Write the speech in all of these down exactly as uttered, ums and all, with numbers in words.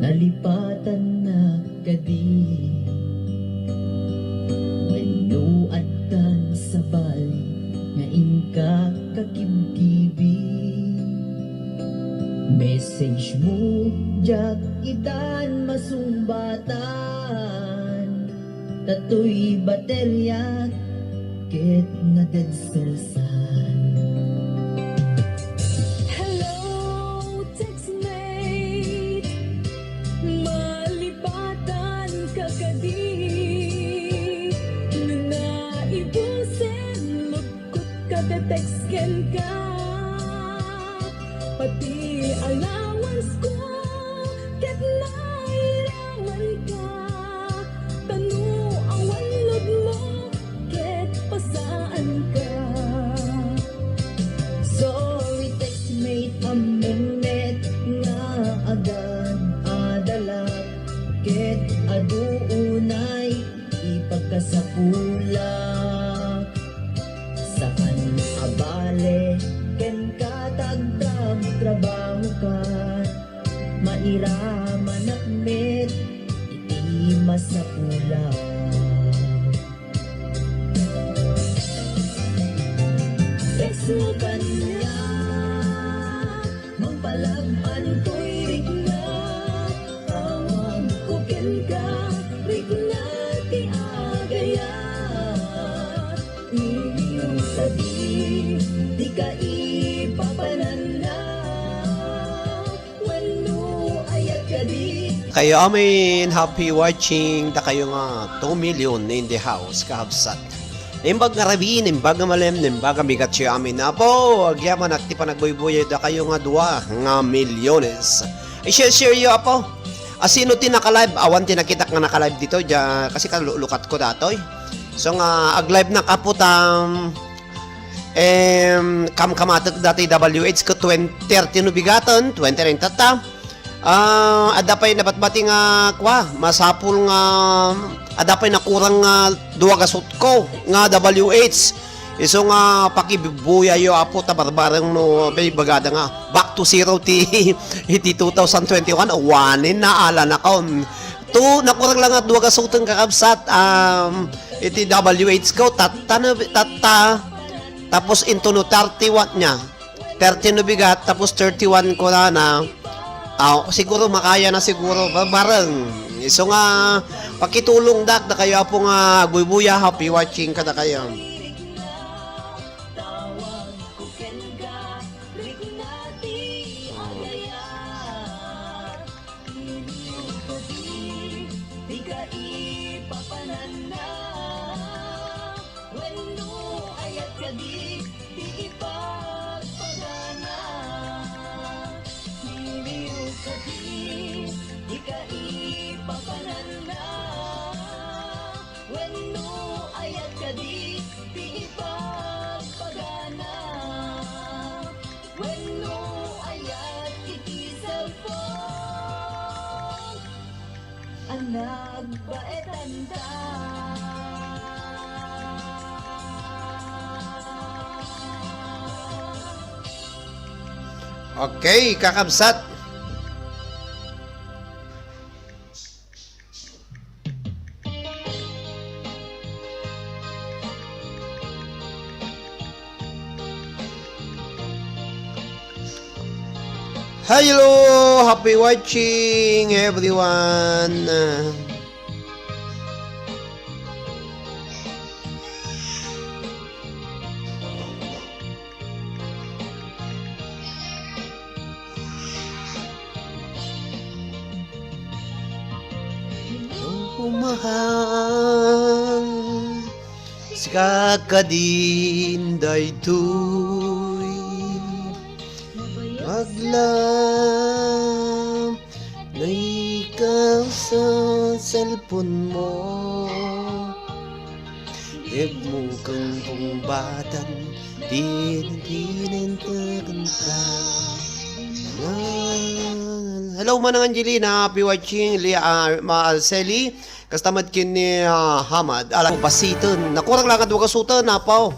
Nalipatannak kadi? Wenno addan sabali nga inka kakibkibi? Message mo, diak itan masungbatan. Tatoy bateriak ket na-dead cell san. Hello, textmate. Malipatan ka kadi? No naibusen, lugkot ka, te-text kenka. Pati allowance ko, ket nairaman ka. Ta no awan load mo, ket pasaanka. Sorry, textmate, ammo met nga agad-adalak, ket adu unay ipagkasapulak. Saan a bale kenka ta agtrab-trabahoka, mairamanak met iti masapulak. Text mo kaniak, mangpalagpan toy rikna. Tawag ko kenka, rikna ti agayat. Iliw kadi ti kaipapananna. Wenno ayat kadi? Kayo amin, happy watching. Dakayo nga two million in the house, kakabsat. Naimbag nga rabii, naimbag nga malem, naimbag nga bigat, kayo amin. Apo, agyamanak ti panagbuybuyay dakayo nga dua nga milyones. I-share-share yo, apo. Asino ti naka-live? Awan ti nakitak nga naka-live dito, dia, kasi kalulukat ko datoy. So nga, ag-live na kapo tam, Em, kamkamatek dati W H ko twenty, thirty no bigaten, twenty rin tatta. Ah, adda pay nabatbati nga, kwa, masapul nga, adda pay nakurang nga dua gasut ko nga W H. Isu nga pakibuyayo, apo, ta barbareng no, may bagada nga, back to zero ti, iti two thousand twenty-one, awanen na, ala na kaon. To, nakurang lang nga dua gasuten kakabsat, um, iti W H ko, tatta na, tatta, tapos into no thirty-one niya. Thirty no bigat, tapos thirty-one ko na na. Aw, siguro makaya na siguro, ba-, bareng. Isu nga, pakitulong dak, dakayo apo nga agbuybuya, happy watching kadakayo. Iliw kadi ti kaipapananna, wenno ayat kadi ti ipagpagana? Iliw kadi ti kaipapananna, wenno ayat kadi ti ipagpagana? Wenno ayat iti cellphone a nagbaetanta? Okay, kakabsat. Hello, happy watching, everyone. Mahal, sika kadin daytoy aglam, naika sa cellphone mo. Ket mo kang pungbatan, din-, dinentekan ka. Hello, Manang Angelina, happy watching, Lia, ah, Ma Arceli, kasta met ken ni, ah, Hamad. Ala, basiten, nakurang lang nga dua gasuten, apo.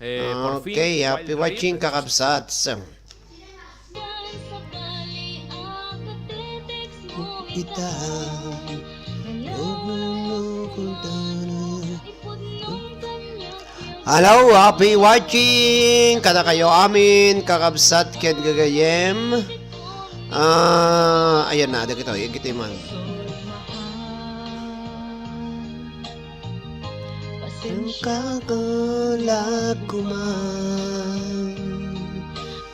Eh, for Okay, free, happy wild watching, river. Kakabsat. ita. Hello, happy watching kadakayo amin, kakabsat ken gagayyem. Ah, ayan na, dagito, dagito man. Ang kakalakuman,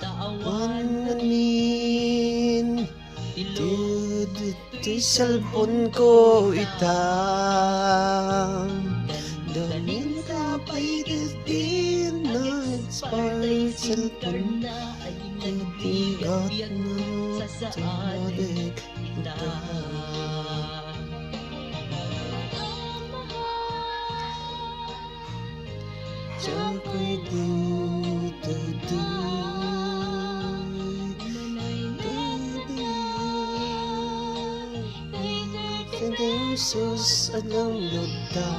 tawan amin, Ti, ti cellphone ko ita. Damin ka pay ti, ti na-expire cellphone. Ti bigat na sa adik ita. Diak koy dudutay. Sus, anong luta?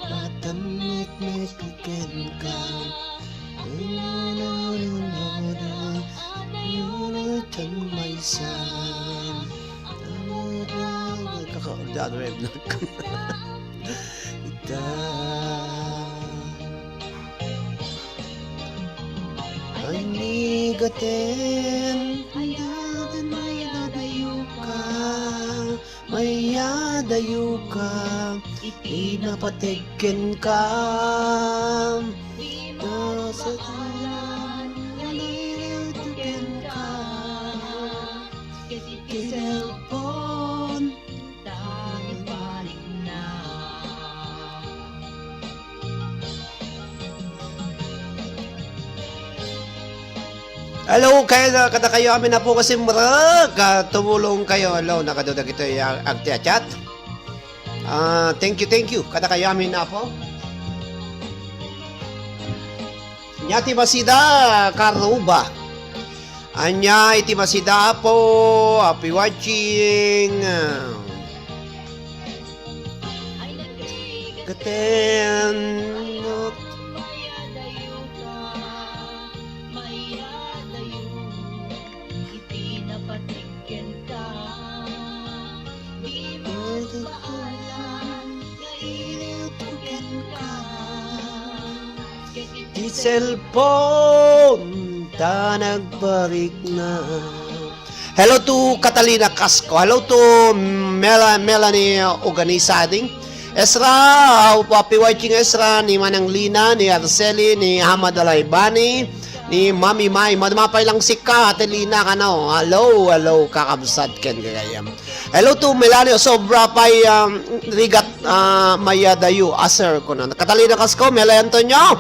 Matan met met ken ka. Maysa. Kaka-, ano, eh, vlog ko. Ita. Ay, ni gaten. Ay, gaten, mayadayo ka. Mayadayo ka. Iti napateg kenka. Di mapaalan nga iliw kenka. Iti cellphone, ta ibalikna. Hello, kaya na, kadakayo amin, Apo, kasi murag, ah, tumulong kayo. Hello, nakaduda kito, ya, agti a chat. Ah, thank you, thank you. Kadakayo amin, Apo. Nya ti masida, karuba. Anya iti masida, Apo, happy watching. Gaten. Ti cellphone ta nagbarikna. Hello to Catalina Casco. Hello to Mela-, Melanie Organisa, ding. Ezra, happy watching, Ezra, ni Manang Lina, ni Arceli, ni Hamad Alaibani, ni Mami Mai. Madama pay lang sika, Ate Lina, kano. Hello, hello, kakabsat ken gagayam. Hello to Melanio, sobra pay, um, rigat, ah, mayadayo, a sir, kuno. Catalina Casco, Mela Antonio,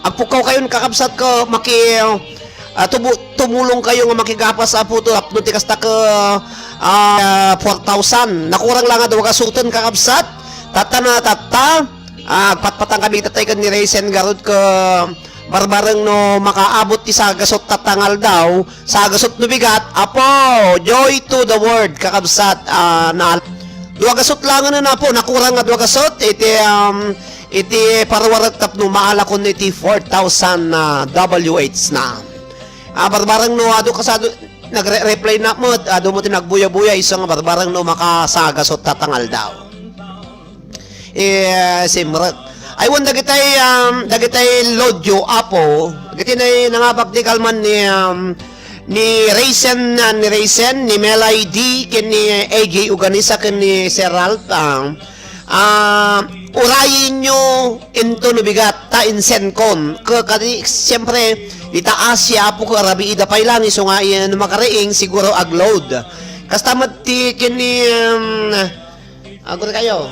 agpukkaw kayon, kakabsat ko, maki-, ah, tubu-, tumulong kayo nga makigapas a puto, tapno ti kasta ko, ah, four thousand. Nakurang lang nga dua gasoten, kakabsat. Tatta na, tatta. Ah, agpatpatan kami, tatay, ken ni Raysen garud ko, barbareng no makaabot ti sagasut tatta nga aldaw, sagasut no bigat, Apo, joy to the world, kakabsat, ah, na, dua gasut langen, Apo, nakurang nga dua gasut, iti, um, iti paruarek tapno maalakon iti four thousand, ah, W H na. Ah, barbareng no, adu kasado, nagre-, reply na met, adu mo ti nagbuya-buya, isu nga barbareng no makasagasut tatta nga aldaw. Eh, simrek. Ay, wen dagitay, um, dagitay lodyo, Apo, dagiti nay nangabak ti kalman ni, um, ni Raysen, uh, ni Raysen, ni Melay D, ken ni A J Uganisa, ken ni Sir Ralph, ah, ah, urayennyo into no bigat, ta insenkon. Ke-, kadi, siyempre, ita Asia, Apo, ko arabiida pay lang, isu nga, eh, no makariing, siguro agload. Kasta met ti ken ni, um, Agor kayo.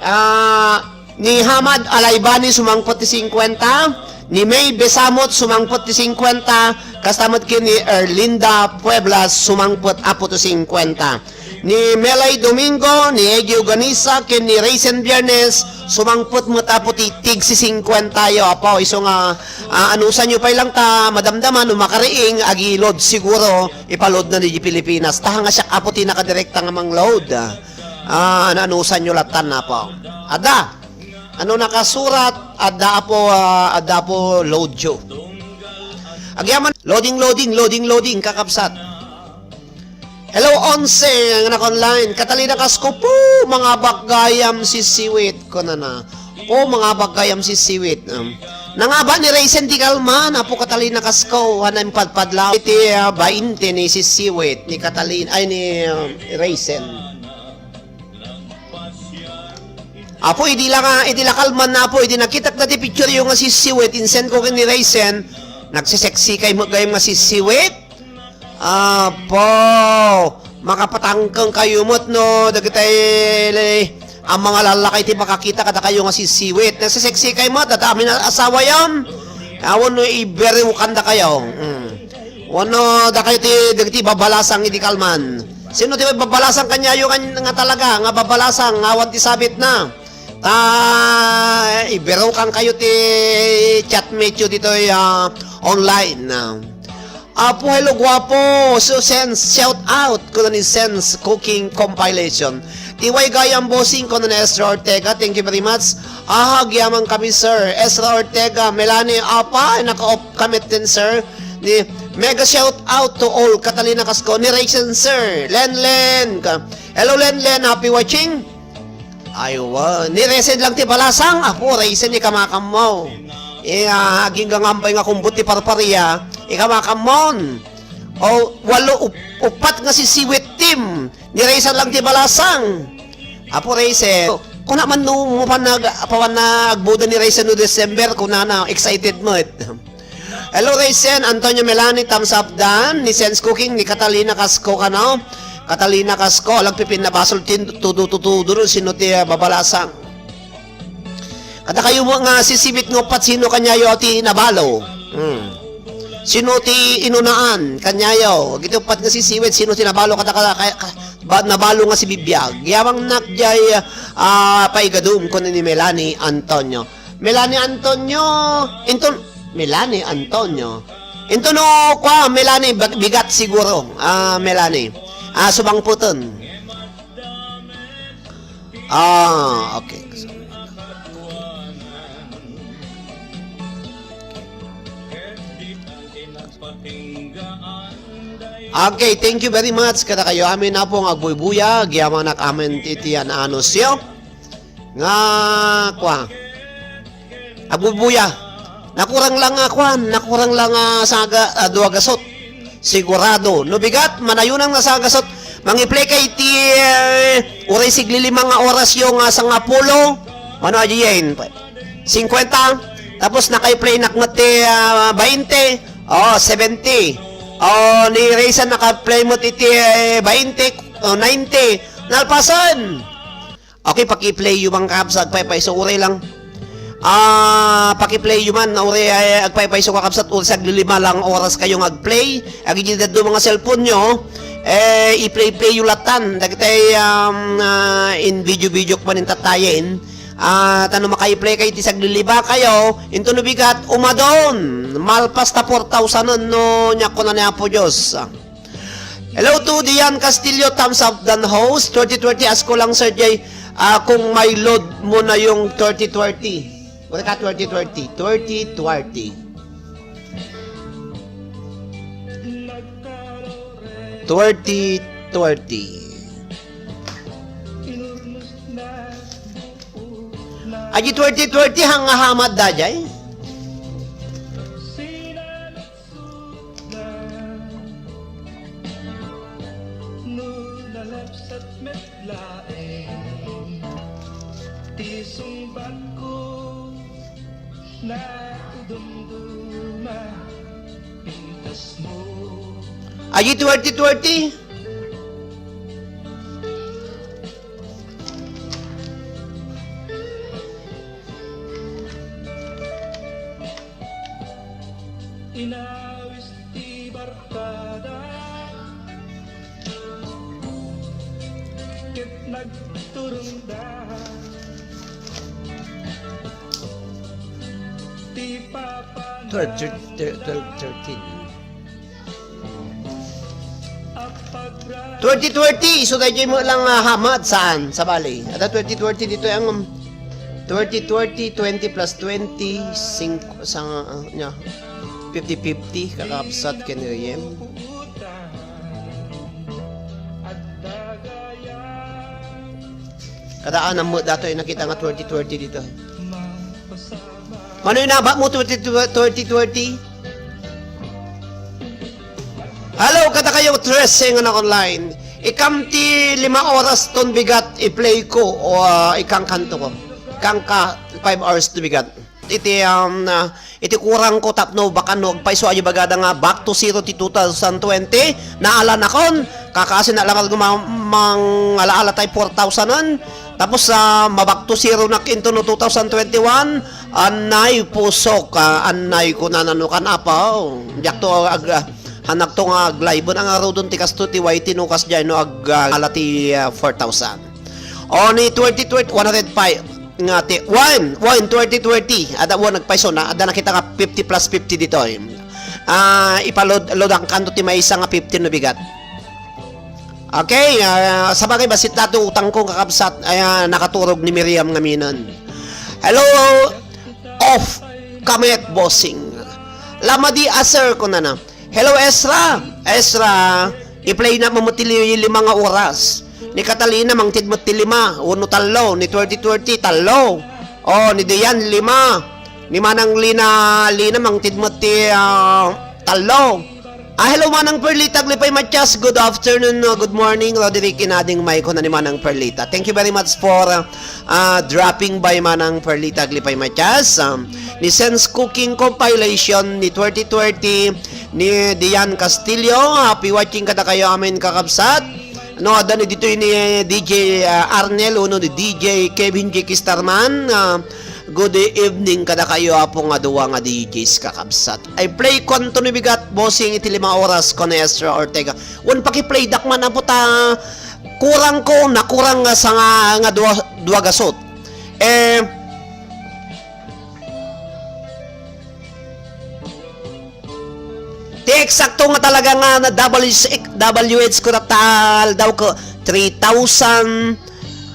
Ah, ni Hamad Alaibani sumangpet ti singkuenta, ni May Besamot sumangpet ti singkuenta, kasta met ken ni Erlinda Puebla sumangpet, Apo, ti singkuenta. Ni Melay Domingo, ni Eddie Uganisa, ken ni Raysen Biernes, sumangpet met, Apo, ti tig sisingkuenta yo, Apo. Isu nga, ah, anusanyo pay lang ta madamdama no makariing, agilod siguro, ipalodna di Pilipinas. Ta nga siak, Apo, ti nakadirekta nga mangload. Ah, naanusanyo latan, Apo. Adda. Ano nakasurat? Adda, Apo, ah, adda, Apo, load you. Agyaman, loading, loading, loading, loading, kakabsat. Hello, Onse, nga naka-online. Catalina Casco po, mangabak gayam sisiwit, kunana. Po, mangabak gayam sisiwit. Um, nangabak ni Raisin di kalman, Apo Catalina Casco, hanay padpadlaw. Iti, ah, bainte ni sisiwit, ni Catalina, ay, ni, um, Raisin. Apo, idi la nga, idi la kalman na, Apo, idi nakitak dati picture yo nga sisiwit, insend ko ken ni Raisin, nagsisexy kay met gayam nga sisiwit. Apo, makapatangkeng kayo met no, dagitay, a, mga lallaki ti makakita kadakayo nga sisiwit. Nagsisexy kay met, data amin a-, asawa yan. Awan no, iberew kanda kayo. Mm. Wano, dakayo ti, dagiti babalasang idi kalman. Sino ti babalasang kanyayo nga, nga talaga, nga babalasang, nga awan ti sabit na? Ta, iberew kan kayo ti chatmate yo ditoy, ah, online. Apo, hello, guapo. So, Sense, shout out. Kuna ni Sense Cooking Compilation. T Y gayam, bossing, kuna ni Ezra Ortega. Thank you very much. Ah, agyaman kami, sir. Ezra Ortega, Melanie, apa, naka-off kami din, sir. Ni, mega shout out to all. Catalina Casco, ni Raisin, sir. Len Len. Ka-, hello, Len Len. Happy watching. Ay, wa. Ni Raisin lang ti balasang. Apo, Raisin, ikamakam mo. Eh, ah, agingga nga ampay nga kumbot ti parparia. Ikamakam mo. O, walo, up-, upat nga sisiwit team. Ni Raisin lang ti balasang. Apo Raisin, kuna man no, mo pan nag-, pawan na agbuda ni Raisin no December, kunana, excited met. Hello, Raisin, Antonio Melanie, thumbs up dan, ni Sense Cooking, ni Catalina Casco, kano? Catalina Casco, alang pipin na basol tin, tudu, tudu, tudu, sino ti, ah, babalasang? Kada kayo mo nga sisibit nga upat, sino kanyayo ti nabalo? Hmm. Sino ti inunaan? Kanyayo. Iti upat nga sisiwit, sino ti nabalo? Kada, kada, ka-, ka-, ba, nabalo nga si Bibiag. Yamang nak jay, ah, paigadum, kuno ni Melanie Antonio. Melanie Antonio, inton, Melanie Antonio. Inton no, kwa, Melanie, bag-, bigat siguro. Ah, Melanie. Ah, subang puten. Ah, okay. Okay, thank you very much. Kada kayo amin na po nga agbuybuya, agyaman amin ti tiyan anusyo. Nga, kwa. Agbuybuya. Nakurang lang nga kwan, nakurang lang nga saga, ah, dua gasot. Sigurado. No bigat, manayunan nga sagasot. Mangi-play kay ti, eh, uray siglilima nga oras yo nga sangapulo. Ano, aji yen? Singkwenta. Tapos naka-play nak met ti, ah, bainte. Oh, seventy. Oh, ni Raisin naka-play met iti, eh, bainte, oh, ninety. Nalpasen. Okay, paki-play yo man, kabsat, agpaypayso, uray lang. Ah, paki-play yo man, uray, ay, agpaypayso, kakabsat, uray saglilima lang oras kayo nga agplay. Ag-, iti daddo mga cellphone nyo, eh, i-play-play yo latan. Dagitay, um, ah, in video-video ko man intatayen. Ah, tano maka-play kay ti saglilima kayo, into no bigat, umadon. Malpas ta four thousand no, nya kuna ni Apo Dios. Hello to Dian Castillo, thumbs up dan host. Thirty twenty, ask ko lang, Sir Jay, ah, kung may load mo na yung thirty twenty. Wala ka, thirty twenty. Thirty twenty. Thirty twenty. Aji thirty twenty, hang nga hamad da jay. No nalapsat met laeng ti sungbatko, naidumduma pintasmo. Aji twenty twenty. Inawis ti barkada ket nagturongda ti papa. Twelve, thir-, thir-, twelve, thirteen. Twenty twenty, so daytoy met lang, ah, hamad saan, sabali. Ada twenty twenty ditoy ang, um, twenty twenty, twenty plus twenty, singko, sa, ah, nya. fifty fifty, kakabsat ken Riem. Kadaan ang met datoy nakita nga twenty twenty dito. Mano inaba mo twenty twenty? Hello, kada kayo trese nga naka-online. Ikam ti lima oras ton bigat i-play ko o ah, ikang kanto ko. Ikang ka five hours to bigat. Iti um, ah, iti kurang ko tapno bakan no agpayso a bagada nga back to zero ti two thousand twenty. Naalanakon. Kakasi na lang nga ma- mangalaala tay four thousand. Tapos sa ma-back to zero nak into no two thousand twenty-one, anay pusok, ah, anay kunana no kan apaw. Diak to ag ah, hanag to nga aglive-en ang arudon ti kasto ti Y T no kas jay no ag ah, ala ti ah, four thousand. O ni twenty twenty, one hundred five nga ti one, one twenty twenty. Ada one nagpayso na, ada nakita nga fifty plus fifty ditoy. Ah, ipalod load ang kanto ti maysa nga fifty no bigat. Okay, ah, sabagay, basit dati utang ko, kakabsat, ay, ah, nakaturog ni Miriam ngamin. Hello, off kamet, bossing. Lamadi, ah, sir, kunana. Hello, Ezra. Ezra, i-play na mo ti li- lima nga oras. Ni Catalina, mangted mo ti lima. Uno, tallo. Ni twenty twenty, tallo. Oh, ni Dian, lima. Ni Manang Lina, Lina, mangted mo ti ah, tallo. Ah, hello, Manang Perlita, Aglipay Matias. Good afternoon, no? Good morning, Roderick, inading Maiko na ni Manang Perlita. Thank you very much for uh, uh, dropping by, Manang Perlita, Aglipay Matias. Um, ni Sense Cooking Compilation ni twenty twenty ni Dian Castillo. Happy watching kada kayo amin, kakabsat. No, adda ni ditoy ni D J uh, Arnel, uno ni D J Kevin J. Kistarman. Uh, Good evening kada kayo, apo nga dua nga D Js, kakabsat. Ay play ko anto ni bigat, bossing, iti lima oras ko ni Ezra Ortega. Wen pakiplay dak man, apo, ta kurang ko, nakurang nga sa nga, nga dua, dua gasot. Eh, ti eksakto nga talaga nga na W H, W H ko tatal daw ko three thousand,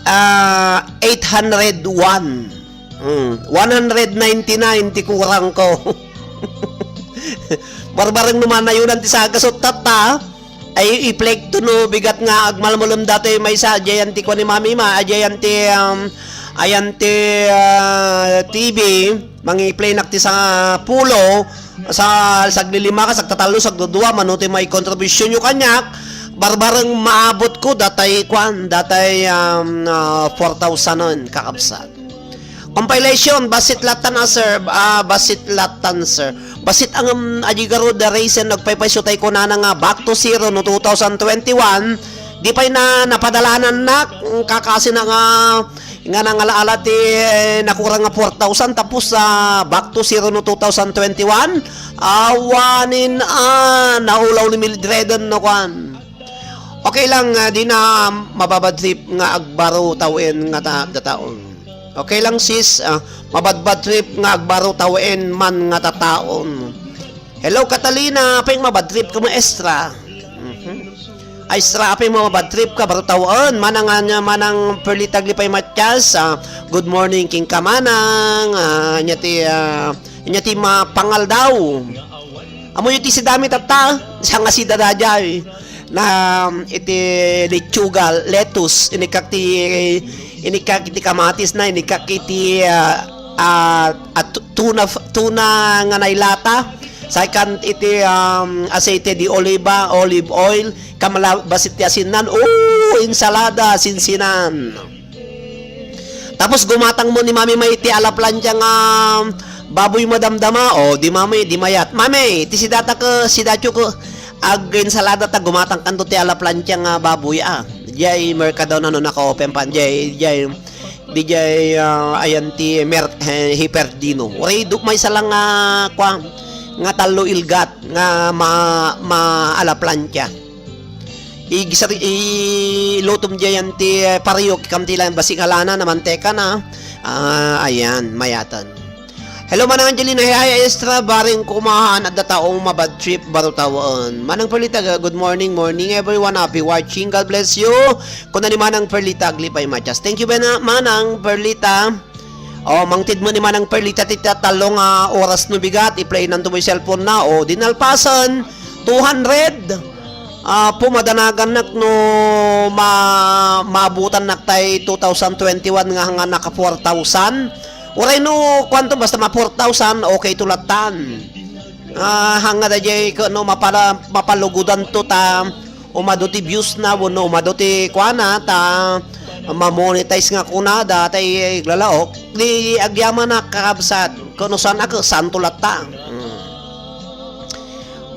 ah, eight hundred one. Hmm, one hundred ninety-nine ti kurang ko. Barbareng no manayunan ti sagasot tatta. Ay, iplek to no bigat nga agmalmalem datoy maysa, ajayan ti kuan ni Mami Ma, ajayan ti, um, ayan ti, ah, T V, mangiplay nak ti sa pulo, sa saglilima ka, sagtatallo, sagdudua, mano ti may kontribusyonyo kaniak, barbareng maabot ko, datay kuan, datay, um, ah, four thousand kakabsat. Compilation, basit latan a, sir. Ah, basit latan, sir. Basit ang, um, aji garud the reason nagpaypayso tay kunana nga back to zero no two thousand twenty-one. Di pay na napadalanan nak, kakasi na nga, nga nangalaala ti, eh, nakurang nga four thousand tapos sa back to zero no two thousand twenty-one. Awanin, ah, naulaw ni Mildred no kwan. Okay lang, ah, di na mababad trip nga agbaro tawen nga ta-, tataon. Okay lang, sis, ah, mabadbad trip nga agbaro tawen man nga tataon. Hello, Catalina, apay mabad trip ka, maestra? Mhm. Ay, Estra, apay mabad trip ka, baro tawen. Manang, anya, Manang Perlita Aglipay Matias, ah, good morning, king ka, Manang. Ah, anya ti, ah, anya ti mapangal daw. Amoyo ti sidami tatta, siya nga sida daydiay. Na, iti lechuga, lettuce, inikak ti, inikak iti kamatis na, inikak iti, ah, ah, ah, tu-, tuna, tuna nga nailata. Say kan iti, um, aceite de oliva, olive oil, kamala-, basit ti asinnan, oh, ensalada, sinsinan. Tapos gumatang mo ni Mami May ti ala plancha nga baboy madamdama. O, di Mami, di mayat. Mami, ti sidata ke, sidatyo ke, ag-ensalada ta gumatang kanto ti ala plancha nga baboy, ah. Diay merkado na no naka-open pa. Diay, diay, di diay, ah, ayan ti mer-, eh, Hiperdino. Uray, duk may salang nga, kwa, nga tallo ilgat nga ma-, ma-, ala plancha. Igisar-, ilutom diay yan ti, eh, pariyok, ikam ti lang basi nga lana na manteka na. Ah, ayan, mayatan. Hello, Manang Angelina. Hey, hi, Estra. Bareng kumahan at dataong mabad trip, baro tawaen. Manang Perlita, good morning, morning, everyone. Happy watching. God bless you. Kuna ni Manang Perlita, Aglipay Matias. Thank you, Bena-, Manang Perlita. O, mangted met ni Manang Perlita ti ta-, tallo nga oras no bigat, i-play-nan to may cellphone na. O, di nalpasen, two hundred. Ah, pumadanagannak no ma-, maabutannak tay two thousand twenty-one nga, nga naka four thousand. Uray no, kuanto, basta ma four thousand, okay to latan. Ah, hanga da jay, no, mapala-, mapalugodan to ta, umado ti views na, wenno umado ti kuana, ta ma-monetize nga kunada, ta i-, iglalaok. Di agyamanak, kakabsat. Ken no saan a, santo latta. Hmm.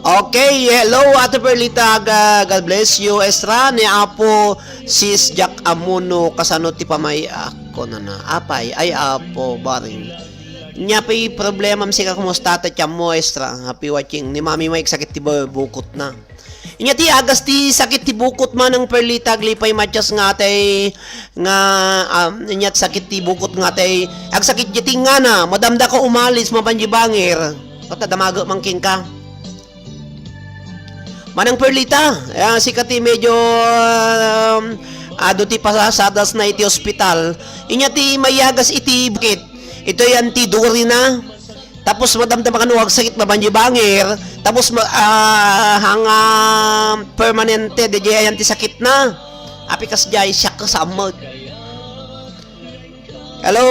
Okay, hello, Ate Perlita. Ga-, God bless you. Esra, ni Apo, sis Jack Amuno, kasano ti pamay-, ako na na. Apay, ay, Apo, baring. Nya pay problema, sika, kumusta, Ate Chamo, Esra? Happy watching. Ni Mami Mike, sakit ti bu-, bukot na. Inya ti agas ti sakit ti bukot, Manang Perlita, aglipay Matias, nga atay, nga, um, inya ti sakit ti bukot nga atay, agsakit ti tingana, madamdaka umalis, mapan di bangir. Kata damaga man kenka. Manang Perlita, ah, sika ti medyo, um, adu ti pasasadas na iti ospital. Inya ti mayagas iti bukit. Ito yan ti duri na. Tapos madamdama kano agsakit, mapan di bangir. Tapos ma-, ah, hanga permanente, di ayan ti sakit na. Api kas jay, siak ka samag. Hello,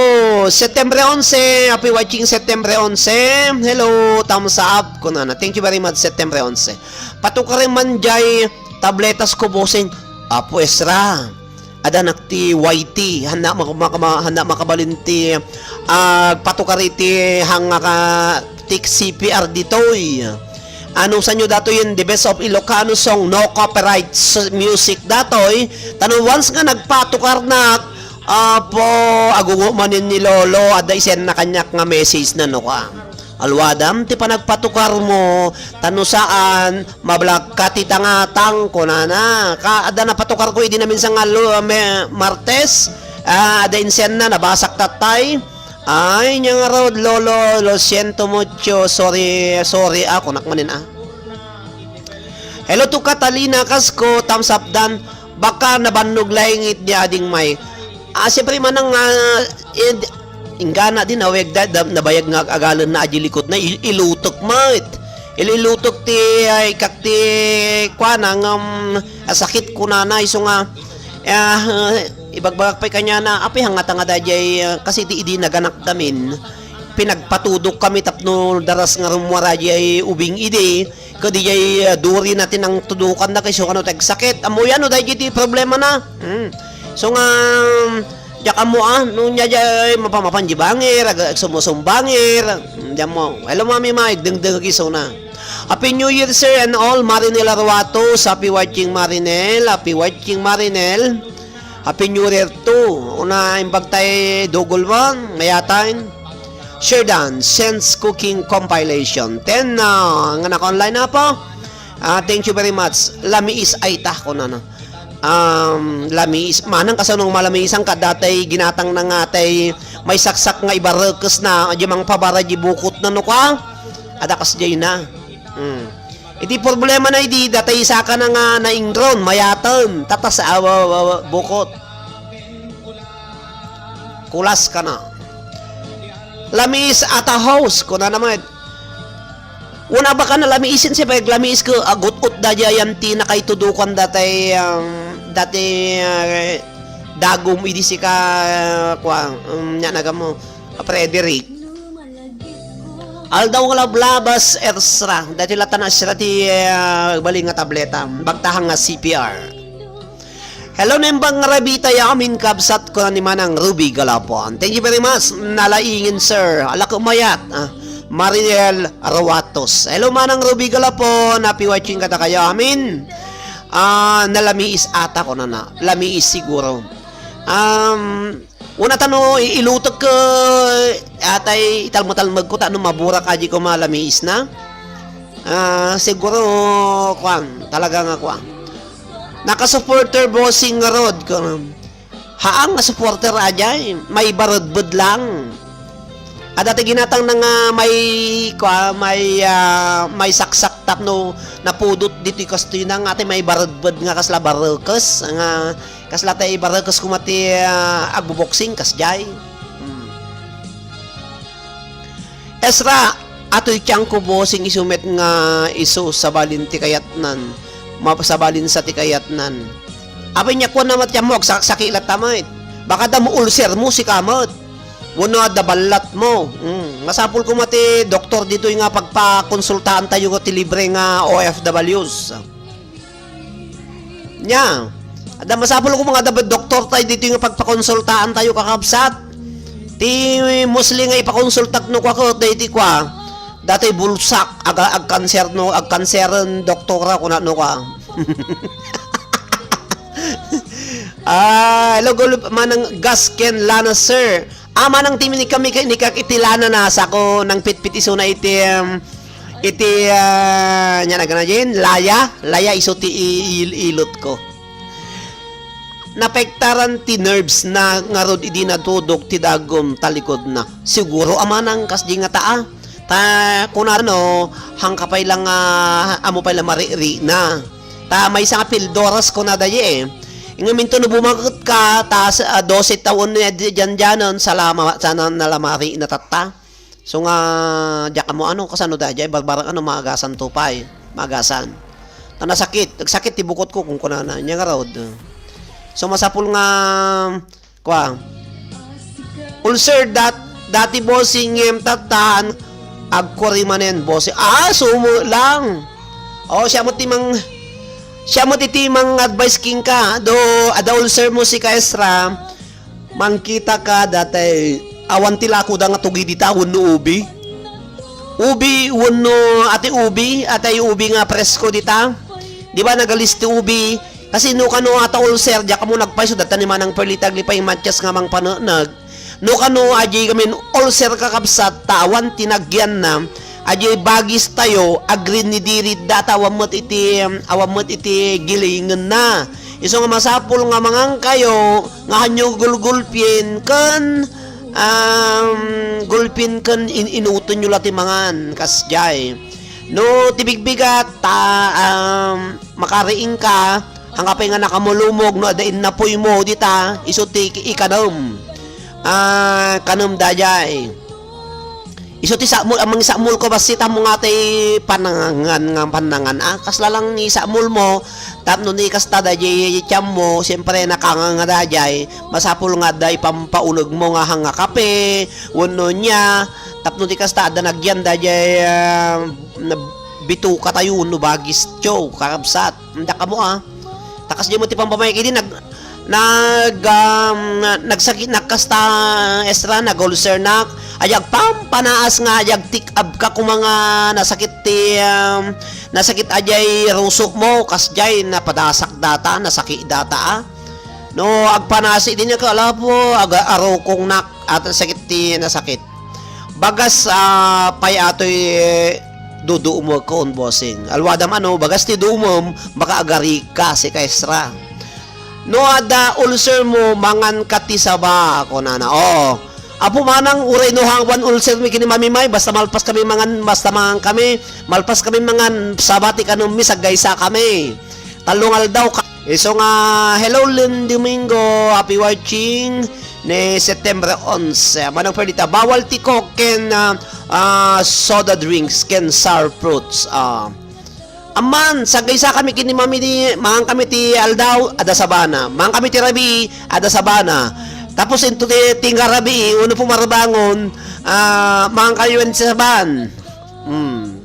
September onse. Happy watching September onse. Hello, thumbs up. Kunana, thank you very much, September onse. Patukaren man jay tabletas ko, bossing. Apo Esra. Adanak ti Y T. Hanna maka-, maka-, hanna makabalin ti, ah, patukar iti hanga ka tik C P R ditoy. Ano sanyo datoy in the best of Ilocano song, no copyright s-, music datoy. Tano once nga nagpatukarnak, Apo, agungo manen ni Lolo, adda isenna kaniak nga message na no ka. Alwadam ti panagpatukar mo, tano saan, mablagka ti tangatang, kunana. Ka, adda napatukar ko idi naminsan nga lu-, me-, Martes, ah, adda insenna, nabasak tattay. Ay, nya nga rod, Lolo, lo siento mucho, sorry, sorry, ah, kunak manen, ah. Hello to Catalina, kas ko, thumbs up dan. Baka nabannog laeng iti ading may. Ah, siyempre, manang, ah, id-, inggana din, aweg da, da, nabayag nga ag-, agalan na adi likod na, il-, ilutok met. Il-, ilutok ti, ay, kak ti, kuana, nga, um, asakit kunana, isu nga, ah, ibagbagak pay kanya na, api hangata nga dayjay, ah, kasi ti idi naganak gamin, pinagpatudok kami tapno daras nga rummuar dayjay ubing idi, Kadi jay, ah, duri na ti nangtudukan da kayso kano ti agsakit. Ammo yan, no, dayjay ti problema na. Hmm. So nga, um, diak ammo, ah, no, nya jay, mapamapan di bangir, ag-, agsumusumbangir. Hmm, diak mo. Hello, Mami Mike, dengdeng iso na. Happy New Year, sir, and all. Marinel Arwatos, happy watching, Marinel. Happy watching, Marinel. Happy New Year too. Una, imbag tay dugol mo, mayatan. Sheridan, Sense Cooking Compilation. Ten, ah, nga naka-online na po. Ah, thank you very much. Lamiis ay ta, kunana. Um, lamiis. Manang kasano malamiisan ka, datay ginatang na nga tay may saksak nga ibarekes na, di mang pabara di bukot na no ka. Ada kas jay na. Hmm. Iti problema na idi, datay isaka na nga naingron, mayaten, tatas, awa, awa, awa, bukot. Kulas ka na. Lamiis at a house, kuna naman. Una ba ka na lamiisin siya, pag lamiis ko, agut-ut da dya yan ti nakaitudukan datay, um, dati, uh, dagum idi sika, uh, kwa, um, nya nagamo, Frederick. Aldaw nga lablabas, Esra. Dati latan Esra ti, ah, bali nga tableta. Bagtahang nga C P R. Hello, nembang nga rabita, yamin kabsat ko ni Manang Ruby Galapon. Thank you very much. Nalaingin, sir. Ala ko mayat. Ah, Mariel Ruatos. Hello, Manang Ruby Galapon. Happy watching kada kayo. Amin. Ah, nalamiis ata ko na na. Lamiis siguro. Um, Una ta no, i-, ilutek ko, atay italmetalmeg ko ta no maburak aji ko malamiis na. Ah, siguro, kuan, talaga nga kuan. Nakasupporter bossing nga rod ko. Haang nga supporter ajay, may baredbed lang. Adda ti ginatang na nga may, kuan, may, ah, may saksak tapno napudot ditoy kastoy na nga ati may baredbed nga kasla barekes nga Kasla tay ibarekes koma ti, ah, agboboxing, kasjay. Hmm. Esra, atoy tiangko bossing isu met nga isu sabalin ti kayatnan. Masabalin sa ti kayatnan. Apay nga kuan naman tiammo, agsakit latta met. Baka da mo ulcer mo, sika met. Wenno adda ballat mo. Mm. Masapul koma ti doktor ditoy nga pagpakonsultaan tayo ti libre nga O F Ws. Nya, adda masapul ko nga adda doktor tayo ditoy nga pagpakonsultaan tayo, kakabsat. Ti mostly nga ipakonsultak no kwa ket daytoy kwa, datoy bulsak, aga, agkanser no, agkanseren doktora kuna no kwa. Ah, hello, gul-, manang gas ken lana, sir. Ah, manang ti ni kami kay ni Kak iti lana na, sako nang pitpit isuna iti, um, iti, ah, nya nagana din, laya, laya isu ti i-, il-, ilot ko. Napektaran ti nerves na ngarud idi natudok ti dagum talikod na. Siguro a manang kas di nga taa. Ta kunano, hangka pay lang, ah, amo pay lang mariri na. Ta maysa nga pildoras kuna daye eh. Ngem inton no bumaket ka, ta, ah, dose taon ni di-, diyan-diyanon, salama-, sana nalamari na tatta. So nga, diak mo ano, kasano da, diay, barbarang ano, maagasan to pay, maagasan. Ta nasakit, nagsakit ti bukot ko, kung kunana, niya nga raod. So masapul nga, kwa, ulcer dat-, dati bossing ngem tattan, agkuri manen, bossing. Ah, sumo lang. Oh, siya mo ti mang, siya mo ti, ti mang advice king ka. Do, ada ulcer mo si Kaesra, mangkita ka datay awan ti lako da nga tugi dita wenno ubi. Ubi wenno ati ubi, atay ubi nga presko dita. Di ba nagalis ti ubi? Kasi no kano ata ulcer, diak mo nagpayso, data ni Manang Perlita aglipay Matias nga mangpanekneg. No kano, aji gamin ulcer kakabsat, ta awan ti nagyanna, aji bagis tayo, agrinnidirit data, awan met iti, awan met iti gilingenna. Isu nga masapul nga mangan kayo, nga hanyo gulgulpien ken, um, gulpien ken in-, inuton nyo la ti mangan, kasjay. No, ti bigbigat, ta, um, makariing ka, hangka pay nga nakamulumog no adda innapoy mo dita, isu ti ik-, ikanem. Ah, kanem dayay. Isu ti samul, amang samul ko bassit mo nga ti panangan nga panangan. Ah, kasla lang ni samul mo, tapno ni kasta dayay tiyan mo, siyempre nakanganga dayay, masapul nga adda ipampauneg mo nga hanga kape, wenno nia, tapno ti kasta adda nagyan dayay, ah, na bituka tayo wenno bagis, tiyo, kakabsat. Anda kamo, ah. Takas di mo ti pampamayag idi nag-, nag-, um, nagsakit nak kasta, Esra, nag-ulcer nak. Ay agpampanaas nga, ay agtikab ka kung mga nasakit ti, um, nasakit ajay ruso mo, kasjay, napadasak data, nasakit data, ah. No, agpanasi din ka, ala po, aga-, arukong nak, at sakit ti nasakit. Bagas, ah, pay atoy, eh, duduumekon, bossing. Alwadam ano, bagas ti duumem, makaagarik ka, si Kaesra. No adda ulcer mo, mangan ka ti saba, kunana. Oo. Apo manang, uray no hangwan ulcer mi kini Mami May, basta malpas kami mangan, basta mangan kami, malpas kami mangan, saba ti kanem mi, saggaysa kami. Tallo nga aldaw ka. Isu nga, hello, Lynn Domingo. Happy watching ni September onse. Manang Perlita, bawal ti Coke ken, ah, ah, soda drinks ken sour fruits. Ah. Amman, saggaysa kami ken ni Mami di, mangan kami ti aldaw, adda sabana. Mangan kami ti rabii, adda sabana. Tapos into ti, ti nga rabii, wenno pumarabangon, ah, mangan kami ti saban. Hmm.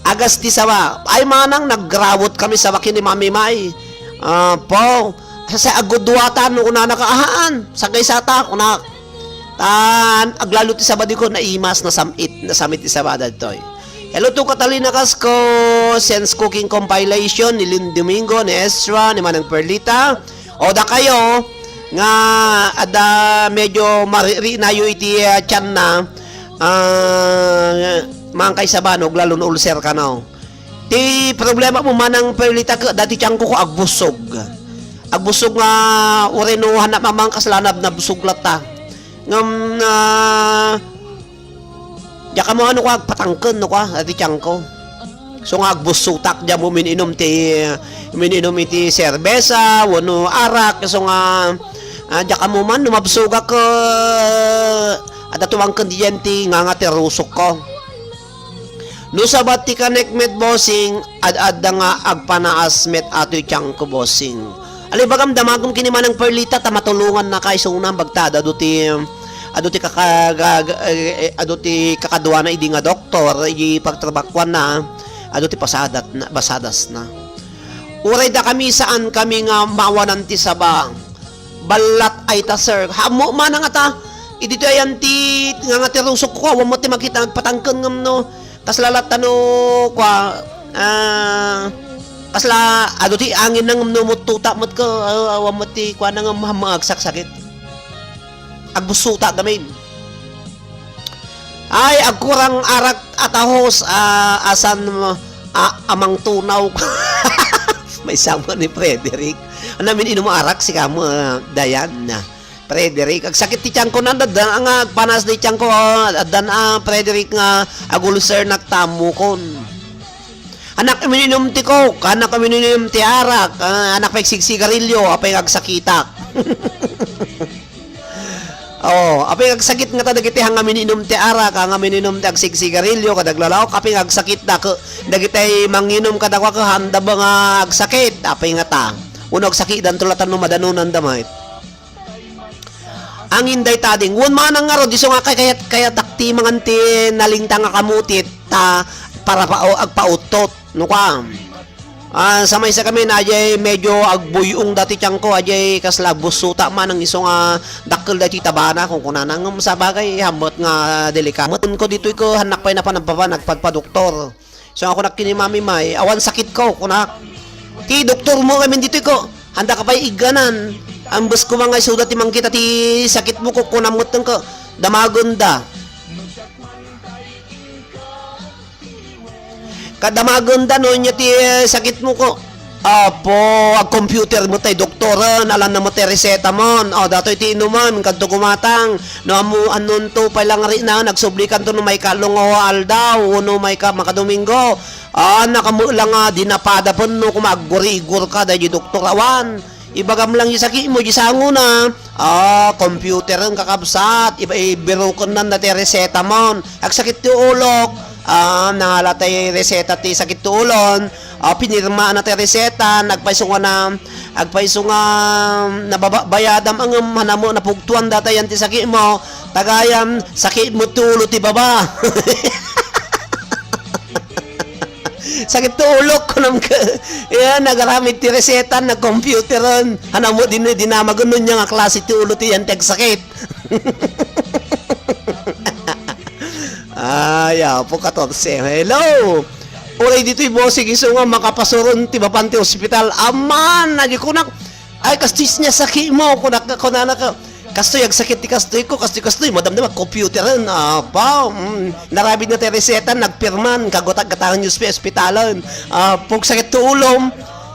Agas ti saba. Ay manang nagrawot kami saba ken ni Mami May. Ah, po. Sa, sa agudduatan, no, kunana ka, ahaan, saggaysa ta, kuna. Tan, aglalo ti saba di ko, naimas, nasamit, nasamit ti saba daytoy. Hello to Catalina Casco, Sense Cooking Compilation, ni Lynn Domingo, ni Esra, ni Manang Perlita. O, dakayo nga adda medyo mariri nayo iti, ah, tiyan na, ah, mangan ka ti saba, no, aglalo no ulcer ka, no. Ti problema mo, Manang Perlita, ke-, dati tiyan ko, ko agbusog. Agbusog nga, uray no, hanap mamang kaslanab, nabusog latta. Ngem, ah, Diak mo ano kwa, agpatangken no kwa, iti tiyan ko. So nga, agbussotak, diak mo min-inom ti, min-inom iti serbesa, wenno arak, so nga, ah, diak mo man, no mabsogak, ah, Adda tumangken diyan ti nganga ti rusokko. No sabat ti kanek met, bossing, ad-adda nga agpanaas met atoy tiangko, bossing. Alibagam damagem ken ni Manang Perlita ta matulongannaka isuna, bagta adu ti, adu ti kaka-, ga-, ga-, eh, eh, adu ti kakaduana idi nga doktor, idi pagtrabakuanna, adu ti pasadatna, pasadasna. Uray dakami, saankami nga maawanan ti saba. Ballat ay ta, sir. Ammo man nga ta. Idi ti ayan ti nganga ti rusokko, awan met ti makita agpatangken ngem no. Kasla latta no, kua, ah, kasla, adu ti angin na ngem no, muttuta met ka, ah, awan met ti kua na ngem, hamma agsaksakit. Agbussuta gamin. Ay, agkurang arak a tahos, ah, asan, ah, amang tunaw. Maysa met ni Frederick. Ania, min-inom arak sika mo, ah, Dayan, ah. Frederick, agsakit ti tiangko na, adda nga agpanas ti tiangko, ah, addan, ah, Frederick nga agulser nak tamukon. Annak, min-inom ti Coke, annak, min-inom ti arak, ah, annak, pay agsigsigarilyo, apay nga agsakitak. Oh, apay nga agsakit ngata dagiti haan nga min-inom ti arak, haan nga min-inom ti agsigsigarilyo, kada aglalaok, apay nga agsakit da, ke-, dagiti manginom kadakuada, haan da ba nga agsakit, apay ngata. Wenno agsakit da, no latta no madanonan da met. Angin dayta ding. Wen manang ngarud, isu nga kay-, kayat, kayatak ti mangan ti nalingtang a kamuti ta para pa-, o, agpauttot. No kua. Ah, sa maysa kami na ajay medyo agbuy-ong dati tiangko, ajay kasla bussuta manang isu nga dakkel dati tabana, kunkunana. Ngem sabagay, hammet nga delikado. Met ko ditoy ko, hannak pay napan-, napan-, nagpadpadoktor. So, ako nak ken ni Mami May, "Awan sakitko," kunak. "Ti doktormo ngamin ditoy," ko. "Haanda ka pay igganan. Ambes ko nga isuda ti mangkita ti sakitmo," ko, kunam metten ko. Damagenda. Kadamagenda no ania ti, eh, sakitmo, ko. Apo, ag-computer met tay doktoren, alanna met tay reseta mon. O, datoy ti inumen, kadto gumatang. No ammo, annonto pay langri na, nagsublikanto no mayka lungo aldaw, wenno mayka makadomingo. Ah, nakamelang nga, di napadapen no kuma agguri-igurka, daydi doktor, awan. Ibagam lang di sakitmo, di sangona. Ah, computeren, kakabsat, iba-, ibiruken nan dati reseta mon. Agsakit ti ulok. Ah, nangala tay reseta ti sakit ti ulon. Ah, pinirmaan na ti reseta, nagpaiso nga na, agpaiso nga nababa-, bayadam ngem hanamo napugtuan datayan ti sakitmo. Tagayam, sakitmo ti ulo ti baba. Sakit ti ulok, kunam ka. Yan, nagaramid ti reseta, nagkomputeren. Hanamo din, dinamagen no ania nga klase ti ulo ti yan ti agsakit. Ay, Apo, katorse. Hello! Uray ditoy bossing isu nga makapasuron ti mapan ti ospital. Aman, adi kunak. Ay, kastoy nia sakitmo, kunak, kunana ka. Kastoy, agsakit ti kastoy ko, kastoy, kastoy, madam na magkomputeren. Apa, mm, naramid na ti reseta, nagpirman, kagutak-gatakan yung ospitalen. Ah, pag sakit ti ulom.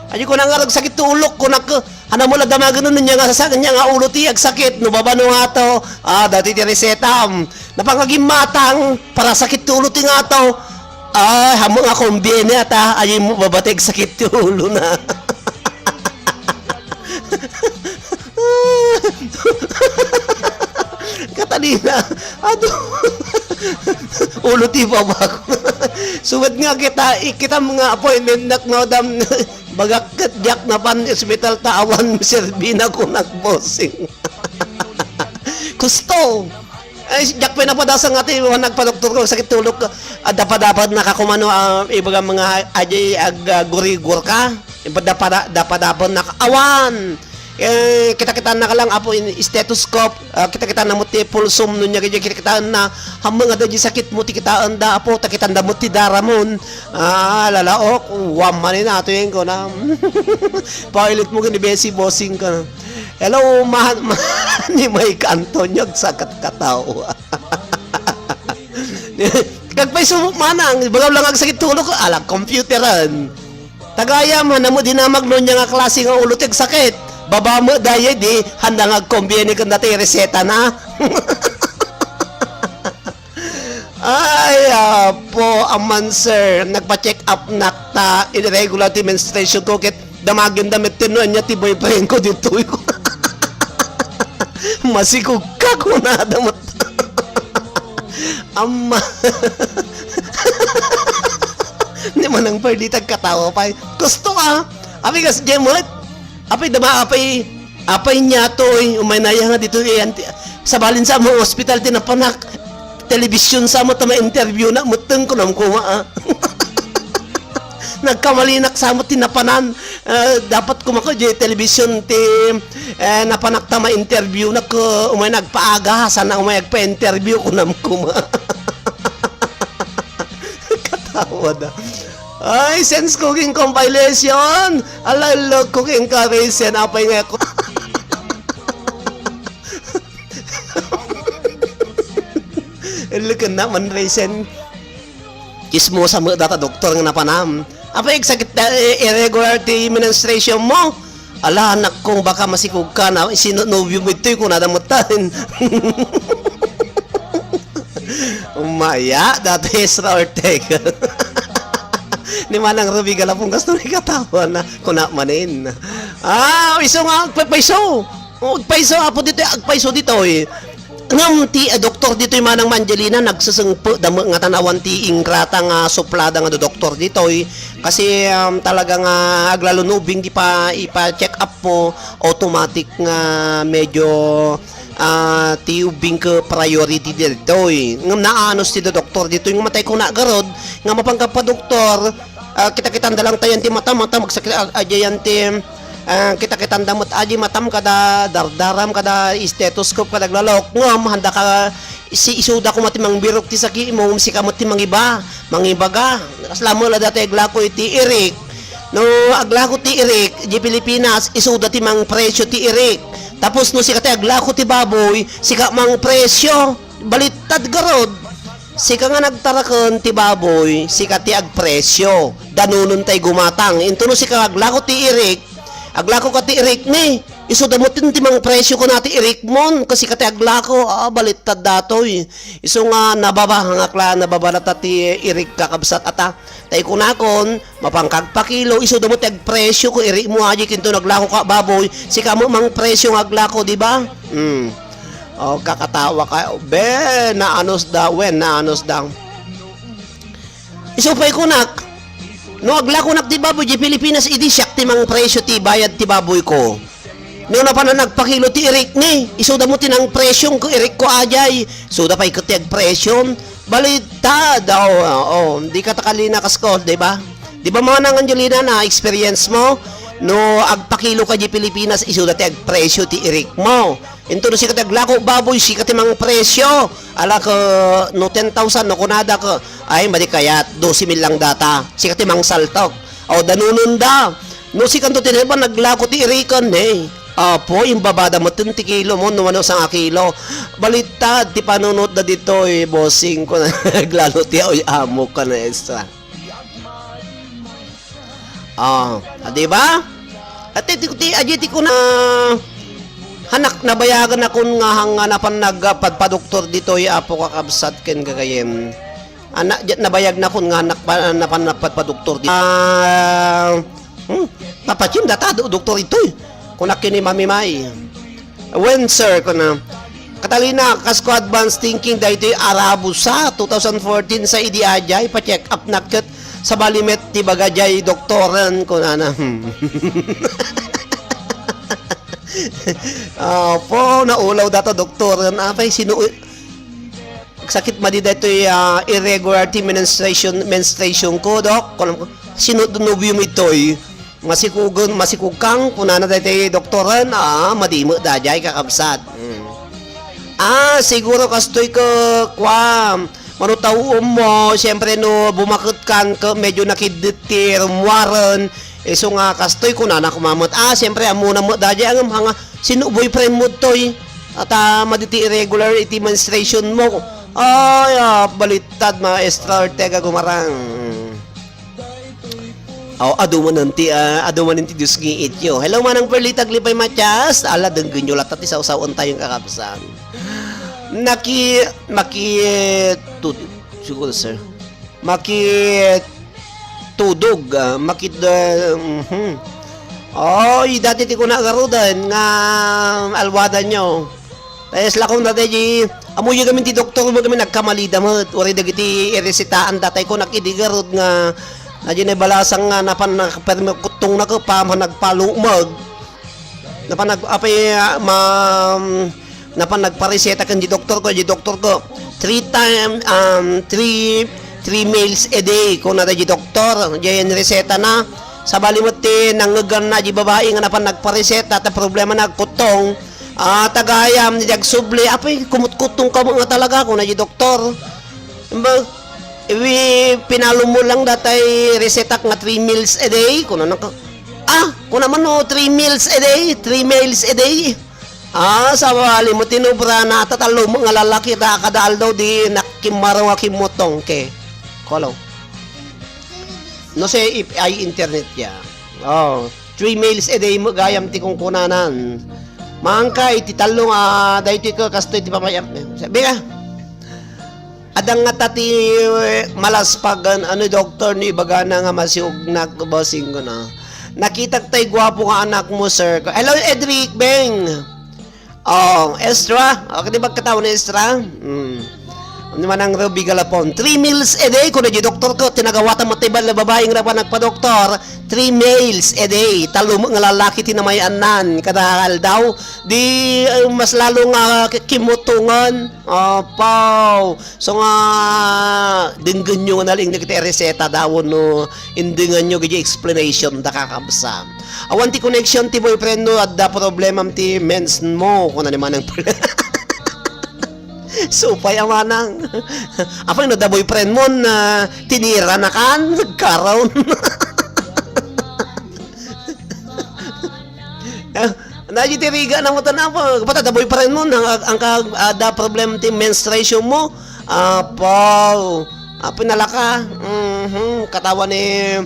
Adi kunak nga, agsakit ti ulok, kunak, Hanamo la damagen no ania nga sasak-, ania nga ulo ti agsakit, no baba no ngato. Ah, dati ti reseta, mm, napangagimmatang para sakit ti ulo ti ngato. Ah, hammo nga kombiene ata, ay mo baba ti agsakit ti ulo na. Katalina, adu, ulo ti baba ko. Suwed nga kita, ikita nga appointment nak, madam. Bagak ket diak napan ospital ta awan serbina kunak bossing. Kusto! Ay, diak pay napadasang ati, wan nagpadoktor ko, sakit ti ulok. Ah, dapat-dapat nakakumano, ah, ibaga mga adi ag-, ah, gurigor ka. Iba-, dapada-, dapat-dapat naka-, awan! Eh, kita-kita na ka lang, apo, in stethoscope, ah, kita-kita na mo ti pulsom, no niya, kita-kita na, hamang ada di sakit mo, ti kitaan da, apo, ta kitan da mo ti daramon. Ah, lalaok, wa man inato yan ko na. Pailit mo gini besi bossing ka. Hello, ma-, ma-, ni Mike Antonio, agsakat kataw. Kagpay sumuk manang, bagaw lang agsakit tulog, ala, computeran. Tagayam, hanamo dinamag no niya nga klase nga ulo ti agsakit. Baba mo, dayay di, handa nga agkombiene ken dati reseta na. Ay, apo, aman, sir. Nagpa-check up nak ta irregular ti menstruation ko ket damagen da met no ania ti boyfriend ko ditoy. Masikog ka, kunada met. Amma. Ni Manang Perlita, katawa pay. Gusto ka? Apay kas, Jemet? Apay dama, apay, apay niya to, eh. Umay naya nga dito, eh, anti-, sabalin sa mga ospital, tinapanak. Television sa mo, ta ma-interview na, muteng ko nam kuma, ah. Nagkamalinak sa mo, tinapanan. Ah, dapat kumako, di television, ti, eh, napanak ta ma-interview na ko, umay nagpaaga, sana umay agpa-interview ko nam kuma. Katawa da. Ay, Sense Cooking Compilation! Ala, look, cooking ka, Raisin. Apay nga ako. Look na man, Raisin. Chismosa mo data doktor nga napanam. Apay, agsakit da, eh, irregular ti menstruation mo? Ala, anak kong baka masikog ka na, sino nobyo mo itoy, kunada mo tan. Umaya, dati Ezra Ortega. Ni Manang Ruby Galapong, gusto ni katawa na, kuna manin. Ah, iso nga, agpayso. Oh, agpayso, apo ditoy, agpayso ditoy. Ngem ti, eh, doktor ditoy, Manang Angelina, nagsesengpe, damo nga tanawan ti ingrata nga suplada nga doktor ditoy. Kasi, um, talaga nga aglalo no ubing di pa ipa-check up mo, automatic nga medyo, ah, ti ubing ket priority ditoy. Ngem naanos ti doktor ditoy nga matay kuna garud nga mapanka pa doktor, ah, kita-kitanda lang tayan ti mata, mata, magsakit, ah, ajayan ti, ah, kita-kitanda met aji matam kada dardaram, kada stethoscope, kada aglalok. Ngem, handa ka, si, isuda koma ti mangbirok ti saki mo, sika met ti mangiba, mangibaga. Kasla mo la dati aglako iti irik. No, aglako ti irik, di Pilipinas, isuda ti mangpresyo ti irik. Tapos no sika ti aglako ti baboy, sika mangpresyo. Balittad garud. Sika nga nagtaraken ti baboy, sika ti agpresyo. Danunon tay gumatang. Into no sika aglako ti irik, aglako ka ti irik ni, isu damutin ti mangpresyo kuna ti irik mon, kasi ka ti aglako. Ah, balittad datoy. Isu nga nababa, nga kla-, nababa na ta ti irik kakabsat ata. Tay kunakon, mapankagpakilo, isu damo ti agpresyo ko, iri mo aji kinto naglako ka baboy, sika mo mangpresyo nga aglako, di ba? Hmm. O, kakatawa ka, be, naanos da, wen, naanos da. Isu pay kunak, no aglakonak ti baboy, di Pilipinas, idi siak ti mangpresyo ti bayad ti baboy ko. No napan nagpakilo ti irik ni, isuda mo ti nangpresyong ko irik ko ajay. Suda pay ket ti agpresyon. Balittad, o, o, di ka takalina kas ko, di ba? Di ba, Manang Angelina, na experience mo? No agpakilo ka di Pilipinas, isuda ti agpresyo ti irik mo. Into no sika ti aglako baboy, sika ti mangpresyo. Ala ka, no ten thousand, no kunada ka, ay, madi kayat, doce mil lang data. Sika ti mangsaltok. O, danunonda. No, sikanto ti naiba, naglako ti irikan, ne. Apo, imbabada met ti kilo mo, no, mano, sanga kilo. Balittad ti panunotda ditoy, bossing ko na, naglalo ti amoy amo ka na, Ezra. Ah, ah, di ba? At ti, ti, ti, adi ti kuna, hanak, nabayagan akon nga hanga napan nagpadpadoktor ditoy, apo, kakabsat, ken gagayen. Ana, ket nabayag nakon nga anak pa, napan napadpadoktor di. Ah, hmm, papatiem data, do-, doktor itoy. Kunak ken ni Mami May. Wen, sir, kuna. Catalina, kas ko advance thinking daytoy Arabusa, two thousand fourteen sa idi ajay, pa-check up na ket sabali met ti baga jay doktoren, kunana. Hmm. Apo, naulaw data doktoren. Apay, sino, sakit madi daytoy, ah, irregular ti menstruation, menstruation ko, Dok. Kunam ko, sino do nobyo mi toy? Masikugen, masikugkang, kunana daytoy doktoren, ah, madi met dayjay, kakabsat. Mm. Ah, siguro kastoy ko, kwa, mano tawom mo, siyempre no, bumaket kan, ke, medyo nakiddet ti rummuaren, isu nga kastoy, kunana koma met, ah, siyempre, ammona met dayjay, ngem hanga, sino boyfriend mo toy? At, ah, madi ti irregular iti menstruation mo. Ay, ah, balittad, Maestra Ortega Gumarang. Aw, adu manen ti, ah, adu manen ti Dios nga ityo. Hello, Manang Perlita, aglipay Matias. Ala, denggenyo latta ti sawsawen tayo nga kakabsat. Naki-, maki-, tud-, siguro, sir. Makitudog, ah, makit-, ah, mhm. Oy, dati ti kuna garuden nga alwadan nyo. Kayas lakong dati di, Ammoyo gamin ti doktor mo gamin, nagkamalida met. Uray dagiti iresetaanda tay kunak idi garud nga, na di na balasang nga napan na, permi kuttong na ka pa, nagpalumag. Napan nag-, apay, ah, ma-, napan nagpareseta ken di doktor ko, di doktor ko, three time, um, three, three meals a day, kuna da di doktor, di reseta na. Sabali met ti nangngeganna di babai nga napan nagpareseta, ta problema na agkuttong. Ah, tagayam, di agsubli, apay, kumutkuttong ka nga talaga, kuna di doktor. Imbag, iwi, pinalum mo lang datay resetak nga three meals a day, kuna nang ka-, ah, kuna man no, three meals a day, three meals a day. Ah, sabali mo, tinubra na, tatallo mo nga lalaki, ta kada aldaw di nakimmaro nga kimmutong, ke. Kolo. No sé if ay internet ya. Oh, three meals a day mo gayam ti kunkunanan. Maangka iti tallo nga daytoy ka kastoy ti pamayam. Sabi nga, adda nga ta ti, eh, malaspagan, ano, doktor ni ibagana nga masiugnak, bossing ko na. Nakitak tay guapo nga anak mo, sir. Hello, Edric, Beng. Oh, Estra? O, kadi magkataw ni Estra? Hmm. Ni Manang Ruby Galapon. Three meals a day, kuna di doktor ko, tinagawatan mo ti bal-, babaeng rapan nagpadoktor. Three meals a day. Tallo nga lalaki ti namayanan kada aldaw. Di, eh, mas lalo nga ki-, kimutungan. Apaw. So nga, denggenyo nga nalingna iti reseta da wenno indenganyo iti explanation da, kakabsat. Awan ti connection ti boyfriend mo, adda problemam ti mens mo, kuna ni Manang Pel-, Supay a manang. Apay no da boyfriend mo na tinira na kan, nagkaron. Eh, na di ti riga na mo tan apo. Basta da boyfriend mo, nang, ang ka, ah, da problem ti menstruation mo. Apaw. Ah, pinalaka. Mhm. Katawan ni,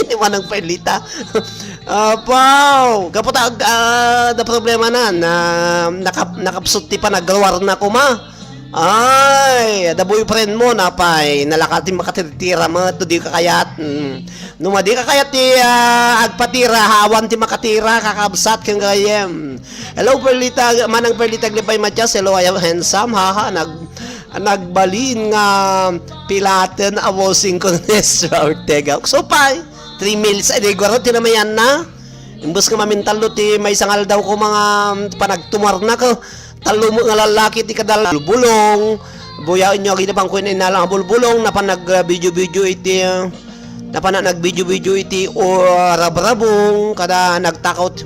ni Manang Perlita. Apaw. Kaputa, ah, da problema na, na nakap-, nakapsut ti panagruar na kuma. Ay, da boyfriend mo, napay, nalaka ti makatitira mo, to di kakayat. Mm. No madi ka kayat ti, ah, agpatira, awan ti makatira, kakabsat, ken gayem. Hello, Perlita, Manang Perlita Glipay Matias. Hello, I am handsome, haha, nag-, nagbalin nga pilaten a bossing ko ni Estra Ortega. Supay, three meals a day, garo, tinamayan na. Imbes nga mamintallo ti maysa nga aldaw ko mga panagtumarnak, tallo mo nga lalaki ti kadal-, bulbulong, buyaenyo agina pangkuin innala nga bulbulong, napan nagvideo-video iti, napan nagvideo-video iti, o, rabrabong, kada nagtakaw ti,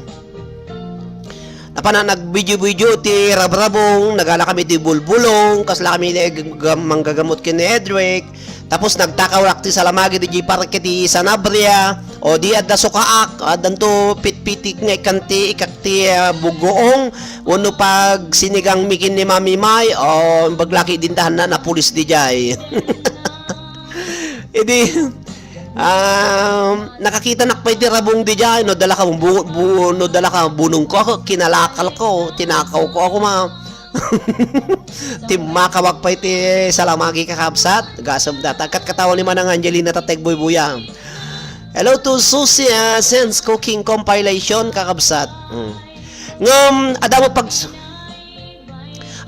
napan nagvideo-video ti rabrabong, nagala kami ti bulbulong, kasla kami nag-, gam-, manggagamot ken ni Edric, tapos nagtakaw ti salamagi diay parke ti Sanabria, o di adda sukaak, addanto pitpitik nga ikkan ti ikak ti, ah, bugoong, wenno pag sinigang mi ken ni Mami May, o, imbag laki dinta hanna napulis diay. Idi, um, nakakitanak pay ti rabong diay, no dala ka bu-, bu-, no dala ka bunong ko, ako, kinalakal ko, tinakaw ko, ako ma-, Timmakawak pay ti salamagi, kakabsat. Gasem data. Kat katawan ni Manang Angelina Tateg Buybuya. Hello to Susie, ah, Sense Cooking Compilation, kakabsat. Mm. Ngem, adda mo pag-,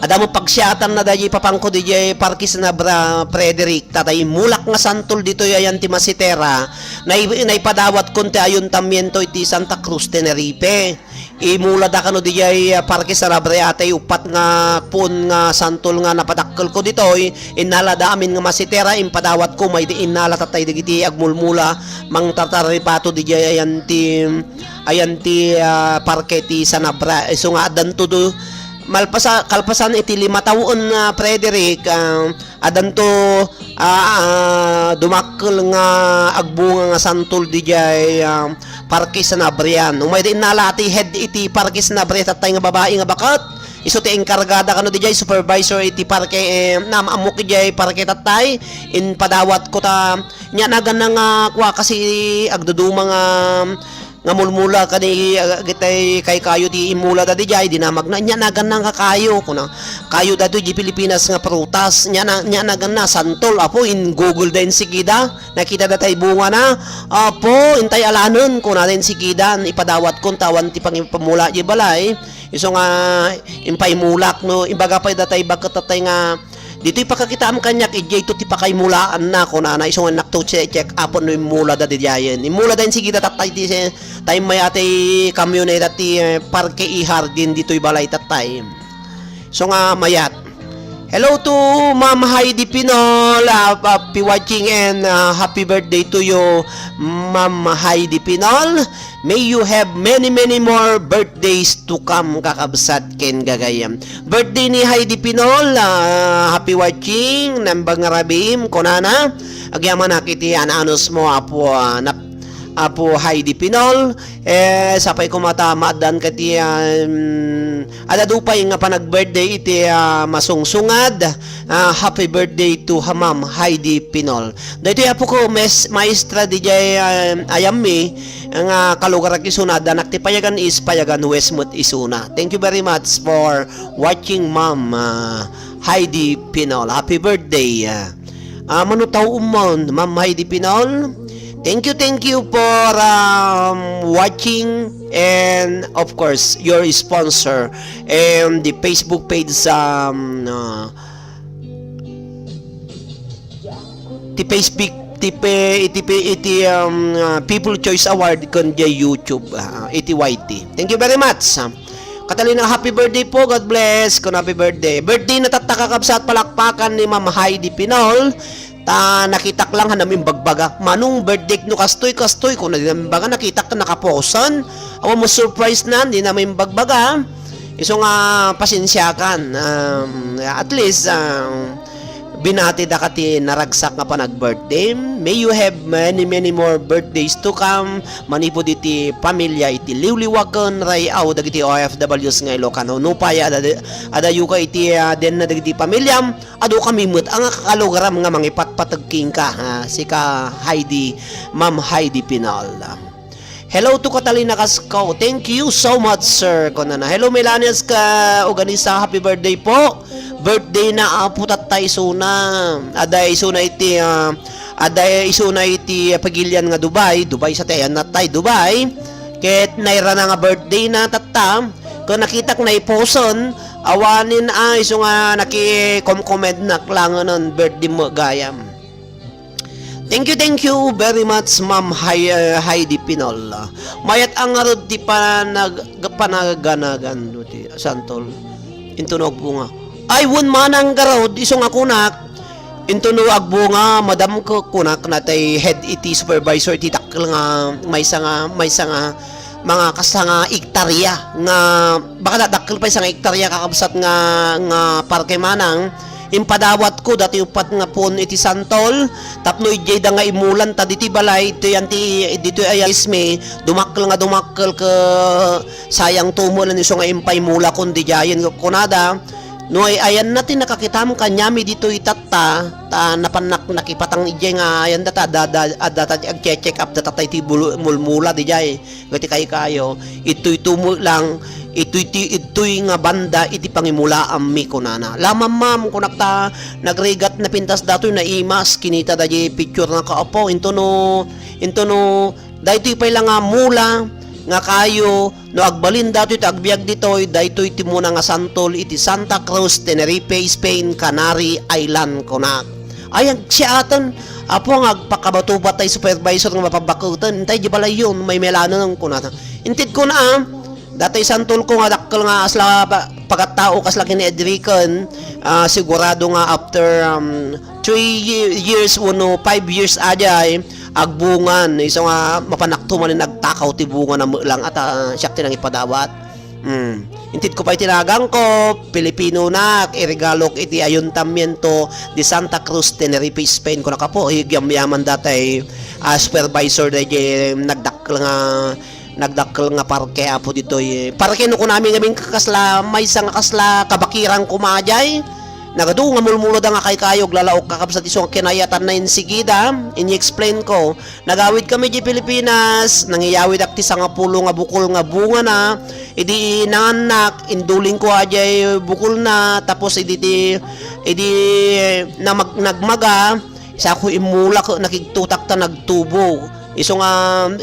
adda mo pagsiatanna daydi ipapangko diay Parke Sanabria, Frederick. Tatay, mulak nga santol ditoy ayan ti masitera. Nai-, naipadawat kon ti ayuntamiento iti Santa Cruz, Tenerife. Imulada kano diay, ah, Parke Sanabria tay uppat nga puon nga santol nga napadakkelko ditoy, innalada amin nga masitera, impadawatko, maydi innala tatay dagiti agmulmula, mangtartaripato diay ayan ti, ayan ti, ah, Parke ti Sanabria. Isu nga addanto do, malpasa-, kalpasan iti lima tawen, ah, Frederick, ah, Addanto, ah, ah, dumakkel nga agbunga nga santol didiay, ah, Parke Sanabria. Umayda innala ti head iti Parke Sanabria, tatay nga babai nga baket. Isu ti enkargada kano didiay, supervisor iti parke, eh, naam-ammok idiay parke, tatay. Impadawatko ta, nya naganna nga kua kasi agduduma nga nga mulmula kadi, ah, dagitay kaykayo ti immulada didiay, dinamagna, nya naganna nga kayo, kuna, kayo daytoy di Pilipinas nga prutas, nya na, nya naganna, santol, apo, in-Google da insigida, nakita da tay bungana, apo, intay alanen, kuna da insigida, ipadawat kon ta awan ti pangipammula di balay, Isu nga impaimulak, no, imbaga pay datay baket tatay nga, "Ditoy pakakitaam kaniak, idiay to ti pakaimulaanna," kunana. Isu nga nakto che-, check up no immulada didiayen. Immulada insigida tatay ti se-, tay may atay kamioneta ti, eh, parke i hardin ditoy balay tatay. Isu nga mayat. Hello to Ma'am Heidi Pinol. Ah, happy watching and, ah, happy birthday to you, Ma'am Heidi Pinol. May you have many, many more birthdays to come, kakabsat ken gagayem. Birthday ni Heidi Pinol, ah, happy watching, naimbag nga rabiim, kunana. Agyamanak iti an-anusmo, Apo, ah, nap-, Apo Heidi Pinol. Eh, sapay koma ta maaddaan ka ti, ah, mm, adda dupay nga panag-birthday iti, ah, masungsungad. Ah, happy birthday to ha-, Ma'am Heidi Pinol. Daytoy apoko, mes-, maestra didiay, ah, ayammi, nga kalugarak isuna, addanak ti Payagan East, Payagan West met isuna. Thank you very much for watching, Ma'am, ah, Heidi Pinol. Happy birthday, ah. Ah, mano tao umon, Ma'am Heidi Pinol. Thank you, thank you for, um, watching and of course your sponsor and the Facebook page, um, uh, ti Facebook, ti pe-, iti pe-, iti, um, uh, People Choice Award ken diay YouTube, uh, iti Y T. Thank you very much. Catalina, happy birthday po. God bless. Kun happy birthday. Birthday na tatta, kakabsat, palakpakan ni Ma'am Heidi Pinol. Ta nakitak lang han namimbagbaga. Manong birthday no kastoy, kastoy. Kun di namimbagbaga, nakitak nakaposan. Awan mo surprise na, di namimbagbaga. Isu nga pasensiakan. Um, at least, um, binati da ka ti naragsak nga panag-birthday. May you have many, many more birthdays to come. Manipud iti pamilya iti liwliwaken, ray-aw dagiti O F Ws nga Ilocano. Nupay adda, adayo ka iti, ah, denna dagiti pamilyam, adu kami met a nga kakalugaram nga mangipatpateg kenka, ha, sika Heidi, Ma'am Heidi Pinal. Hello to Catalina Casco. Thank you so much, sir. Kunana, "Hello, Melania Sca-, Organisa. Happy birthday po." Birthday na, apo, tatta isuna. Adda isuna iti, ah, adda isuna iti pagilian nga Dubai. Dubai sa tayan na tay, Dubai. Ket nairana nga birthday na tatta. Ken nakitak naiposen, awanen a, isu nga nakikomkomednak langen birthday mo gayam. Thank you, thank you very much, Ma'am Hay-, uh, Heidi Pinol. Mayat a ngarud ti panag-, panaganagan ti santol. Intono agbunga. Ay, wen manang ngarud, isu nga kunak. Intono agbunga, madam, ku-, kunak natay head iti supervisor iti dakkel nga maysa nga, maysa nga mga kasta nga ektarya nga, baka da-, dakkel pay sa nga ektarya, kakabsat, nga, nga parke manang. Impadawatko dati uppat nga puon iti santol tapno idiay da nga imulan ta diti balay, ditoy anti, ditoy ayan ismi, dumakkel nga dumakkel ke sayang tumelen isu nga impaimulakon didiayen kunada. No ay-ayanna ti nakakitam kaniami ditoy tatta, ta napannak nakipatang idiay nga ayan data, da, da, adda ta agche-check up data tay ti bulu-, mulmula didiay. Ket ti kaykayo, itoy tumo lang, itoy ti, itoy nga banda iti pangimulaammi, kunana. Laman, ma'am, kunak ta nagrigat, napintas datoy, naimas, kinita da di picture na kaapo, intono, intono, daytoy pay la nga mula nga kayo, no agbalin datoy ti agbiag ditoy, daytoy ti muna nga santol iti Santa Cruz, Tenerife, Spain, Canary Island, kunak. Ay, agsiaten, apo nga agpakabatubat tay supervisor nga mapabakuten, intay di balayyon, may melaneng, kunana. Intedkon a, datay santolko nga dakkel nga asla pa-, pagattao kasla ken ni Edrican, ah, sigurado nga after, um, three ye-, years wenno five years a diay, agbungan. Isu nga mapanakto manen agtakaw ti bunga na met lang at, ah, siak ti nangipadawat. Mm. Intedko pay ti naganko, Pilipinonak, iregalok iti Ayuntamiento de Santa Cruz, Tenerife, Spain. Kunaka po, igyamyaman datay, ah, supervisor daydiay nagdakkel nga, nagdakkel nga parke, apo, ditoy. Parke no kunami ngamin kasla, maysa nga kasla kabakiran koma diay. Nagadu nga mulmula da nga kaykayo, aglalaok, kakabsat, isu nga kinayatanna insigida, ini-explain ko. Nagawid kami di Pilipinas, nangiyawidak ti sangapulo nga bukol nga bungana, idi nangannak, induling ko a diay bukolna, tapos idi ti, idi namag-, nagmaga, isako immulak, nakigtutak ta nagtubo. Isu nga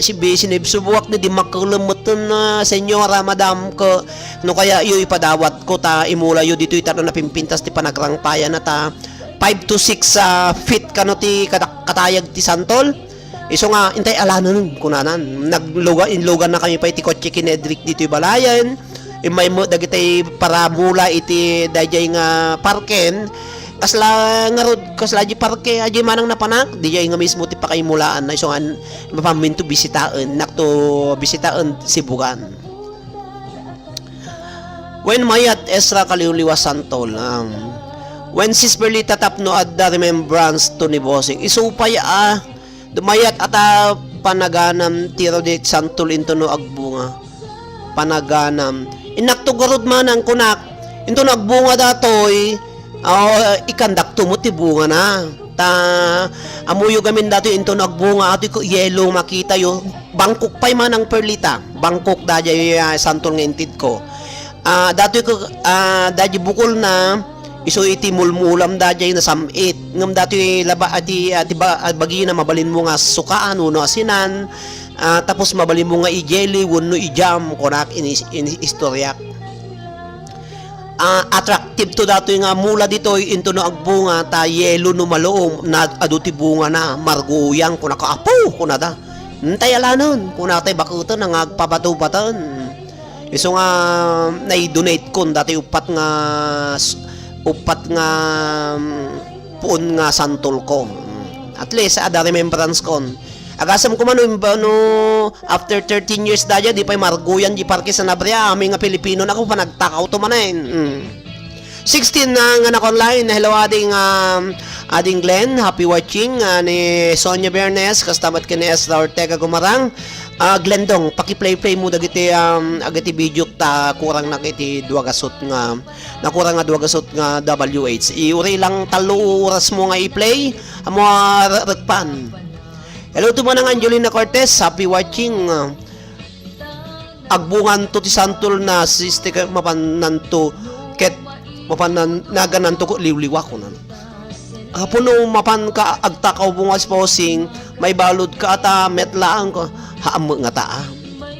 si, bi-, sinibsubuak ni di makulem metten, ah, senyora, madam, ko, no kaya iyo ipadawat ko ta imula yo ditoy ta napimpintas ti panagrangpayan na ta five to six, ah, feet kano ti kada-, katayag ti santol. Isu nga, "Intay alanen," kunana. Nagluga-, inlugan na kami pay ti kotse ken Edric ditoy balayen. Immay met dagiti paramula iti daydiay nga parken. Kasla ngarud, kasla di parke, adiay manang napanak, diay nga mismo ti pakaimulaan na isu nga mapaminto bisitaen, nakto bisitaen sibugan. When mayat Ezra Kaliwliwa Santol, um, when Sis Perlita tapno adda remembrance to ni Bossing, isu pay a, dumayat ata panaganam ti Rodit Santol into no agbunga. Panaganam. Innak to garud manang kunak, into no agbunga datoy, ah, ikandak to mo ti bunga na. Ta, amuyo gamin datoy into no agbunga, atoy ko yelo makita yo. Bangkok pay manang Perlita. Bangkok daydiay, ah, santol nga intedko. Ah, datoy ko, ah, daydiay bukol na, isu iti mulmulam daydiay nasam-it. Ngem datoy laba-, ati, ati ba-, ah, bagina mabalin mo nga sukaan wenno asinan, ah, tapos mabalin mo nga i-jelly wenno i-jam, kunak ini, ini istoryak. Ah, attractive to datoy nga mula ditoy into no agbunga ta yelo no maluom na adu ti bunga na, marguyang, kunak, "Apo," kunada. "Intay alanen," kunatay baketen nga agpabato-baten. Isu nga nai-donate kon dati uppat nga s-, uppat nga, mm, puon nga santol ko. Mm. At least, ada remembrance kon. Agasem ko man no, no after thirteen years daydiay, di pay marguyan di Parke Sanabria, amin nga Pilipino na ko, panagtakaw to manen. Mm. Sixteen na nga naka-online. Hello, ading, um, ading Glenn. Happy watching, ah, ni Sonia Bernes, kasta met ken ni Ezra Ortega Gumarang. Ah, Glendong, paki-play-play mo dagiti, um, agiti video ta kurang na iti dua gasut nga, nakurang nga dua gasut nga W H. Iuri lang tallo oras mo nga i-play, amo a re-, rekpan. Hello to manang Angelina Cortez, happy watching. Agbunganto ti santol na siste ket mapannanto ket mapannan-, nagananto ko liwliwa, kunana. Apo no mapan ka agtakaw bungas posing, maibalud ka ata met laeng ko. Haam nga taa.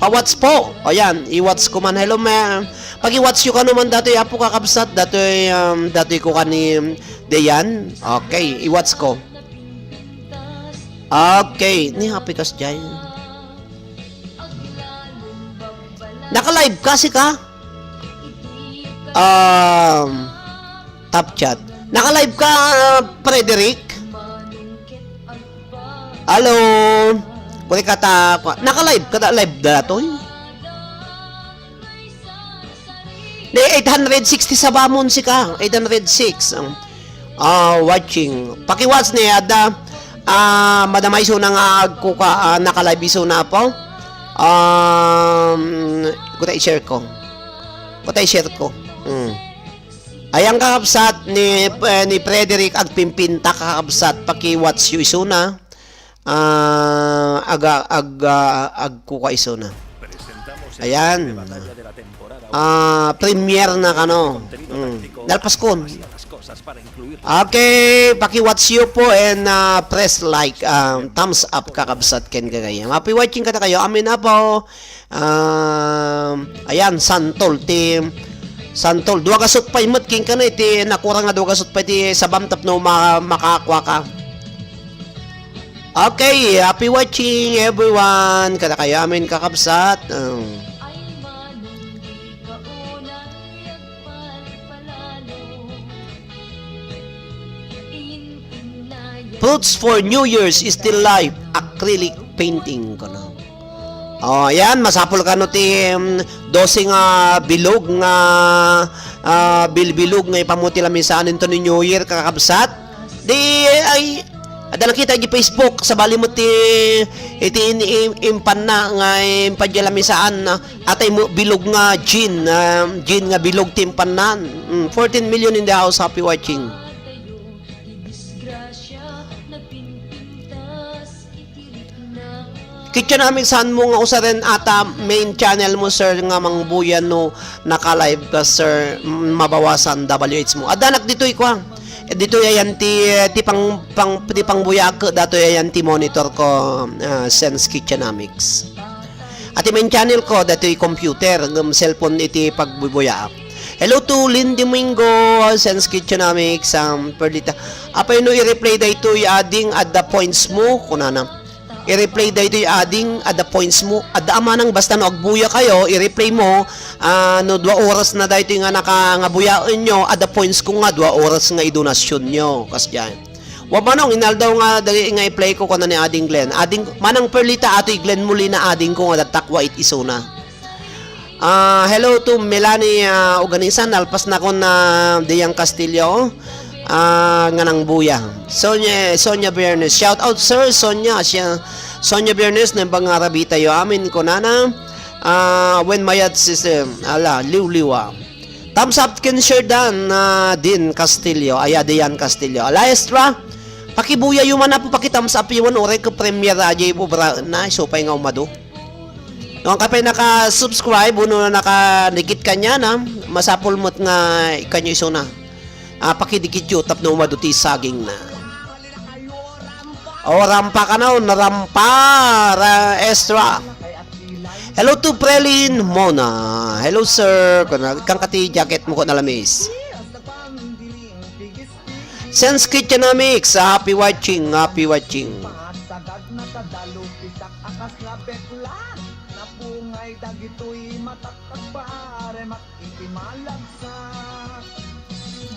Pa-watch po. Ayan, i-watch ko man. Hello, ma'am. Paki-watch yo kano man datoy, apo, kakabsat, datoy, um, datoy ko kani Dayan. Okay, i-watch ko. Okay, ni happy kas jay. Naka-live ka, sika? Um, top chat. Naka-live ka, uh, Frederick? Hello? Kuri ka ta, naka-live ka da, live da to, eh? Di, eight hundred sixty sa bamon sika, eight hundred six. Ang, ah, watching. Paki-watch ni adda, ah, madama isu na nga agkuka, ah, naka-live isu na po. Um, kuta i-share ko. Kuta i-share ko. Mm. Ayan, kakabsat ni, eh, ni Frederick, agpimpinta, kakabsat, paki-watch yo isu na. Ah, aga-, ag-, ah, agkuka isu na. Ayan. Ah, premiere na kano. Mm. Nalpas kon. Okay, paki-watch yo po and, ah, press like, ah, thumbs up, kakabsat ken gagayam. Happy watching kada kayo. Amin, apo. Um, ayan, santol ti, santol. Dua gasut pay met ken kano iti nakurang nga dua gasut pay ti sabam tapno ma-, makakua ka. Okay, happy watching everyone. Kada kayo amin kakabsat. Um. Fruits for New Year's is still life. Acrylic painting kono. Oh, ayan, masapul kano ti, um, dose nga bilog nga, ah, bilbilog nga ipamuti lamisaan into ni New Year, kakabsat. Di, ay, adda nakita iti Facebook, sabali met ti, iti in-, in-, impanna nga impadya lamisaan, ah, atay mo bilog nga gin, ah, gin nga bilog ti impannan. Mm, fourteen million in the house, happy watching. Kitchen amin saan mo nga usaren ata main channel mo, sir, nga mangbuyan no naka-live ka, sir, m-, mabawasan W H mo. Adanak ditoy kwa. Ditoy ayan ti, ti pang, pang, ti pangbuyaak datoy ayan ti monitor ko, ah, Sense Kitchenomics. At ti main channel ko, datoy computer, ngem cellphone iti pagbubuyaak. Hello to Lynn Domingo, Sense Kitchenomics, um, Perlita. Apay no i-replay daytoy ading adda points mo, kunana. I-replay daytoy ading adda points mo. Adda amanang basta no agbuya kayo, i-replay mo, ah, no dua oras na daytoy nga naka-, nga buyaenyo, adda points ko nga dua oras nga idonasyonyo. Kasdiay. Wa manong inaldaw nga dali nga i-play ko kuna ni Ading Glenn. Ading, Manang Perlita, atoy Glenn Molina, ading ko nga dattakwa it isuna. Ah, hello to Melanie, ah, Uganisa, nalpas na kon na Diang Castillo, ah, nga nangbuya. Sonia, Sonia Bernes. Shout out, sir, Sonia. Siya, Sonia Bernes, nembang nga Rabita yo. Amin, kunana. Ah, when mayad sister, ala, liwliwa. Thumbs up ken share dan, ah, Din Castillo. Ay, Dian Castillo. Ala, Estra, pakibuya yo man apo, paki-thumbs up yo man, uray ka premiere, ajay bubraen na, isu pay nga umadu. No, angka pay naka-subscribe, uno na nakanikit kanya na, masapul met nga ikanyo isuna. Ah, pakidikit yo, tapno umadu ti saging na. O, rampa ka na, o, narampa, ra-, Estra. Hello to Prelin Mona. Hello, sir. Kuna, ikkan ka ti jacket mo ko nalamis. Sense Kitchenomics, happy watching, happy watching. Sagad na kadalo, pitak akas nga bekla. Napungay dagitoy matak agparemak iti malagsak.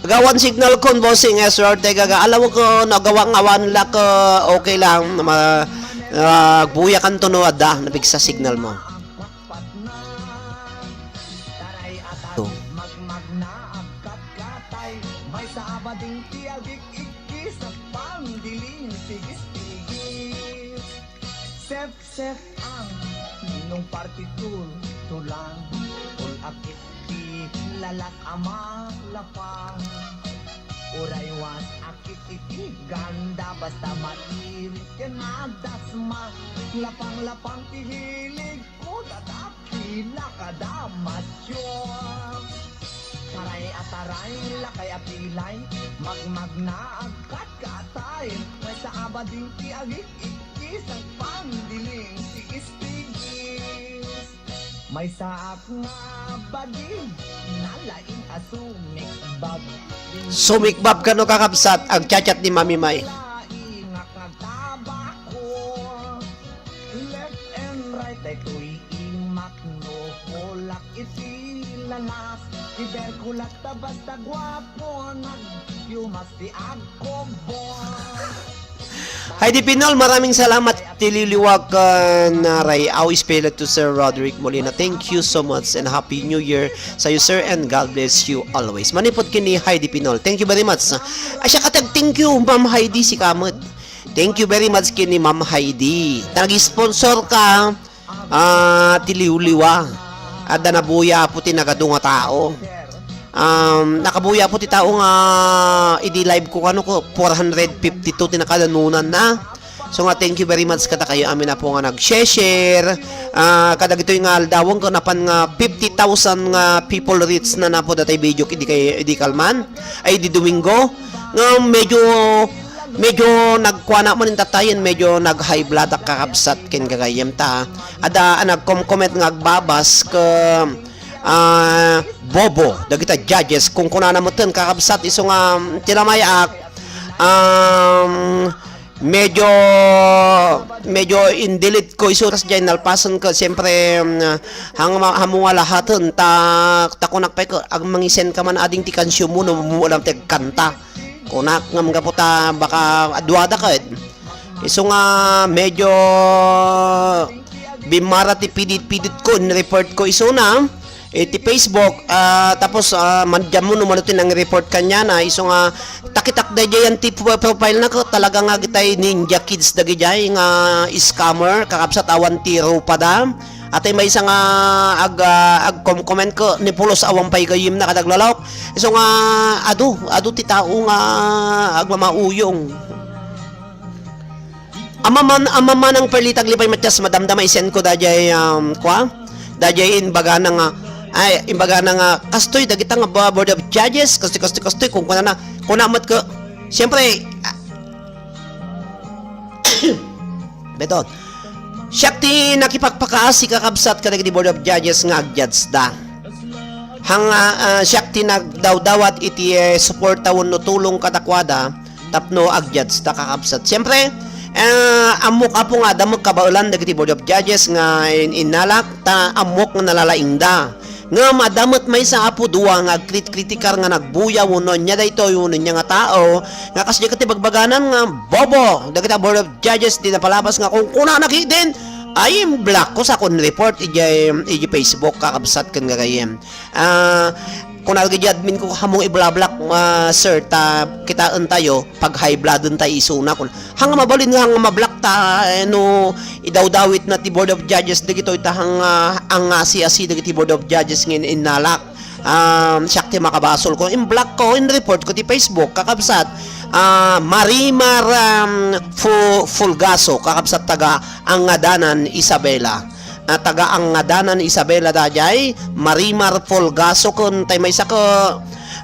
Agawan signal kon, bossing, Ezra Ortega, ga, alam mo ko, no, gawa nga awan lak, uh, okay lang, ma-, uh, agbuya kanto no adda, nabigsa signal mo. Taray atat, magmagna, agkatkatay, maysa a bading ti agik-ikkis, agpangdiling, tigis-tigis. Sep-sep ang ninong partitur, tulang, ul-ak iti lalak a malapang. Uray was akit iti ganda, basta mairit ken adasma. Lapang-lapang ti hilig ko, dadapila kada masyo. Taray a taray, lakay a pilay, magmagna, agkatkatay, maysa a bading ti agik-ikkis, agpangdiling, tigis-tigis. Maysaak nga bading, nalaing a sumikbab. Sumikbab kano, kakabsat, agchat-chat ni Mami May. Laing a kagtabako. Left and right, daytoy imak no kulak iti lalas. Iberkulak ta basta guapo, nagyumas ti agkobor. Heidi Pinol, maraming salamat ti liwliwa ken, uh, ray-aw, especially to Sir Roderick Molina. Thank you so much and Happy New Year sa'yo, sir, and God bless you always. Manipod ken ni Heidi Pinol. Thank you very much. Ay, siya katag, thank you, Ma'am Heidi, sika met. Thank you very much ken ni Ma'am Heidi. Ta nag-sponsor ka, ah, ti liwliwa. Adda nabuya apo ti nagadu nga tao. Um, nakabuya apo ti tao nga idi live ko, kano ko, four hundred fifty-two ti nakadanonanna. So nga, thank you very much kadakayo amin apo nga nag-share. Ah, kadagitoy nga aldawen ko, napan nga fifty thousand nga people reach na napo datay video idi kay, idi kalman. Ay, di Domingo. Nga medyo Medyo nagkuana man intatayen, medyo nag-high blood ak, kakabsat, ken gagayyem ta. Adda a nagkom-comment nga agbabas ken, ah, bobo dagita judges. Kunkunana metten, kakabsat, isu nga, mm, tinamayak, um, medyo, medyo in-delete ko isu, ta sadiay nalpasen ko, siyempre, mm, hang-, hammo nga lahaten, ta, ta kunak pay ko, ag-, mangi-send ka man ading ti kansiyon mo, no, mo alam ti agkanta. Kunak ngem gapu ta baka aduada ket. Isu nga medyo bimmara ti pidit-pidit ko, in-report ko isuna iti Facebook, ah, tapos, ah, man-, diammo no mano ti nang-report kaniana, isu nga takitak daydiayen ti pro-, profile na ko, talaga nga agitay ninja kids dagidiay nga scammer, kakabsat awan ti rupada. Atay maysa nga ag-, ah, agkom-comment ko, ni pulos awan pay gayyemna kadaglalok. Isu nga adu, adu ti tao nga agmamauyong. Amaman, amamanang Perlita, aglipay, Matias, madamdama, i-send ko daydiay, um, kua? Daydiay imbagana nga, ay, imbagana nga, kastoy, dagita nga ba-, board of judges, kastoy, kastoy, kastoy, kunkunana, kuna met ko, Siyempre, ah, beton. Siak ti nakipagpakaasi, kakabsat, kadagiti Board of Judges nga ag-judge da. Hang, ah, ah, siak ti nagdawdawat iti, eh, suporta wenno tulong kadakuada tapno ag-judge da, kakabsat. Siyempre, ah, ammok, Apo, nga adda met kabaelan dagiti Board of Judges nga in-, innalak, ta ammok nga nalalaingda. Ngem adda met maysa, Apo, dua nga agkritkritikar nga nagbuya wenno ania daytoy wenno ania nga tao nga kasdiay ket ti bagbaganan nga bobo dagiti Board of Judges ti napalabas nga kunkunana ketdin, ay, imblockko sa kun report idiay, idiay Facebook, kakabsat ken gagayyem. Ah, kuna dagiti admin ko, "Ammom nga ibla-block, ah, sir, ta kitaentayo, pag-high blood-entayo isuna," kun. Hanga mabalin nga hanga ma-block ta, eh, no idawdawitna ti Board of Judges dagitoy ta hanga angasi-asi dagiti Board of Judges nga in-, innalak. Um, siak ti makabasol ko. In-blockko, in-report ko ti Facebook, kakabsat, ah, Marimar, um, Fu-, Fulgaso, kakabsat, taga Angadanan, Isabela. Ah, taga Angadanan, Isabela, daydiay, Marimar Fulgaso, kun tay maysa ko,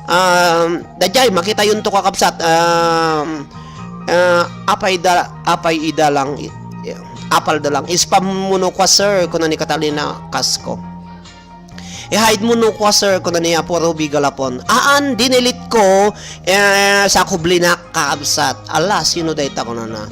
um, daydiay, makitayonto, kakabsat, um, ah, apay da, apay ida lang, i-, apalda lang. Spam mo no kwa, sir, kuna ni Catalina Casco. I-hide mo no kwa, sir, kuna ni Apo Ruby Galapon. Aan, dinelete ko, eh, sa kublinak, kakabsat. Ala, sino dayta, kunana?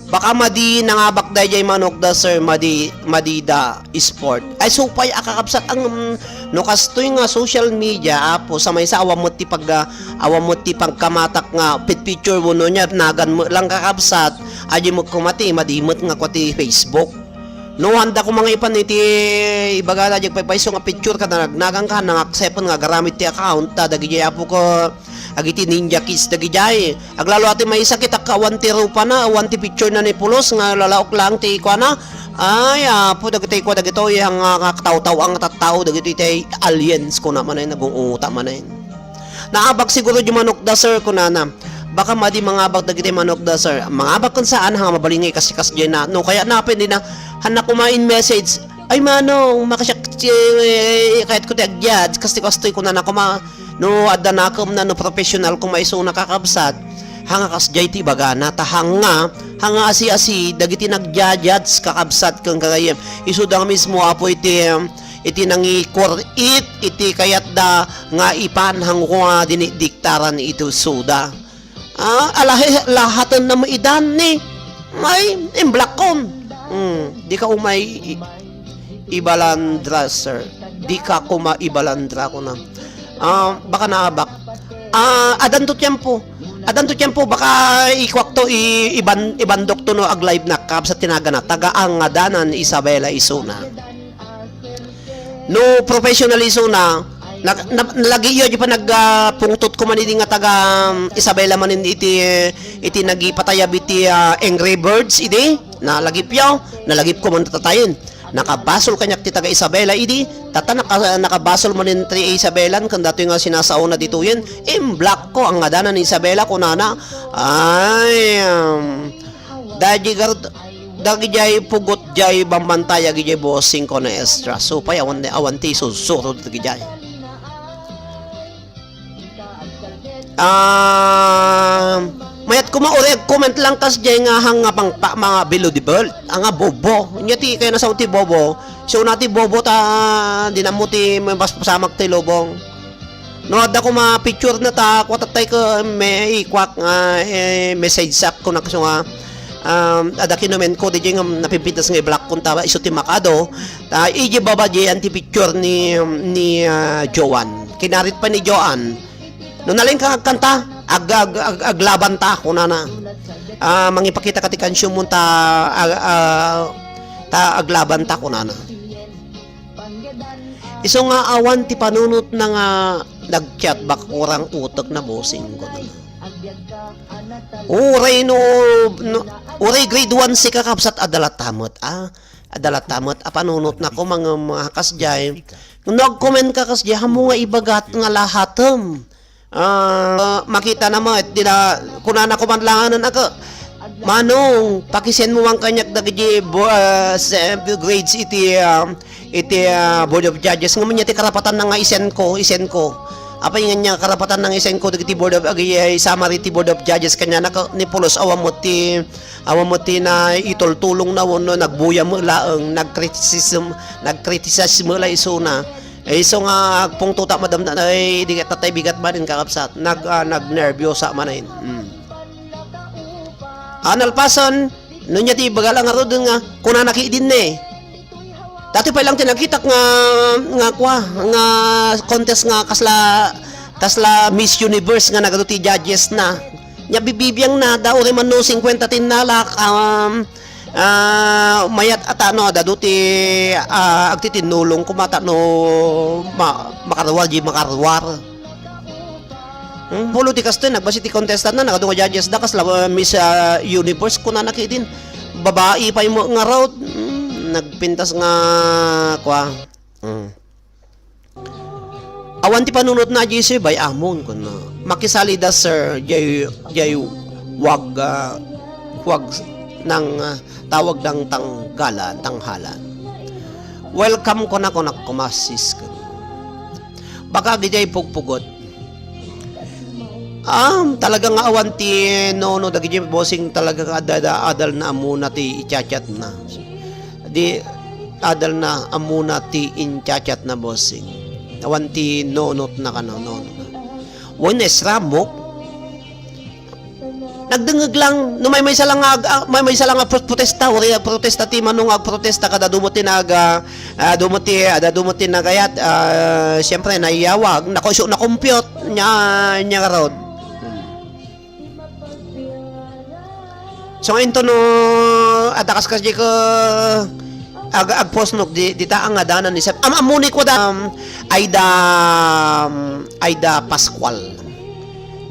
Baka madi nangabak daydiay manokda, sir, madi, madi da sport. Ay, supay a, kakabsat, ang, mm, no kastoy nga social media, Apo, sa maysa, awan met ti pag-, ah, awan met ti pagkamatak nga pit-picture wenno ania, nagan met lang, kakabsat, adi met kumati, madi met nga kwa ti Facebook. No, handa ko mga ipan iti ibagada, di agpaypayso nga picture ka, nanagnagan ka, nangaksepen nga agaramid ti account, ta dagiti Apo ko, agiti ninja kids dagidiay. Aglalo ati maisakit, akka awan ti rupana, awan ti picture na ni pulos, nga lalaok lang ti kuana. Ay, Apo, dagiti kua, dagitoy, nga, nga taw-taw-ang tattao, dagiti ti aliens, kuna manen, nagunguta manen. Naabak siguro di manokda, sir, kunana. Baka madi mangabak dagiti manokda, sir. Mangabak ken saan, ha, mabalin nga ikas-ikas diay na. No, kaya napin di na, handa koma in-message. Ay, manong, makasiak, eh, kayat ko ti ag-judge, kastoy-kastoy, kunana koma. No, adda nakemna, no, professional koma isuna, kakabsat. Hanga kasdiay ti ibagana, ta hanga, hanga asi-asi, dagiti nag-judge, kakabsat, ken gagayyem. Isuda mismo, Apo, iti, em, iti nangikor-it iti kayatda nga ipan hangko nga dinidiktaran iti suda. Ah, alahe-, lahaten na maidan ni. Ay, imblockon. Hmm, di ka umay i-, ibalandra, sir. Di ka kuma ibalandra, kuna. Ah, baka naabak. Ah, adanto tiempo. Adanto tiempo, baka ikuakto i-, iban-, ibandokto no ag-live na, kabsa tinagana. Taga Angadanan, Isabela, isuna. No professional isuna, na, na, nalagipyo di pa nag, ah, pungtot ko man idi nga taga, um, Isabela manen iti, iti nagipatayab iti, ah, Angry Birds idi. Nalagipyo, nalagipko man tatatayen. Nakabasol kaniak ti taga Isabela idi. Tata naka-, nakabasol manen ti Isabelan ken datoy nga sinasaona ditoyen. Imblockko, Angadanan Isabela, kunana. Ay, um, Dagidiay gar-, dagidiay pugot diay bambantayag idiay bossing ko ni Esdras. Supay awan, awan ti isusuro dagidiay. Ah, mayat koma uray ag-comment lang kasdiay nga hanga pang pa, mga below the belt, anga bobo. Nya ti kaya nasaw ti bobo. So na ti bobo ta, di na mo ti mas pasamak ti lubong. No, adda koma picture na ta, kua tattay ken maikuak nga, eh, message sak ko na kaso nga, um, adda kinoment ko, didiay nga napimpintas nga i-block kun ta, isu ti makado. Ta, iji baba diay ti picture ni, ni, ah, Joan. Kinarit pa ni Joan. No, nalin ka agkanta, ag-, ag-, ag-, aglaban ta, kunana. Ah, mangipakita ka ti kansiyon mo ta, ah, ah, ta aglaban ta, kunana. Isu nga awan ti panunotna nga nag-chat back, urang utek na bossing ko na. Uray no, no, uray grade one sika kabsat adda latta met, ah. Adda latta met a panunotna ko mga, mga kasdiay. No ag-comment ka kasdiay, ammom nga ibagat nga lahatem. Ah, makita na met, di na, kunana ko man langanan, aga, "Manong, pakisend mo man kaniak dagiti bo-, ah, se-, grades iti, ah, iti, ah, Board of Judges." Ngem ania ti karapatan na nga isend ko, isend ko. Apay nga ania karapatan nga isengko dagiti board of, agi, ay summary ti board of judges kaniana ka, ni pulos, awan met ti, awan met ti naitultulongna wenno nagbuya met laeng, nag-criticism, nag-criticize met la isuna. Eh, isu nga agpungtota madamdam, ay, di ket tatay bigat manen, kakabsat. Nag-, ah, nagnerbiyosa manen. Mm. Ah, nalpasen, no ania ti ibaga la ngaruden nga, kunana ketdin ne. Dati pay lang ti nakitak nga, nga kua, nga contest nga kasla, kasla Miss Universe nga nagadu ti judges na. Nia bibibiangna, da uray man no singkwenta ti innalak, um, ah, mayat a tano, adda ti, ah, agtitinnulong koma ta no ma-, makaruar, di makaruar. Hmm, pulo ti kastoy, nagbasi ti contestant na, nagadu nga judges da, kasla, uh, Miss, uh, Universe, kunana ketdin, babai pay met ngarud. Hmm, nagpintas nga, kua. Hmm. Awan ti panunotna, Jesse, bay amon, kuna. Makisali da, sir, jay, jay wag, uh, wag nang, uh, tawag dang tanggalan, tanghalan. Welcome, kuna, kuna, kumasis, kuna. Baka gijay pugpugot. Ah, talaga nga awan ti nuno dagiti bossing, talaga nga adda, adda, adal na amuna ti i-chat-chat na. Di, adal na amuna ti in-chat-chat na bossing. Awan ti nunot na kano, nuno na. Wen, esramok. Nagdengngeg lang, no maymaysa lang nga ag-, ah, maymaysa lang nga pro-, protesta, uray protesta ti mano nga agprotesta kada adu met ti nag-, ah, ah, adu met ti, ah, adu met ti nagayat, ah, siyempre, naiyawag, naku-, isu nakumpyot, nia, nia ngarud. Hmm. So, inton no, adda kas-, kasdi ko, ag-, agpusnok, di, dita angadanan ni Sep-, am-, ammoni ko da, um, ay da, um, ay da Pascual.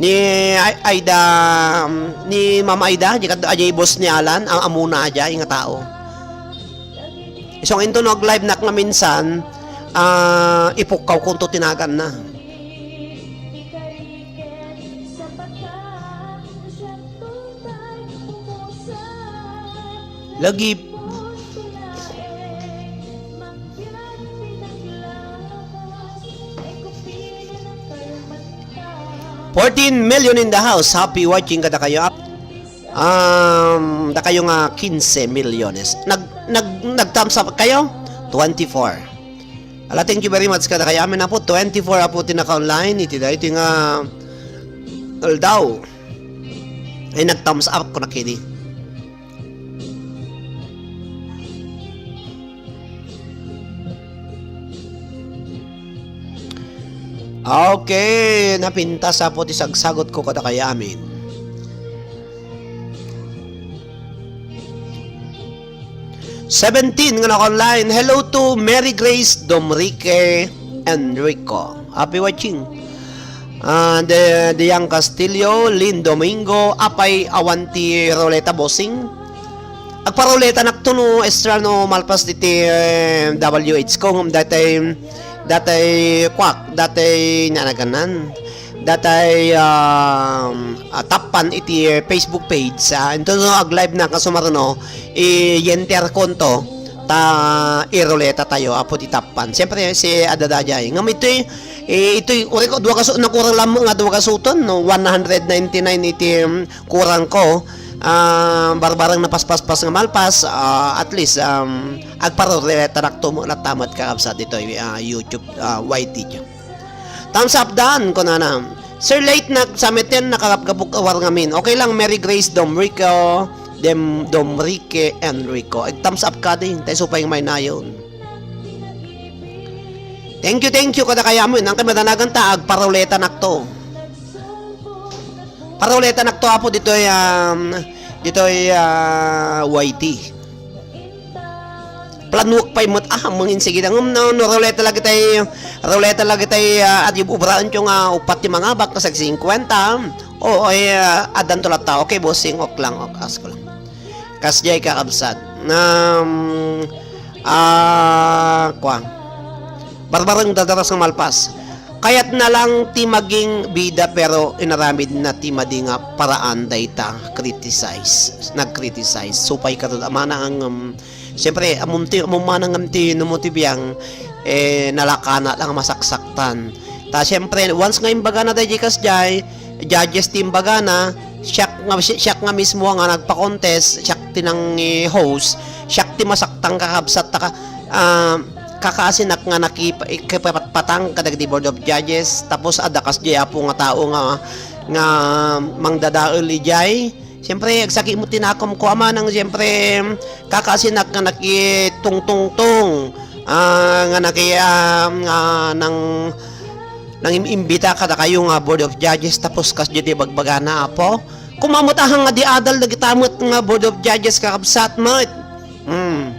Ni Ay-, Aida, um, ni Mama Aida, di kad-, ajay boss ni Alan, ang amuna ajay nga tao. So, inton no ag-live nak nga minsan, ah, ipukkaw kunto ti naganna. Lagi. Fourteen million in the house. Happy watching kadakayo. Um, dakayo nga quince milyones. Nag, nag, nag-thumbs up kayo? Twenty-four. Ala, thank you very much kadakayo. Amin, apo, twenty-four, apo, ti naka-online. Iti daytoy nga aldaw. Ay, nag-thumbs up ko na kini. Okay, napintas, apo, ti sagsagutko kadakayo amin. Seventeen nga naka-online. Hello to Mary Grace Domrique Enrico. Happy watching. Ah, De, Diang Castillo, Lin Domingo, apay awan ti ruleta, bossing? Agparuleta nakto no extra no malpas diti, eh, W H ko, ngem datay, datay kwak, datay nanaganan. Datay, um, ah, tappan iti Facebook page, ah, inton no ag-live na kasumaro no, i-enter konto, ta iruleta tayo, apo ti tappan. Siyempre, si adada jay. Ngem itoy, eh, itoy, uri ko, dua kaso-, nakurang lamang nga dua kasoten, no? One hundred ninety-nine iti, um, kurang ko. Ah, barbareng napaspaspas nga malpas, ah, at least, um, agparureta nakto mo, natamat kakabsat ditoy, ah, YouTube, ah, Y T. Thumbs up dan, kunana. Sir, late na sa meten, nakagapgapok awar ngamin. Okay lang, Mary Grace Domrico, Dem-, Domrique Enrico. Ag-thumbs up ka din, tayo supay nga maynayon. Thank you, thank you, kadakayo amin. Ang kay madanagan ta, agparuleta nakto. Paruleta nakto, apo, ditoy, um, ditoy, ah, Y T. Planuak pay met, ah, mangin sige da. Ngem no, no, ruleta lagi tay, ruleta lagi tay, ah, at ibubraen tiyo nga upat ti mangabak, kasag singkwenta. Oo, ay, ah, addan to latta. Okay, bossing, ok lang, ok, asko lang. Kasdiay kakabsat. Um, ah, kwa. Barbareng dadaras nga malpas. Kayatna lang ti maging bida, pero inaramidna ti madi nga paraan dayta, criticize, nag-criticize. Supay kadud-, amana ang, um, siyempre, ammom ti, ammom man ang ti, no mo ti biang, eh, nalakana lang masaksaktan. Ta siyempre, once nga imbagana daydi kasdiay, judges ti imbagana, siak nga, si-, siak nga mismo nga nagpa-contest, siak ti nang-, eh, host, siak ti masaktan kakabsat ta ka-, ah, kakasinak nga nakip-, ikipatpatang kadagiti Board of Judges, tapos adda kasdiay apo nga tao nga, nga mangdadael idiay. Siyempre, agsakit mo ti nakom ko, Ama, nang siyempre, kakasinak nga nakitungtungtong, ah, nga naki-, ah, nga nang-, nangim-imbita kadakayo nga Board of Judges, tapos kasdiay ti bagbagana, Apo. Koma met a nga di adal dagita met nga Board of Judges, kakabsat met. Hmm.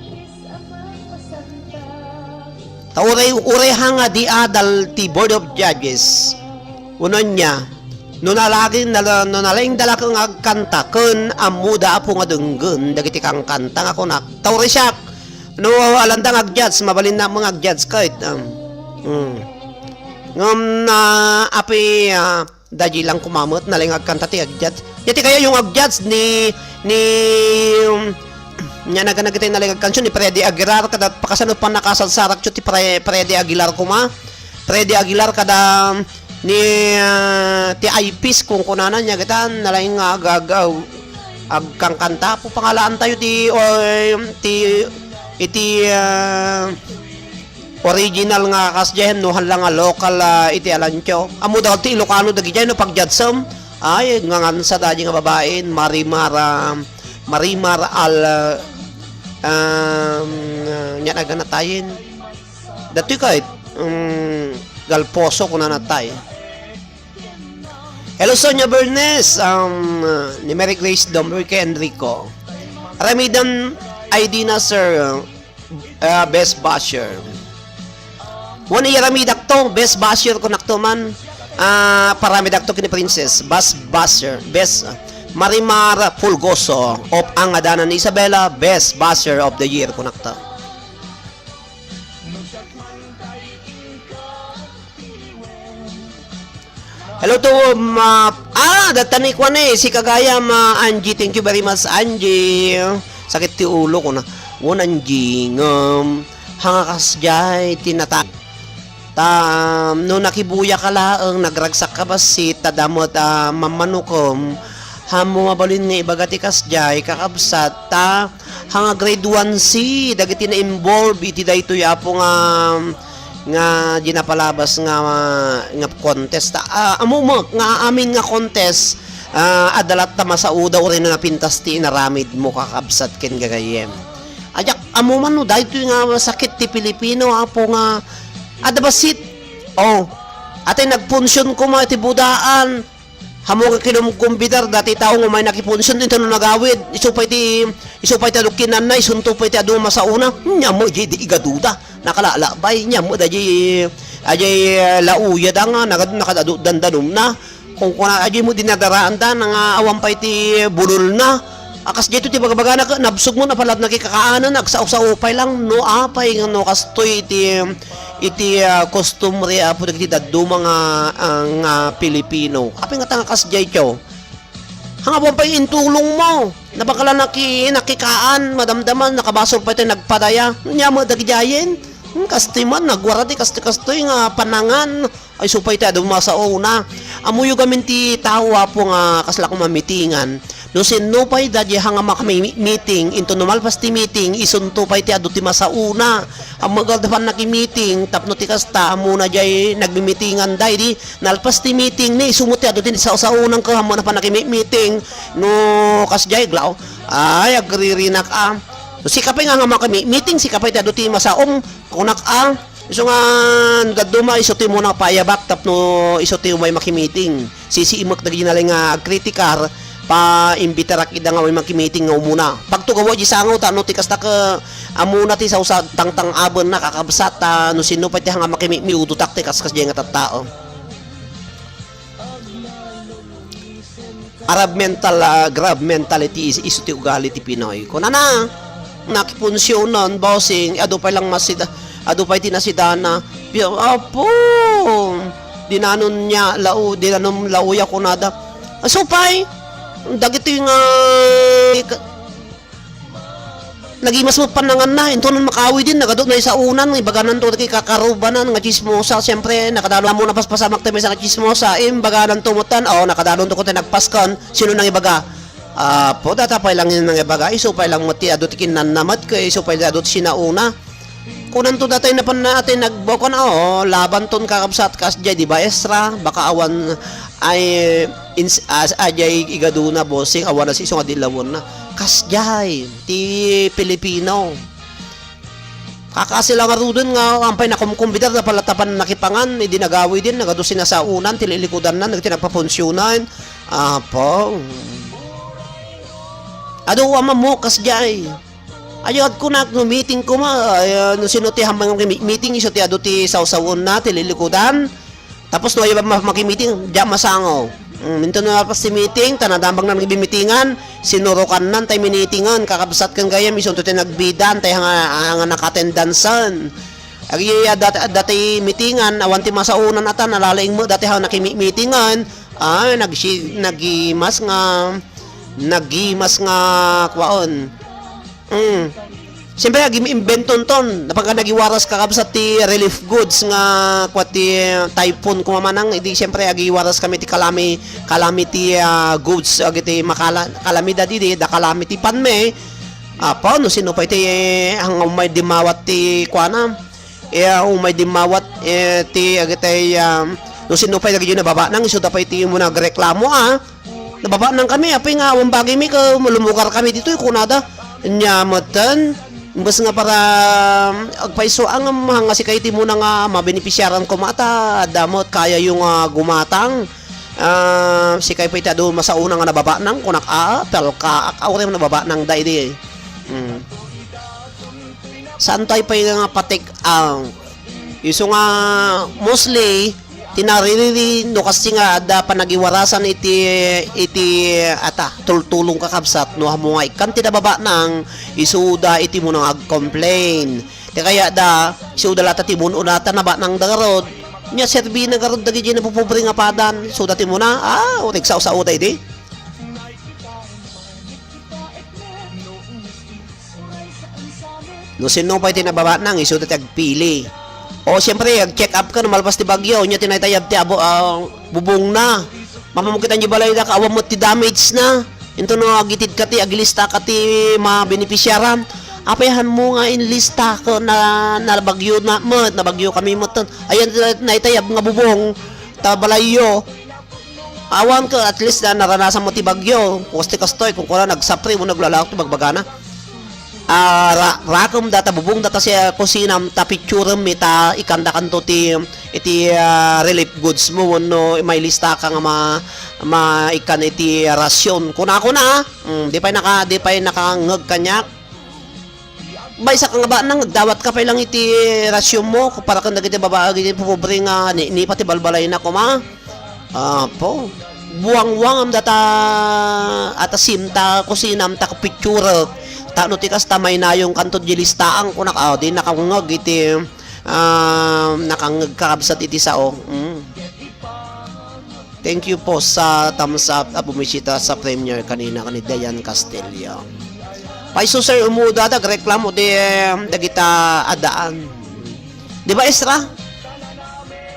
Ta uray, uray a nga di adal ti Board of Judges. Uno nia, no nalagin, nala-, no nalaingda la nga agkanta, ken ammoda, Apo, nga denggen dagiti kankanta nga kunak. Ta uray siak, no, alanda nga ag-judge, mabalinna nga ag-judge ket, um, mm. Ngem na, api, ah, Daji lang koma met, nalaing agkanta ti ag-judge. Iti kayatyo nga ag-judge ni, ni, um, nia, nagana dagiti nalaing agkansion ni Freddy Aguilar, kada pakasano pannakasarsarakyo ti Fre-, Freddy Aguilar koma. Freddy Aguilar kada, um, ni, ah, ti Ipis, kunkunana nia, dagita nalaing nga ag-, ag-, ag-, agkankanta. Apo, pangalaantayo ti, o, ti, iti, ah, original nga kasdiay, no, hala nga local, ah, iti alantio. Ammoda ti Ilocano dagidiay, no, pag-judgesem. Ay, ngangansa dagidiay nga babain, Marimar, ah, Marimar Al, ah, um, nia, nagana tayen. Datoy ket, um, Galposo, kunana tay. Hello, Sonia Bernes, um, ni Mary Grace Domrique Enrico. Ramidan I D na, sir, uh, best basher. Wen, iyaramidakto, best basher kunakto man. Ah, paramidakto ken ni Princess, best basher, best, uh, Marimar Fulgoso of Angadanan ni Isabela, best basher of the year kunakta. Hello to, um, ah, ah, data ni kuan, eh, si Kagayam, ah, Angie. Thank you very much, Angie. Sakit ti ulo ko na. Wen, Angie, ngem, hanga kasdiay, tinata-, ta, no nakibuya ka laeng, nagragsak ka bassit, ta damot, ah, mammanukem, ammo mabalin nga ibaga ti kasdiay, kakabsat, ta, hanga grade one C, dagiti na-involve iti daytoy, Apo, nga, nga di napalabas nga, nga contest. Ta, ah, ammo met nga amin nga contest, ah, adda latta masauda uray no napintas ti inaramidmo, kakabsat ken gagayyem. Ajak, ammo man no daytoy nga sakit ti Pilipino, Apo, nga adda bassit. Oh, atay nagpunsion koma iti budaan. Ammo nga kinumkumbidar dati tao nga umay nakipunsion, inton no nagawid, isu pay ti, isu pay ti adu kinanna, isunto pay ti adu masaona. Nia met di igaduda, nakalalabay, nia met daydi, daydi, eh, lauyada nga, nagadu-, nakadadu dandanumna. Kunkuna, daydi met dinadaraanda, nga awan pay ti bulolna. A, kasdiay ti bagbagana, ket nabsog met, napalad nakikakaanan, agsao-sao pay lang, no apay, no kastoy iti, iti, ah, kustumre, Apo, dagiti dadduma nga, ah, nga Pilipino. Apay nga ta nga kasdiay, tiyo? Hanga awan pay intulongmo. Nabakala naki-, nakikaan, madamdama, nakabasol pay ti nagpadaya. Nia met dagidiayen. Hmm, kastoy man, nagwara ti kastoy-kastoy nga panangan. Ay, isu pay ti adu masaona. Ammoyo gamin ti tao, Apo, nga kasla ko mamitingan. No sinno pay daydi hanga makami-, meeting, inton no malpas ti meeting, isunto pay ti adu ti masaona. Ammo nga adda pan nakimiting, tapno ti kasta, ammona diay nagmimitingan daydi, nalpas ti meeting, ni isu met ti adu ti sao-saonan ket ammona pan nakimi-, meeting. No kasdiay, glaw. Ay, agririnak, a. No sika pay nga, nga makimi-meeting, sika pay ti adu ti masaom, kunak, a. Isu nga, no dadduma, isu ti umuna paayabak tapno isu ti umay makimiting. Sisiimek dagiti nalaing nga agkritikar, paimbitarak ida nga umay makimiting nga umuna. Pagtugaw diay sangaw ta no ti kasta ket ammona ti sausa-, tangtang-abenna, kakabsat, ta no sinno pay ti hanga makimi-, miudotak ti kaskasdiay nga tattao. Arab mental, ah, grab mentality is, isu ti ugali ti Pinoy. Kunana, nakipunsionan, bossing, adu pay lang masida, adu pay ti nasidana. Pi-, apo, dinanon nia, lau-, dinanom lauya kunada. Isu pay, dagitoy nga, Nagimas met pannanganna, intono makawidin, nagadu na isaunan, ibagananto ti kakarubanan nga tsismosa. Siyempre, nakadalon mo napaspasamak ti maysa nga tsismosa, imbaganan to met tan, o, nakadalonto ko ti nagpaskan, sino nang ibaga? Apo, data pay lang yung nang ibaga, isu pay lang met ti adu ti kinnannamat, kay isu pay adu ti sinauna. Kunanto datay napan na atay nagbakan, o, labanton kakabsat, kasdiay, di ba, Esra? Baka awan, ay, ins-, as-, ajay igaduna, bossing, awan na si isu nga di lawenna. Kasdiay, ti Pilipino. Kakasi lang ngaruden nga ampay nakumkumbidar, napalatapan nakipangan, idi nagawidin, nagadu sinasaunan, ti lilikudanna, nagti nagpapunsionan. Apo. Adu, ama mo, kasdiay. Ayat ko na, no meeting ko ma, ay, ah, no sino ti hambang mi-, meeting, isu ti adu ti sawsawenna, ti lilikudan. Tapos no, ay ma-, makimiting, diak masango. Mm, inton napas ti meeting, ta nadamag na nagibimitingan, sinurokan nan, tay minitingen, kakabsat ken gayam, isunto ti nagbidan, tay hanga, hanga nakatendansan. Agi, ah, dat-, dati mitingan, awan ti masaonan ata, nalalaing mo, dati ha nakimi-, mitingan, ah, nagsi-, nagimas nga, nagimas nga, kwaon. Mm. Siyempre, agi-, imbenton ton. Napagka nagiwaras kakabsat ti relief goods nga kuat ti typhoon kumamanang, idi siyempre, agiwaras kami ti kalami-, calamity, ah, goods, agiti makala-, kalamidad idi, da calamity fund mi. Apo, no sino pay ti, ang umay dimawat ti kuana. Eh, umay dimmawat, eh, ti, agitay, ah, no sino pay dagiti nababanang, isu da pay ti umuna agreklamo, ah. Nababanang kami, apay nga awan bagay mi, ka-, lumugar kami ditoy, kunada. Nya, metten, imbes nga para, um, agpayso, ang, um, nga sika iti umuna nga mabenepisyaran koma ta, adda met, kayayo nga gumatang. Ah, sika pay ti adu masauna nga nababanang, kunak, ah, pelka, ak-, awrem nababanang da idi. Mm. Saan tayo pay nga patik-, ah, isu nga mostly, ti naririri, no kasi nga adda panagiwarasan iti, iti, ata, tultulong kakabsat, no, amo nga ikkan ti nababanang, isuda iti umuna nga ag-complain. Ti kayatda, isuda latta ti mun-una ta nabanang da garud. Nya, serbi na garud dagiti napupobre nga padan, isuda ti umuna, ah, o, nagsao-sao da idi. No sino pay ti nababanang, isuda ti agpili. O, siyempre, ag-check up ka no malpas ti bagyo, nya tinaytayab ti abo-, ah, bubongna. Mapamugkitan di balayda ka, awan met ti damage na. Into no, agitid ka ti, agilista ka ti mabenepisyaran. Apay han mo nga inlista ka na, nabagyo na met, nabagyo kami met. Ayan, naytayab nga bubong, ta balayyo. Awan ka, at least na naranasan mo ti bagyo. Kusti kastoy, kung kuna nagsapri mo, naglalawak ti bagbagana. Ah, ra-, rakem data bubong data si, ah, kusinam ta picturem mi ta ikandakanto ti, iti, ah, relief goods mo wenno mailista ka nga ma-, maikkan iti rasyon. Kuna, kuna, ah. Mm, di pay naka-, di pay nakangngeg kaniak. Maysa ka nga banang, agdawat ka pay lang iti rasyon mo, para ken dagiti babae, iti pobre nga ni, ni pati balbalayna koma. Apo. Buangbuangam data, ata sim ta kusinam ta picturek. Ta no ti kasta, maynayon kanto di listaang kunak, ah, di nakangngeg iti, ah, nakangngeg kakabsat iti sao. Mm. Thank you po sa thumbs up a bumisita sa premiere kanina ni Dayan Castillo. Payso, sir, umuda da, reklamo di, em, dagita adaan. Di ba, Esra?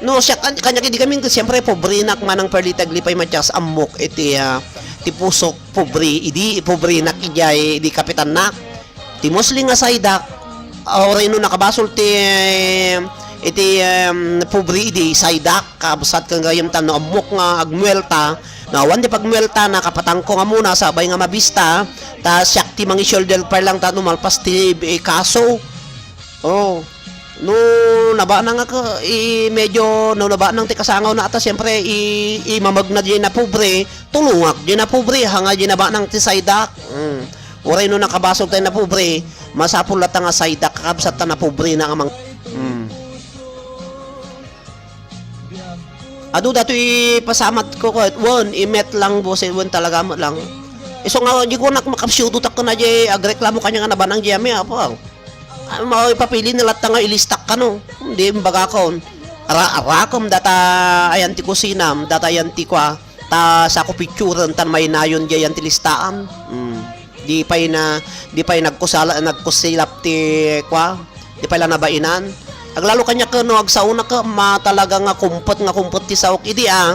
No, siya, kan-, kanya, di kami, siyempre, pobre nak manang Perlita, aglipay, Matias, ammok, iti, ah, ti pusok, pobre, idi, pobre nak, ijay, di kapitan nak. Ti mostly nga saydak, ah, uray no nakabasol ti, iti, em, pobre idi, saydak, kabsat ken gayam ta no ammok nga agmuelta, no awan ti pagmuelta, nakapatangko nga muna, sabay nga mabista, ta siak ti mangi-shoulder fire lang ta no malpas ti, eh, kaso. Oh. No, nabanang nga ka, i-, medyo, no, nabanang ti kasangaw na ata, siyempre, i-, imamag na di na pobre, tulungak di na pobre, hanga di nabanang ti saydak. Mm. Uray no nakabasol tayo na pobre, masapul latta nga saydak, kakabsat ta na pobre na amang. Mm. Adu datoy pasamat ko ket, wen, imet lang, boss, eh, wen, talaga met lang. Isu nga, di ko nak makapsiudo tak na di, agreklamo kanya nga nabanang di ami, apo. Ah, maipapili na latta nga ilistak kano. Hindi, imbagakon. Ara-, arakom data ayan ti kusinam, data ayan ti kua, ta sako picturen tan maynayon di ayan ti listaan. Mm. Di pay na, di pay nagkusala, nagkusilap ti, kua, di pay la nabainan. Aglalo kaniak no agsaonak, ma, talaga nga kumpet nga kumpet ti saok idi, ah.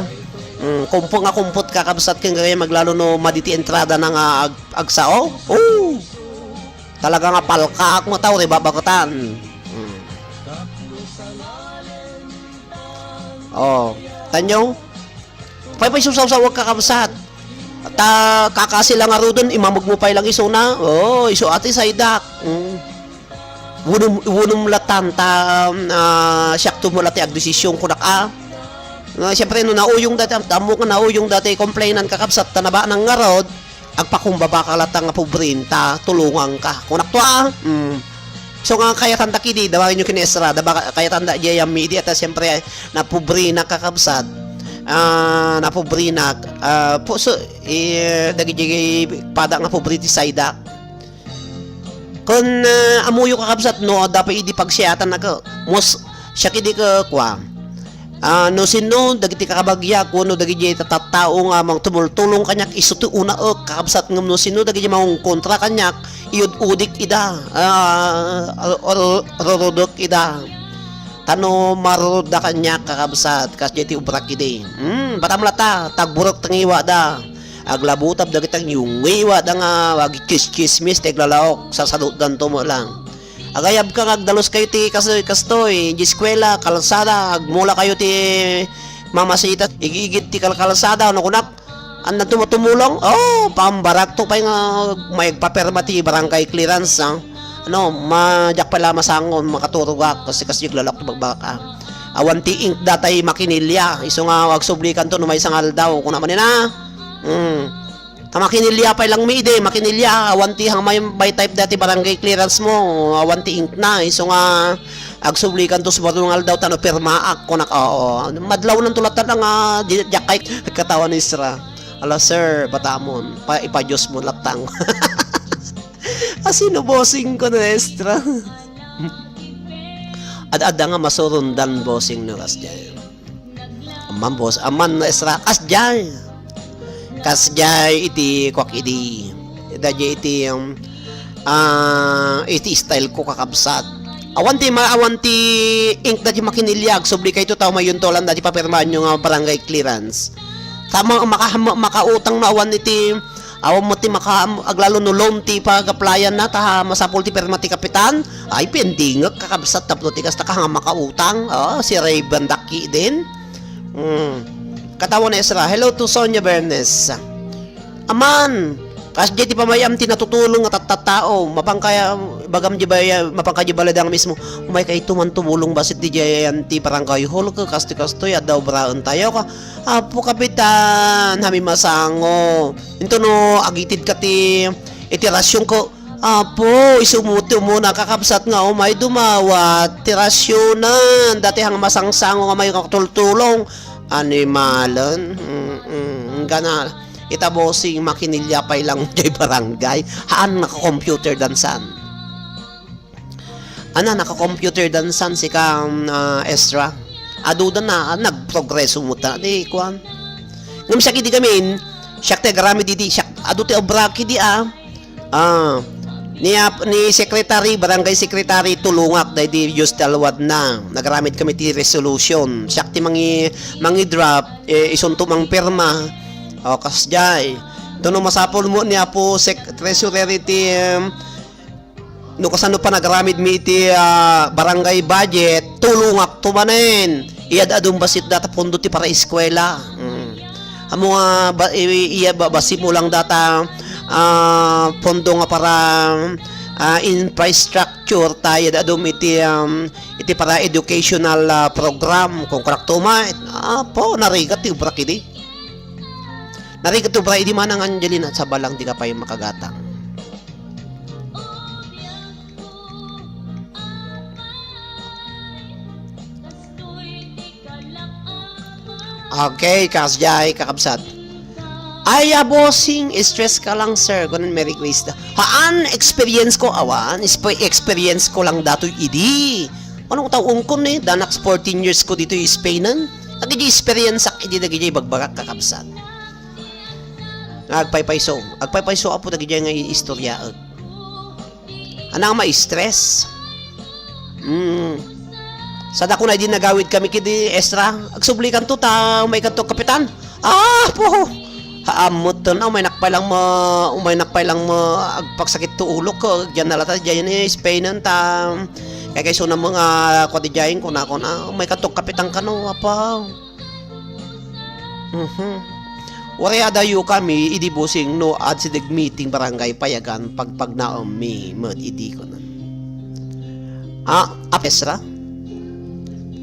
Mm, kumpet nga kumpet, kakabsat, ken gayam aglalo no madi ti entrada na nga ag-, agsao. Oh! Talaga nga palkaak met, aw, ti babaketan. Mm. Oh, tanyo? Pay pay susawsawag, kakabsat. Ta kakasi lang ngaruden, imamegmo pay lang isuna. Oh, isu a ti saydak. Mm. Wennem, wennem latan ta, ah, siakto met la ti agdesisyon, kunak, ah. Nga, siyempre, no nauyong dati, ammok nga nauyong dati complainant, kakabsat, ta nabanang ngarud, agpakumbabaka latan nga pobren ta tulonganka. Kunakto, ah. Mm. So nga, kayatanda kidi, dawagen yo ken Esra, da ba, kayatanda diay ammi idi, ta siyempre, napobrena, kakabsat. Ah, napobrena, ah, puso, eh, dagiti pada nga pobre ti saydak. Ken, ah, ammoyo, kakabsat, no, adda pay idi pagsiatannak, mus-, siak idi ke-, kua. Ah, no sinno dagiti kakabagyak wenno dagiti tattao nga mangtumultulong kaniak, isu ti unaek, kakabsat, ngem no sinno dagiti mangungkontra kaniak, iyud-udik ida, ah, ru-, ru-, rurudek ida. Ta no marurudda kaniak, kakabsat, kasdiay ti obrak idi. Hmm, batam lata, tagburek ti ngiwada. Aglabutab dagiti ngiwada nga agchismis ti aglalaok, sasadutdanto met lang. Agayabka nga agdaluskayo ti kas-, kastoy, di eskuela, kalsada, agmulakayo ti mamasita, igigid ti kalkalsada, no kunak, anda tumo-, tumulong? Oh, pambarakto pay nga maigpapirma ti barangay clearance, ah. Ano, ma-, diak pay la masango, makaturogak, kasi, kasi aglalak ti bagbagak, ah. Awan ti ink data ti makinilya, isu nga agsublikanto no maysa nga aldaw, kuna manen, ah. Hmm. Ta makinilya pay lang mi idi, makinilya, awan ti hangmay by type dati barangay clearance mo, awan ti ink na, isu nga agsublikanto sa baro nga aldaw ta no pirmaak, kunak, oo. Madlawnanto latta nga, di-, diak kay katawan ni Esra. Ala, sir, batamon, pa-, ipa-Dios mo lattang. Asino bossing ko na Esra? Ad-adda nga masurundan bossing no kasdiay. Amman, boss, amman, Esra, kasdiay. Kasdiay iti kuak idi. Daydiay iti, um, ah, iti style ko, kakabsat. Awan ti ma-, awan ti ink daydiay makinilya, agsublikayo ta mayuntolan daydiay papirmaanyo nga barangay clearance. Tama, maka-, ma-, makautang na awan iti Awan met ti maka-, aglalo no loan ti pag-applyan na, ta masapul ti pirma ti kapitan. Ay, pendingek, kakabsat, tapno ti kasta ka nga makautang. Ah, si Raven Daki din. Hmm. Katawan ni Esra, "Hello to Sonia Bernes." Aman, kasdiay ti pamayam ti natutulong nga tattao. Mapangkaya, bagam di ba, mapangkaya di baladang mismo. Umay kay tuman tumulong basit di jayan ti barangay hall ka, kastoy-kastoy, adda obraen tayo ka. Apo, kapitan, hami masango. Into no, agitid ka ti, iti rasyonko. Apo, isu met ti umuna, kakabsat, nga umay dumawat ti rasyonan. Dati hang masangsango nga may katultulong. Animalen. Mm-mm. Gana, ita bossing, makinilya pay lang jay barangay. Haan naka-computer dansan. Ana, naka-computer dansan sika, um, ah, Esra. Adu da na, ah, nagprogreso met ta, di, kuan. Ngem siak idi gamin, siak ti agaramid idi, siak, adu ti obrak idi, ah. Ah, ni, ah, ni secretary, barangay secretary, tulongak, daydi Diyos ti alwad na. Nagaramid kami ti resolution. Siak ti mangi-, mangi-draft, eh, isunto mangpirma. O, kasjay. Ito no masapul mo ni Apo Sec-, Treasurer iti, em, no kasano panagaramid mi iti, ah, barangay budget, tulongak to manen. Iyad-adum bassit data pondo ti para eskwela. Mm. Amo nga ba, i-, iya ba, bassit mo lang data, ah, pondo nga para, ah, infrastructure ta iyad-adum iti, um, iti para educational, ah, program. Kung karakto ma, apo, narigat ti obra kidi. Narigat ti obra idi manang Angelina, sabalang di ka pay makagatang. Okay, kasjay, kakabsat. Ay, ah, bossing, stress ka lang, sir. Kunan, Merry Christmas. Haan, experience ko, awan, exp-, experience ko lang datoy idi. Ano taon ko ni? Danak fourteen years ko dito Spain. Dagiti experience ak idi dagiti bagbagak, kakabsat. nga agpaypayso. Agpaypayso, Apo, dagiti nga istoryaek. Ania nga ma-stress? Mm. Sada kuna idi nagawid kami kidi Ezra, "Agsublikanto ta umaykanto, Kapitan." Ah, po! Haammoten, ah, umaynak pay lang ma-, umaynak pay lang ma-, agpagsakit to ulok, ah, diyan na lata, diyan ni Spain, ta, kay, kay sunam mo nga, kwa di diyan, kuna, kuna, umaykanto, Kapitan, kano, apa? Mhm. Uray adayo kami idi, bossing, no, adda dagiti meeting barangay Payagan, pagpagnaemmi met idi kunan. Ah, Apo Ezra?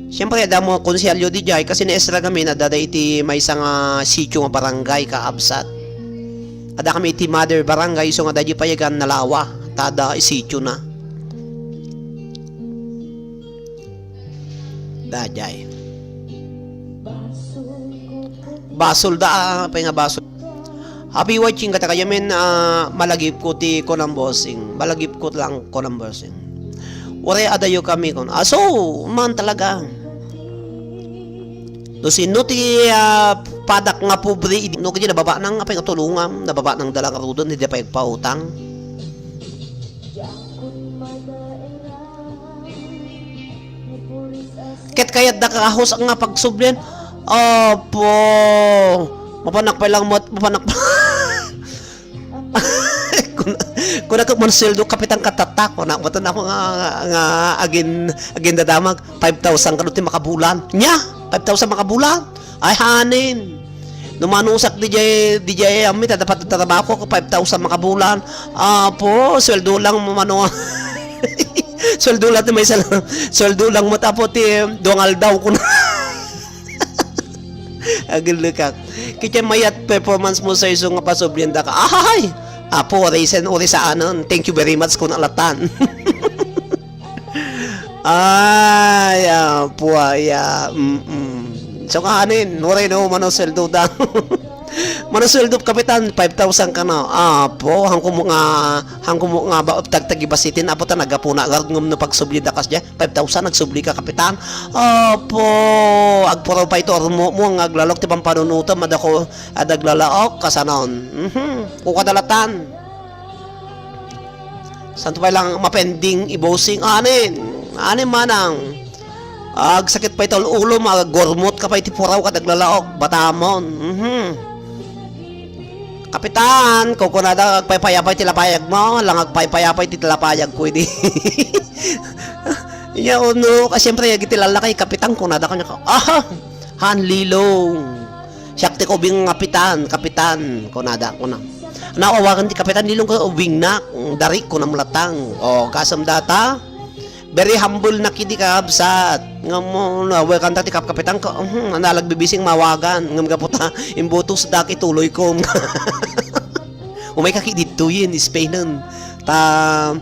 Siyempre, adda mo konsehalyo di jay, kasi ni Ezra kami, adda iti maysa nga sitio nga barangay, kaabsat. Adda kami iti mother barangay, isu nga adda di Payagan, nalawa, ta adda sitio na. Daydiay. Basol da, ah, apay nga basol. Happy watching, kata kayamin, ah, malagipko ti kunam, bossing. Malagipko lang kunam, bossing. Uray adayo kami kun. Ah, so, man talaga. No sino ti, ah, padak nga pobre, idi-, no kadi nababa nang apay nga tulongam, nababa nang dala nga rudon, hindi pa agpautang. Ket kayatda ka ahus nga pagsublian. Apo. Mapanak pay lang met, mapanak pa. Kuna, kuna ket mansueldo, Kapitan, katatta, kuna, baton ako nga, nga, nga agin, agin dadamag, five thousand kano ti makabulan. Nya? Five thousand makabulan? Ay, hanin. No manusak di jay, di jay, ami, ta dapat trabaho ko, five thousand makabulan. Apo, sweldo lang mo mano. Sweldo lang ti maysa lang. Sweldo lang mo, tapo ti duang aldaw ko na. Agulekak. Kiti mayat performance mo sa isu nga pasublianda ka. Ay! Apo, orisen, orisaanon. Thank you very much, kun alatan. Ay, apo, aya. Mm-mm. So, kahanin, uray no, mano sweldo da. Mano sweldo, Kapitan, five thousand kano. Apo, hangko mo nga, hangko mo nga ba, tagtagibasitin, apo, ta nagapuna, agard ngem no pagsubli da kas diay. Five thousand, nagsubli ka, Kapitan. Apo, agpuro pay iti urmo mo, nga aglalok ti pampanunutem, adda ko, adda aglalaok, kasanon. Mhm. Kukadalatan. Santo pay lang mapending ibosing. Anin? Anin manang? Agsakit pay ta ulo mo, agurmot ka pay ti puraw ket aglalaok, batamon. Mhm. Kapitan, kukunada, agpaypayapay ti lapayag mo, lang agpaypayapay ti lapayag ko idi. Nya, ono, ka, siyempre, iti lalaki, Kapitan, kunada kaniak, aha, hanlilong. Siak ti kaubing nga kapitan, kapitan, kunada, kuna. Naawagan ti kapitan, nilong ka ubingnak, darik, kuna mo latta. O, kasam data. Very humble na kidi, kakabsat. Nga mo, nawagan ta ti kap-, kapitan ka, hmm, nalagbibising mawagan. Ngem gapu ta, imbutos dak ituloy ko. Umay ka ki didtoyen, Spainen. Ta,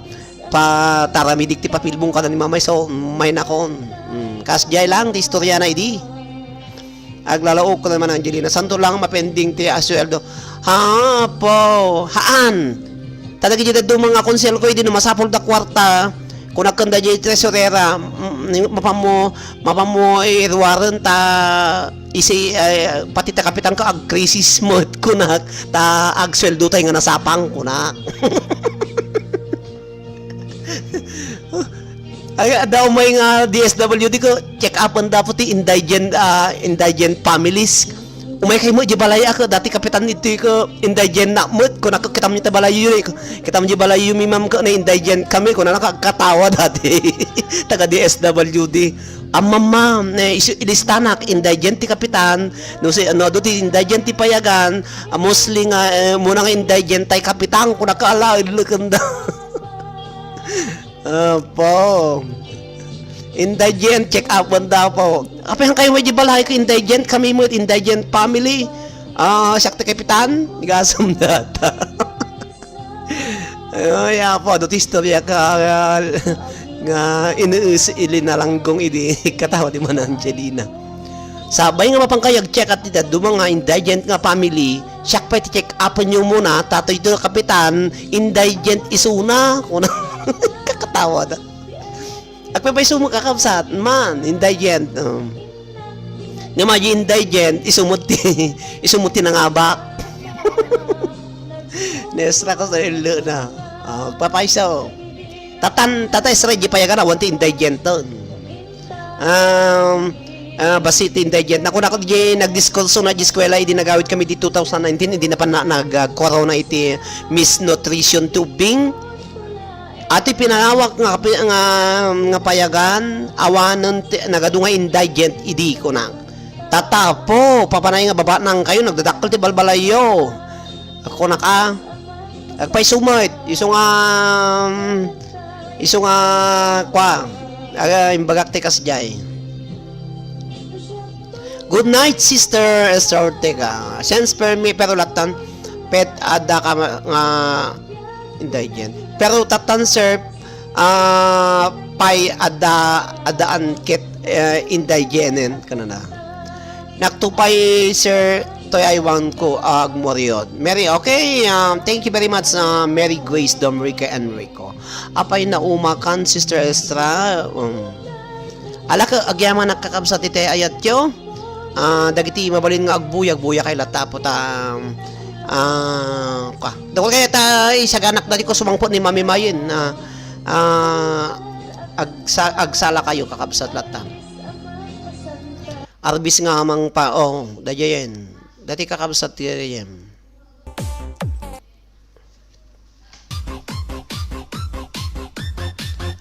pataramidik ti papilbong kada ni mamay, so, may nakon. Hmm, kas diay lang, ti istorya na idi. Aglalaok ko naman, Angelina. Santo lang mapending ti asueldo. Ha, po. Haan. Ta dagiti dadduma nga konsel ko, idi no masapul da kuarta, kunak ken da diay tresurera, mm, mapammo, mapammo iruaren ta isi, eh, pati ta kapitan ka agkrisis met, kunak, ta agsueldo tay nga nasapang, kunak. Ay, adda umay nga D S W D ko, check upen da po ti indigent, ah, indigent families. Umay kay mo, di balay ako, dati kapitan ito ko, indigent na met, kun ako, kitam niya ta balay yun, eh. Kitam niya balay yun, mi ma'am ko, na indigent kami, kun ako, katawa dati. Taga D S W D. Amam, ma'am, eh, isu-, ilistanak, indigent ti kapitan, no si, ano, do ti indigent ti payagan, ah, mostly nga, eh, muna nga indigent tay kapitan, kun ako, ala, idlukenda. Apo. Indigent, check up man da po. Apay, han kayo may di balay ko, indigent kami mo, indigent family. Ah, siak ti kapitan, gasam data. Ay, apo, adu ti istorya ka, nga, nga inuus ili na langgong idi katawa di man Angelina. Sabay nga mapan kayo, check at ita, duma nga indigent nga family, siak pay ti check up nyo muna, tatoy to kapitan, indigent isuna, kuna, kakatawa da. Agpapaiso mo kakabsat, man, indigent, um. Nga magi indigent, isumot ti, isumot ti nangabak. Ni Esra ko sa illo na. Ah, papayso. Tatan, tata Esra, di payagan, awan ti indigent ton. Um, ah, basi ti indigent. Naku, naku, di nagdiskurso na di eskwela, idi nagawid kami di two thousand nineteen, idi napan na, nag, ah, corona iti misnutrition tubing. Ati pinanawak nga, nga, nga payagan, awanen ti, nagadu nga indigent idi kunak. Tatapo, papanay nga babanankayo, nagdadakkel ti balbalayyo. Ako naka, agpayso met, isu nga, um, isu nga, kwa, aga, imbagak ti kasdiay. Good night, Sister Esther Ortega. Sens permi, pero latan, pet adda ka nga, nga indigent. Pero tatan, sir, ah, pay adda, addaan ket, eh, indigenen, kanana. Naktupay, sir, toy aywan ko, ah, agmuriot. Mary, okay, um, thank you very much, ah, Mary Grace Domrica Enrico. Apay naumakan, Sister Estra? Um, ala ka, agyaman a kakabsat iti ayatyo. Ah, dagiti mabalin nga agbuyag, buyag kay latta apo ta, ah, ka. Dakkel kayat a isaganak dati ko sumangpet ni Mami Mayen, ah, ah, agsa-, agsala kayo, kakabsat latta. Arbis nga amang pa, oh, dayayen. Dati kakabsat dayayen.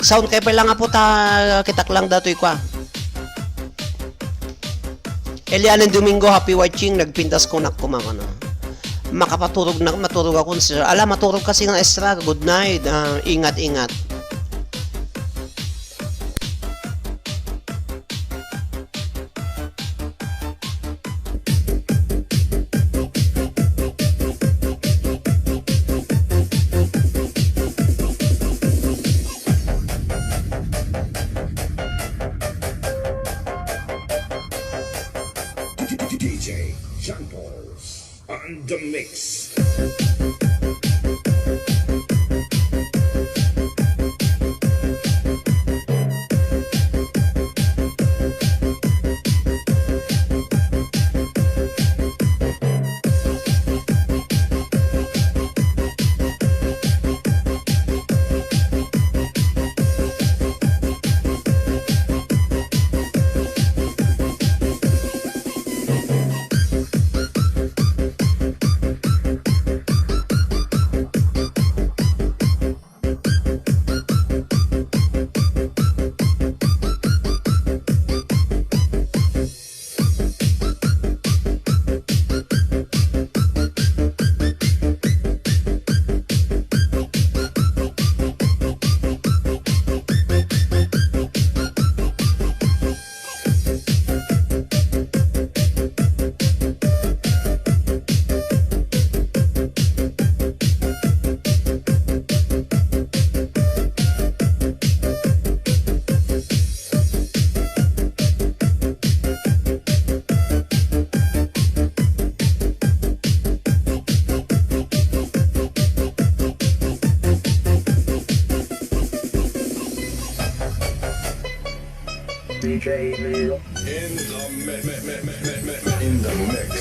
Sound kay pala nga puta, kitak lang datoy kwa. Elianen Domingo, happy watching, nagpintas ko nak kumakana. Makapaturog na, maturog ako, sir. Ala, maturog kasi nga extra. Good night. Ah, ingat, ingat. D J John Paul on the mix. D J Neil. In the mi-, mi-, mi-, mi-, mi-, mi-, in the mix.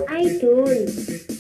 iTunes.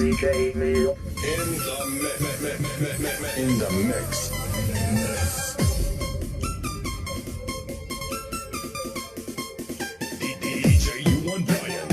D J Neil. In the mi-, mi-, mi-, mi-, mi-, mi-, in the mix. D J U one Brian.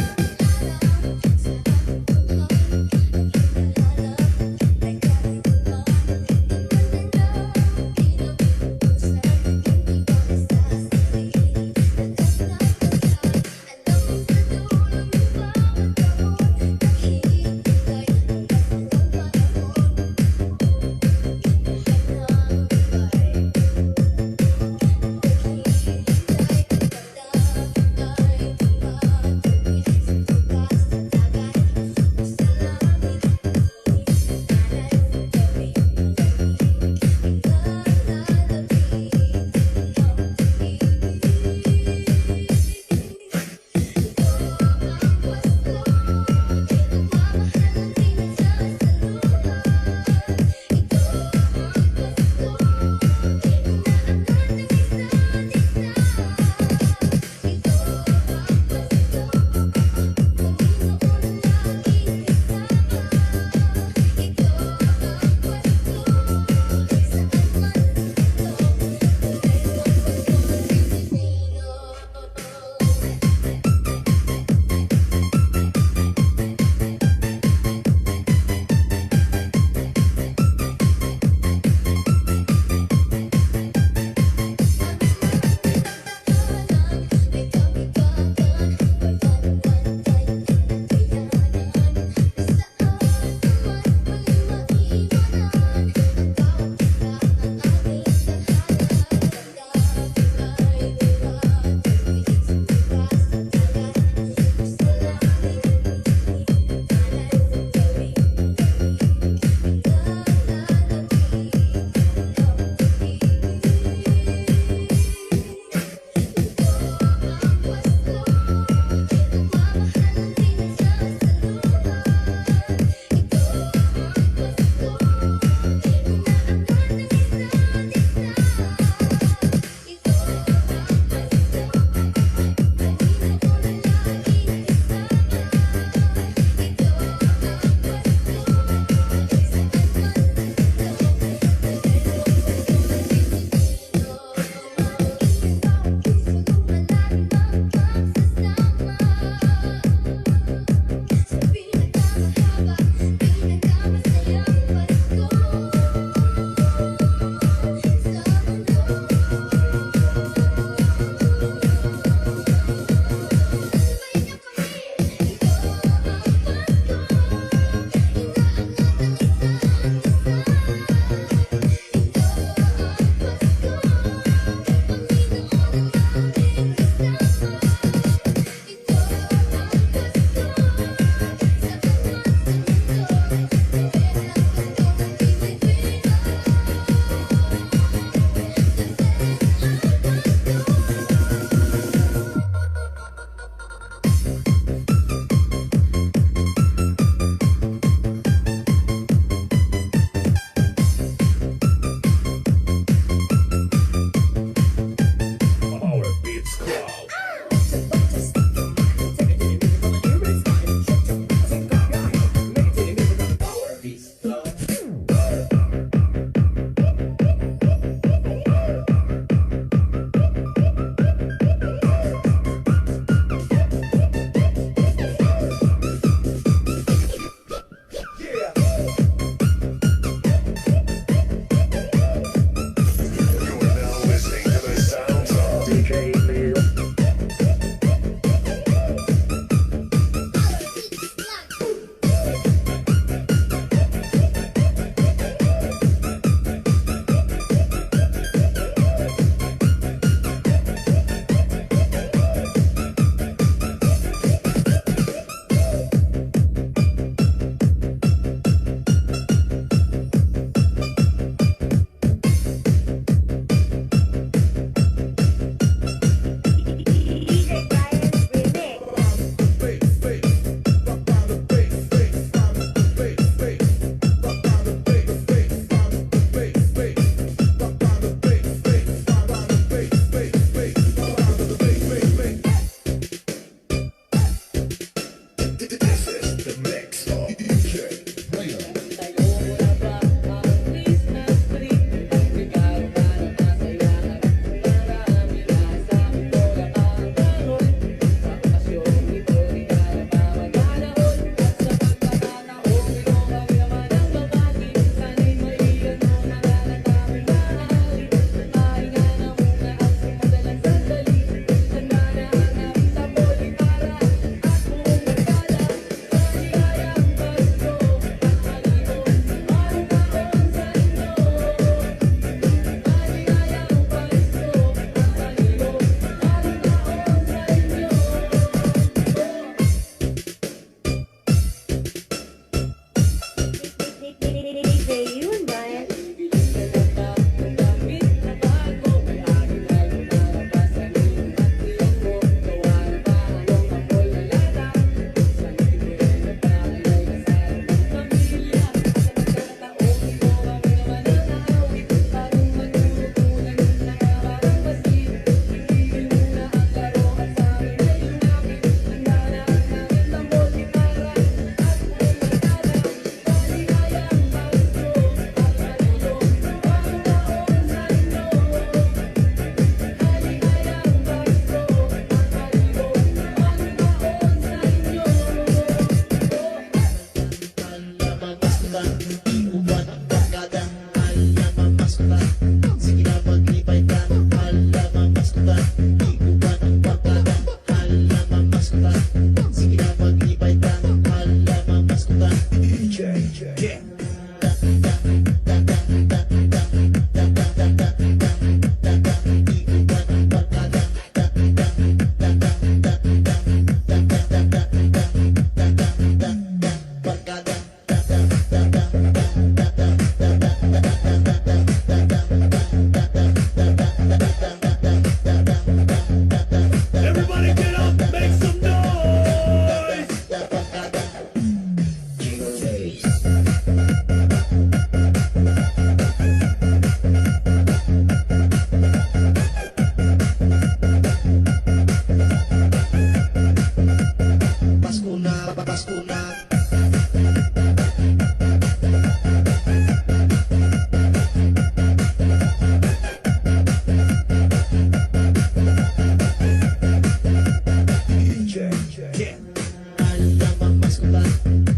Hala, mapaskutan.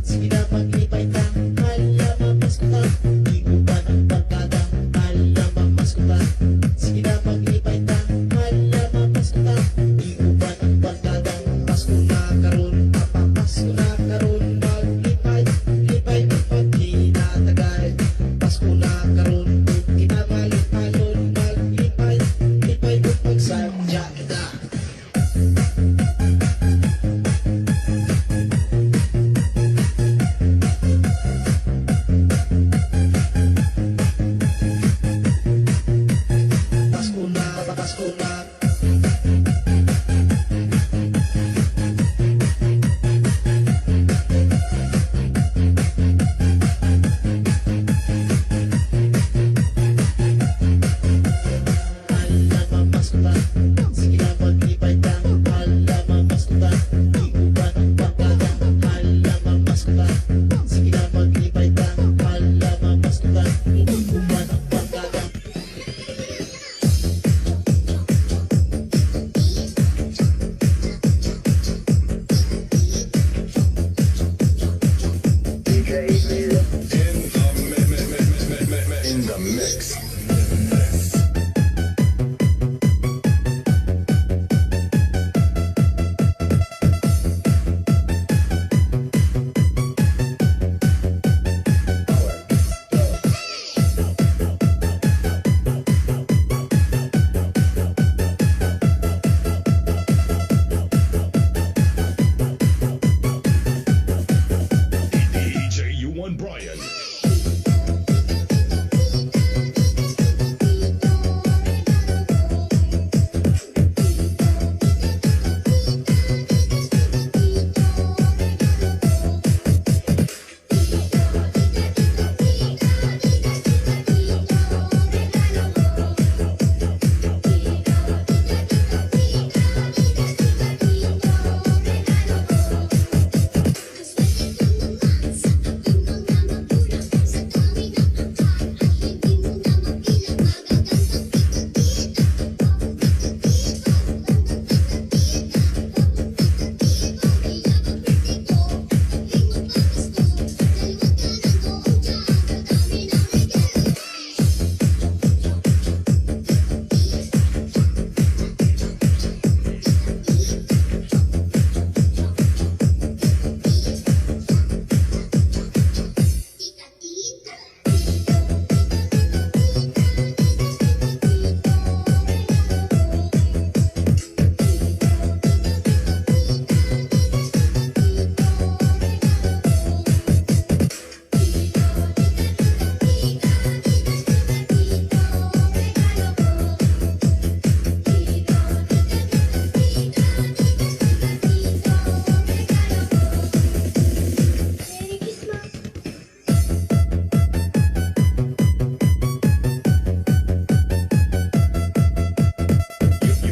Sige na, maglipay ta. Hala, mapaskutan. Di uban ang barkada. Hala, mapaskutan. Sige na, maglipay ta. Hala, mapaskutan. Di uban ang barkada. Pasko na karon, papapasko na karon, maglipay, lipay, pagkinatagay. Pasko na karon, kita malipayon, maglipay, lipay, pagsadya kita. Pasko na, papasko na. Hala, mapaskutan. Sige na, maglipay ta. Hala, mapaskutan. Di uban ang barkada. Hala, mapaskutan. Sige na, maglipay ta. Hala, mapaskutan. Di uban ang barkada. In the mix. D J Yuan Brian.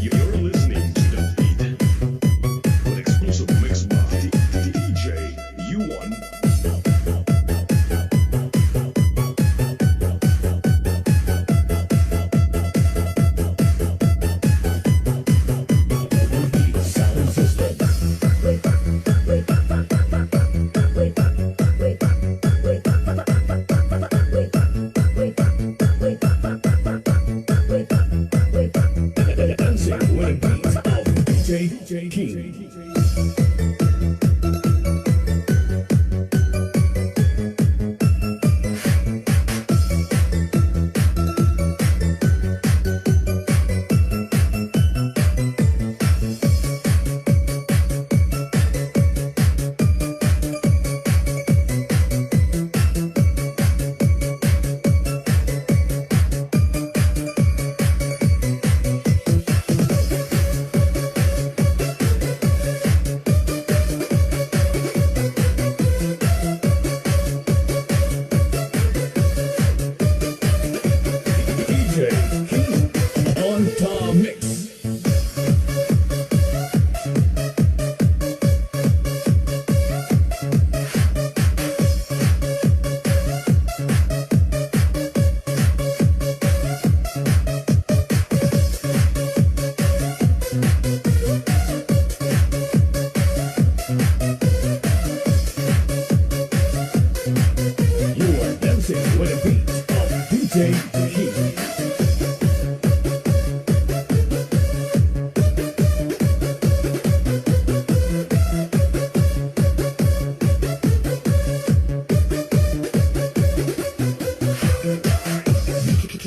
You're listening to The Beat with exclusive mix by D J Yuan. Dancing with the beats of D J King.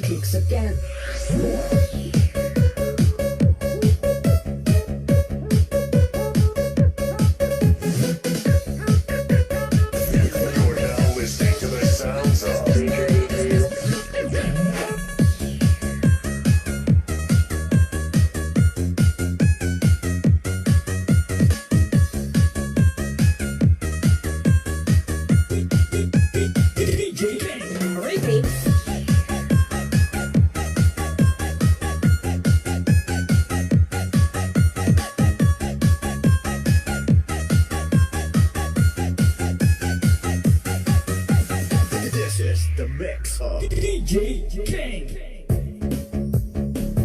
Kicks again. You're now listening to the sounds of D J D J King Remix. This is the mix of D J King.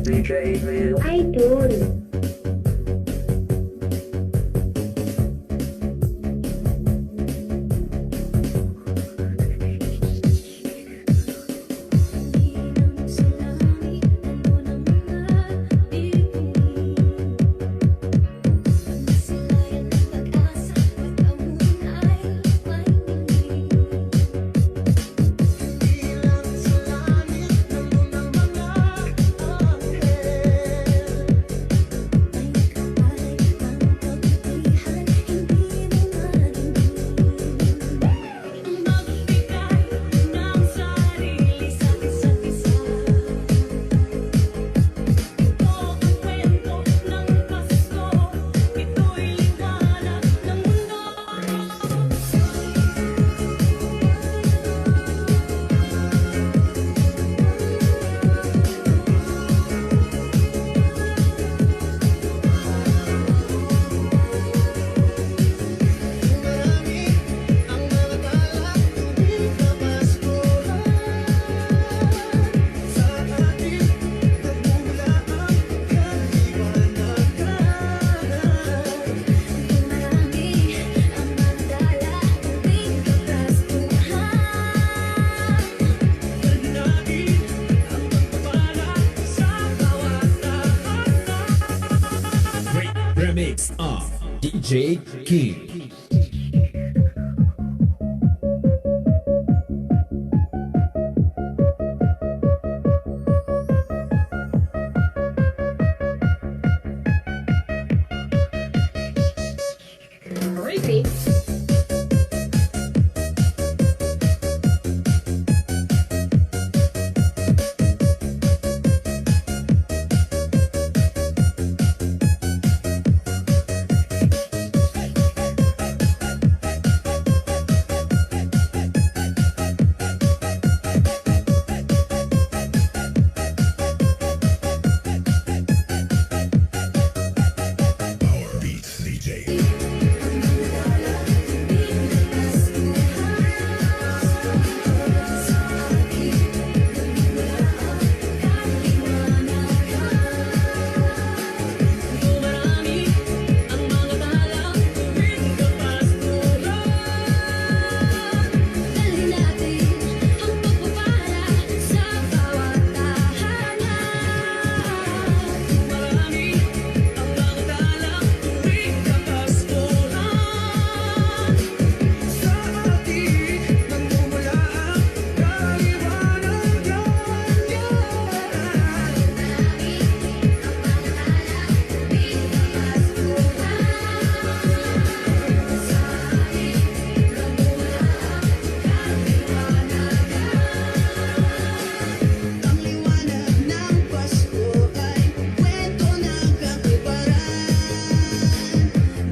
D J Bill. Idol. Great remix of D J King. Repeat. Power Beats D J. Ang liwanag ng Pasko ay kwento ng katuparan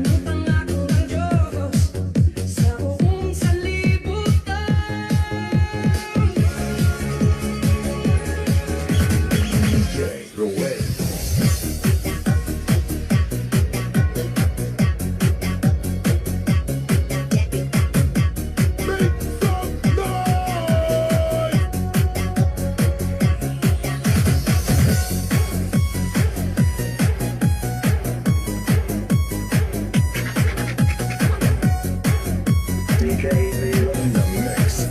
ng pangako ng Diyos sa buong sanlibutan. D J Ruel. D J Neil in the mix.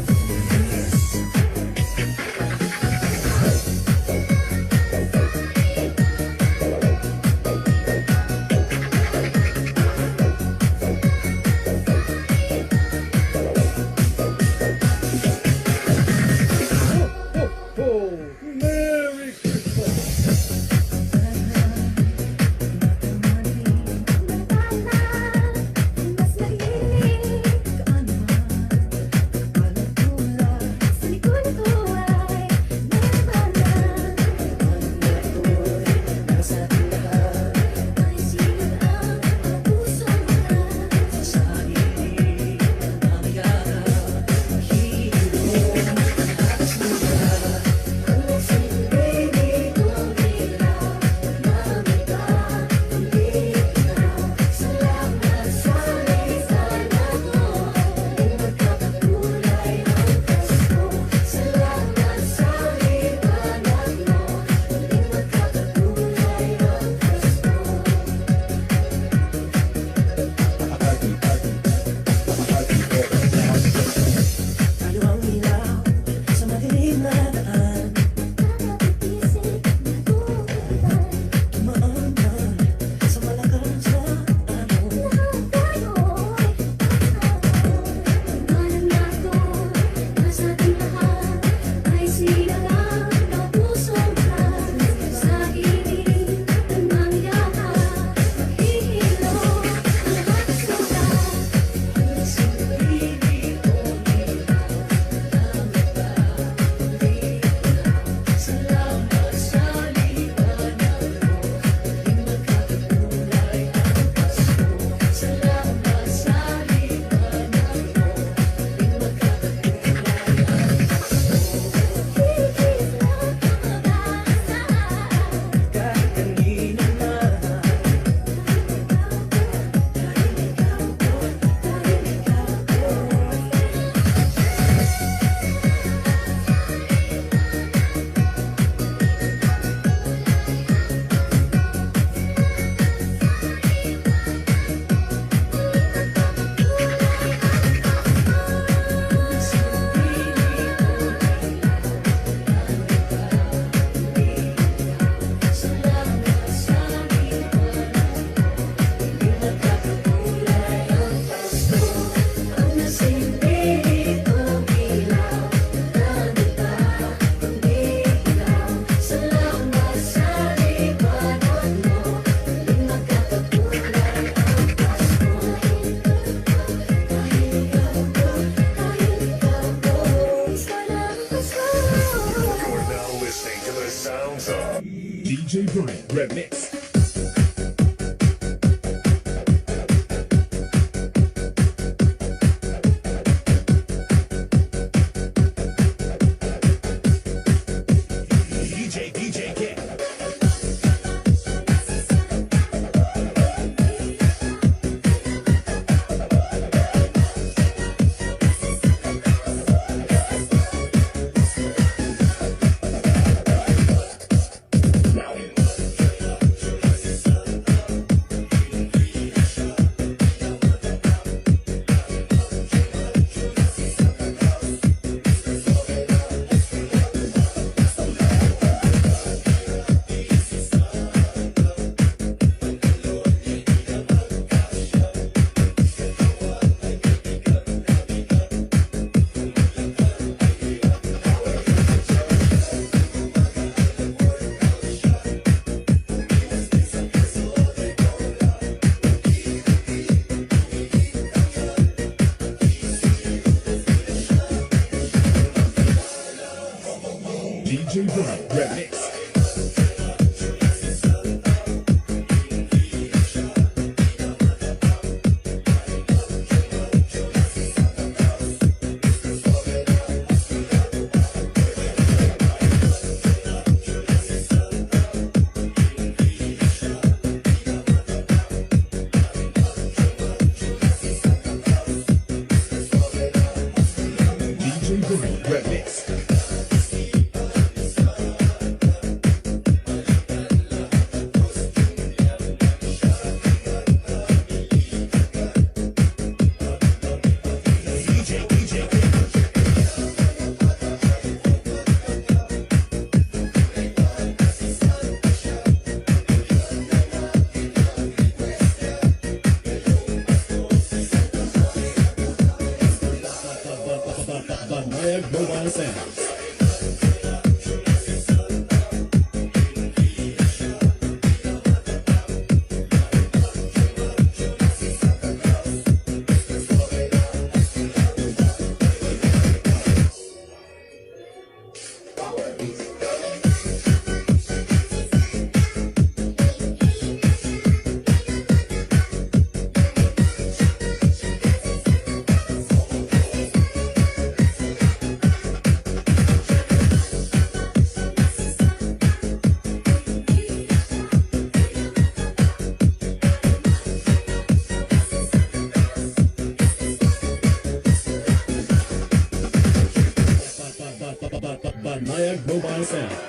J Brian Remix. D J, D J K. D J Brian Remix. D J Brian Remix. Banayad Mobile Center. Banayad Mobile Center.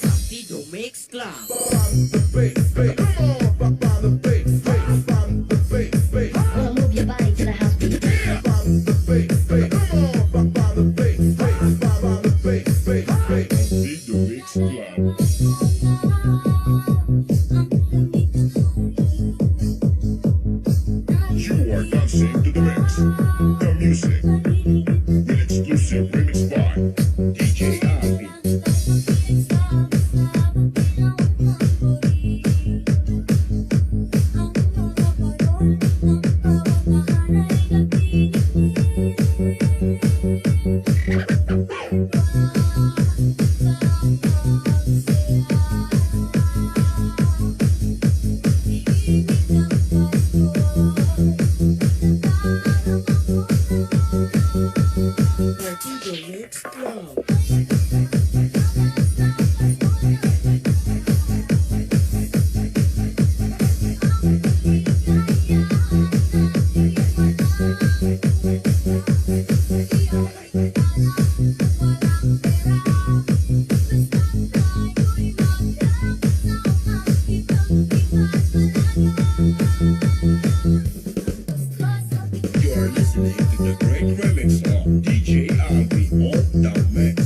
Partido Mix Club. Now move your body to the house beat. Partido Mix Club. You are dancing to the mix. The music. An exclusive remix by D J Alvin. You're listening to the great remix of D J Alvin on the mix.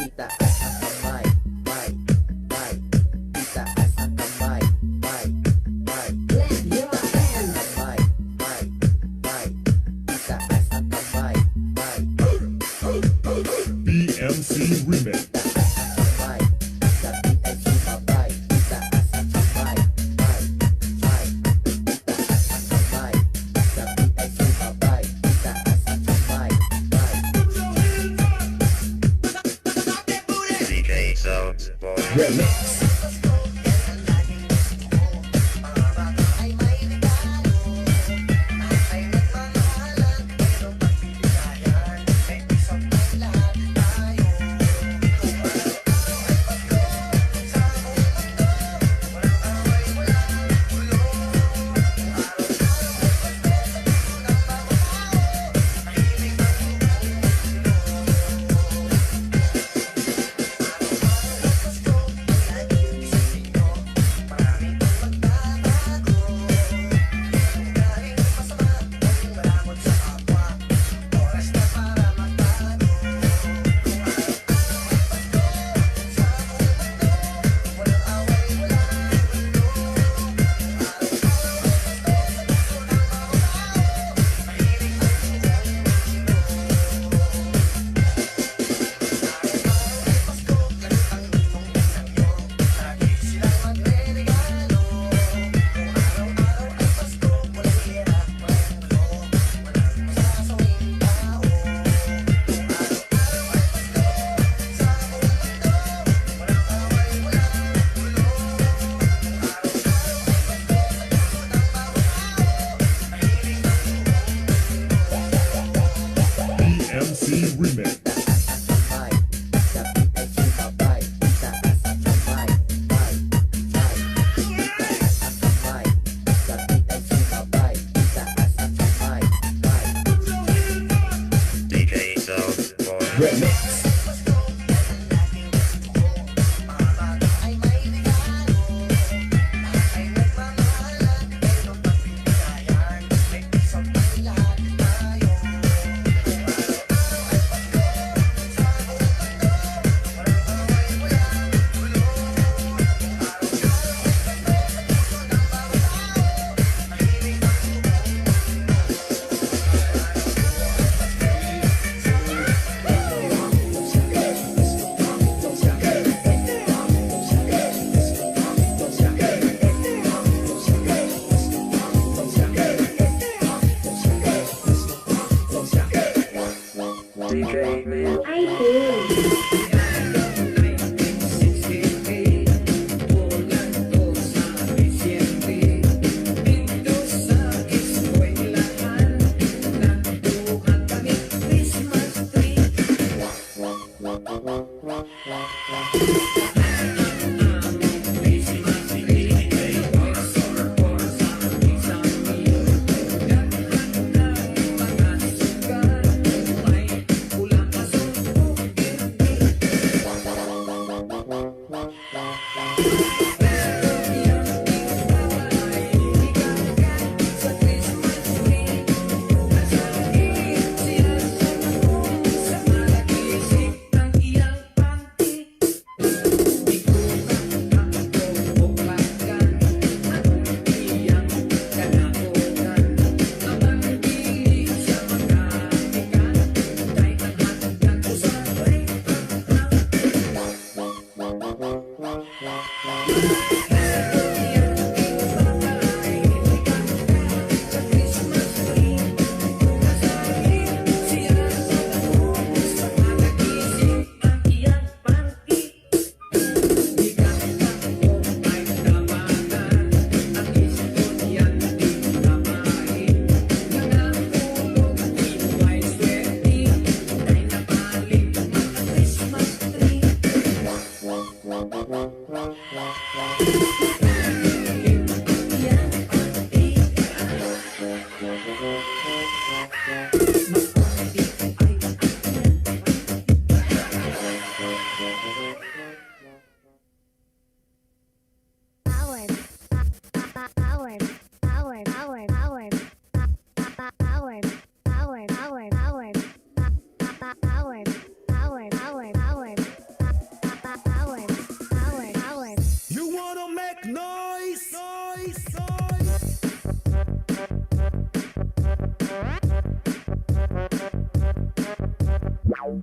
Itaas ang kamay, bay, bay. Itaas ang kamay, bay, bay. Clap your hands. Kamay, bay, bay. Itaas ang kamay, bay. B M C Remix. Itaas ang kamay, sa B M C, bay. Itaas ang kamay, bay, bay. Itaas ang kamay, sa B M C, bay. Itaas ang kamay, bay. D J Sounds Boy. Remix. Remix. D J Sound Boy. Remix. You wanna make noise? Noise, noise, noise.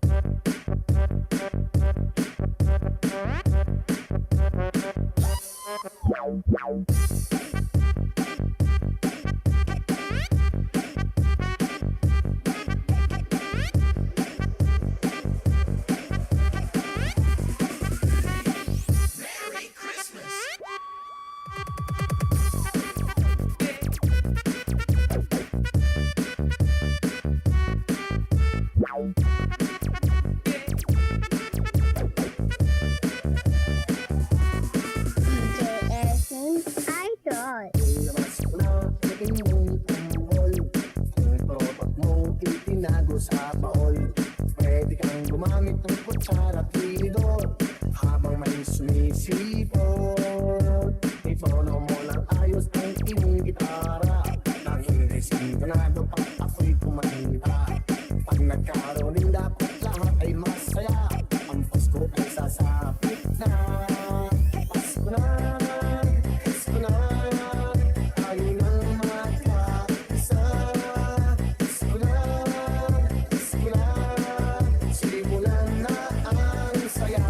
D J Edson Idol. Ilabas ko na, lagyan mo yung tambol. Yung tropa mo, itinago sa baol. Pwede kang gumamit ng kutsara at tinidor habang may sumisipot. Itono mo lang ayos ang iyong gitara. Nang hindi sintonado pag ako'y kumanta. Pag nagkaroon, dapat lahat ay masaya. Ang Pasko ay sasapit na. Pasko na, Pasko na, tayo nang magkaisa. Pasko na, Pasko na, simulan na ang saya.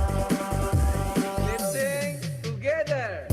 Let's sing together.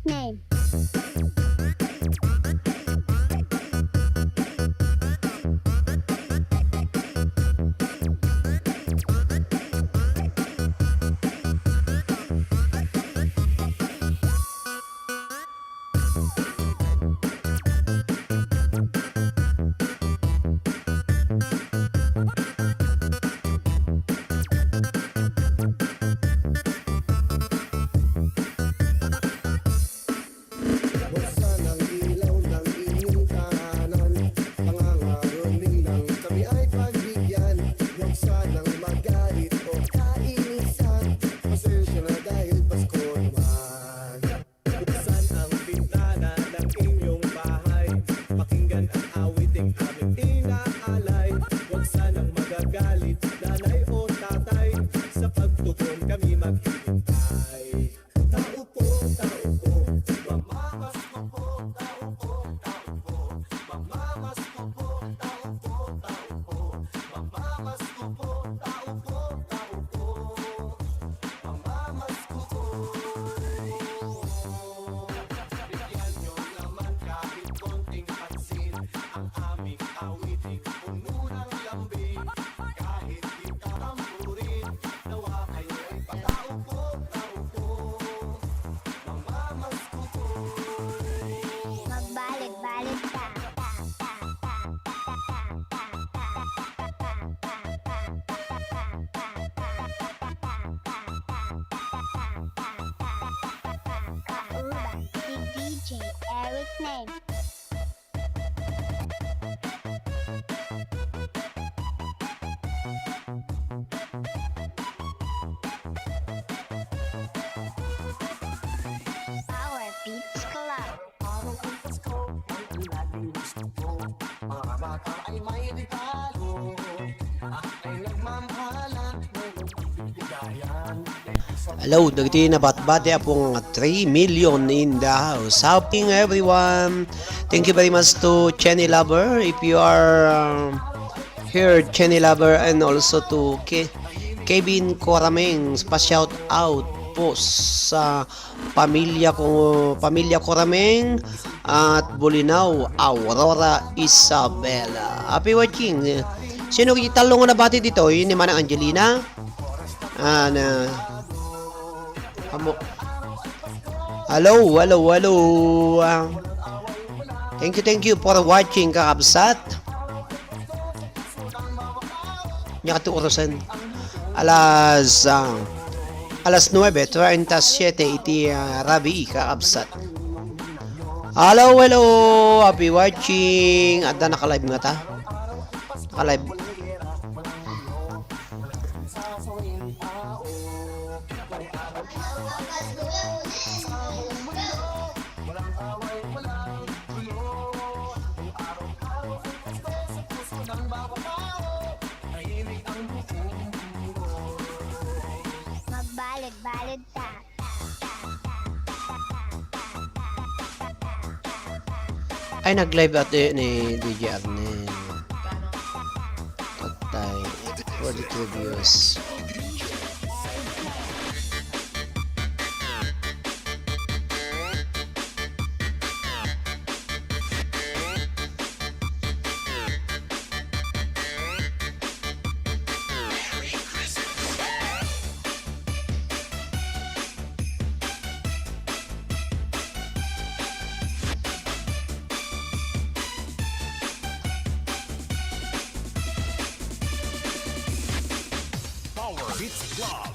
name. Buksan ang ilaw ng inyong tahanan. Pangangaroning lang kami ay pagbigyan. Huwag sanang magalit o kainisan. Pasensya na dahil Pasko naman. Buksan ang bintana ng inyong bahay. Pakinggan ang awiting aming inaalay. Huwag sanang magagalit, nanay o tatay. Sa pagtugon kami maghihintay. Tao po, tao po, mamamasko po, tao po, tao po, mamamasko po, tao po, tao po, mamamasko po, tao po, tao po, mamamasko po. Bigyan nyo naman kahit konting pansin ang aming awiting puno ng lambing. Kahit di tatampurin, nawa kayo ay pataupo-taupo. Mamamasko ko. Magbalik-balik ka. Kauban, si D J Eric Name. Power Beats Club. Araw ng Pasko, ang laging gusto ko. Mga bata ay may regalo. At ay nagmamahalan, may nagbibigayan. Hello, dagiti nabatbati a pung three million in the house. Happy everyone. Thank you very much to Chenny Lover. If you are, um, here, Chenny Lover, and also to Ke-, Kevin Corameng, pa-shout out po sa pamilya ko, pamilya Corameng at Bulinaw, Aurora Isabela. Happy watching. Sino iti tallo nga nabati ditoy? Ni Manang Angelina? Ah, na, amo. Hello, hello, hello. Ah, thank you, thank you for watching, kakabsat. Nia ti oras, alas, ah, alas nuebe treinta siete iti, ah, rabii, kakabsat. Hello, hello. Happy watching. Adda naka-live ngata? Naka-live. Magbalik-balik ta. Ay, nag-live ata ni D J Arnel. Patay. Forty-two views. Power Beats Club.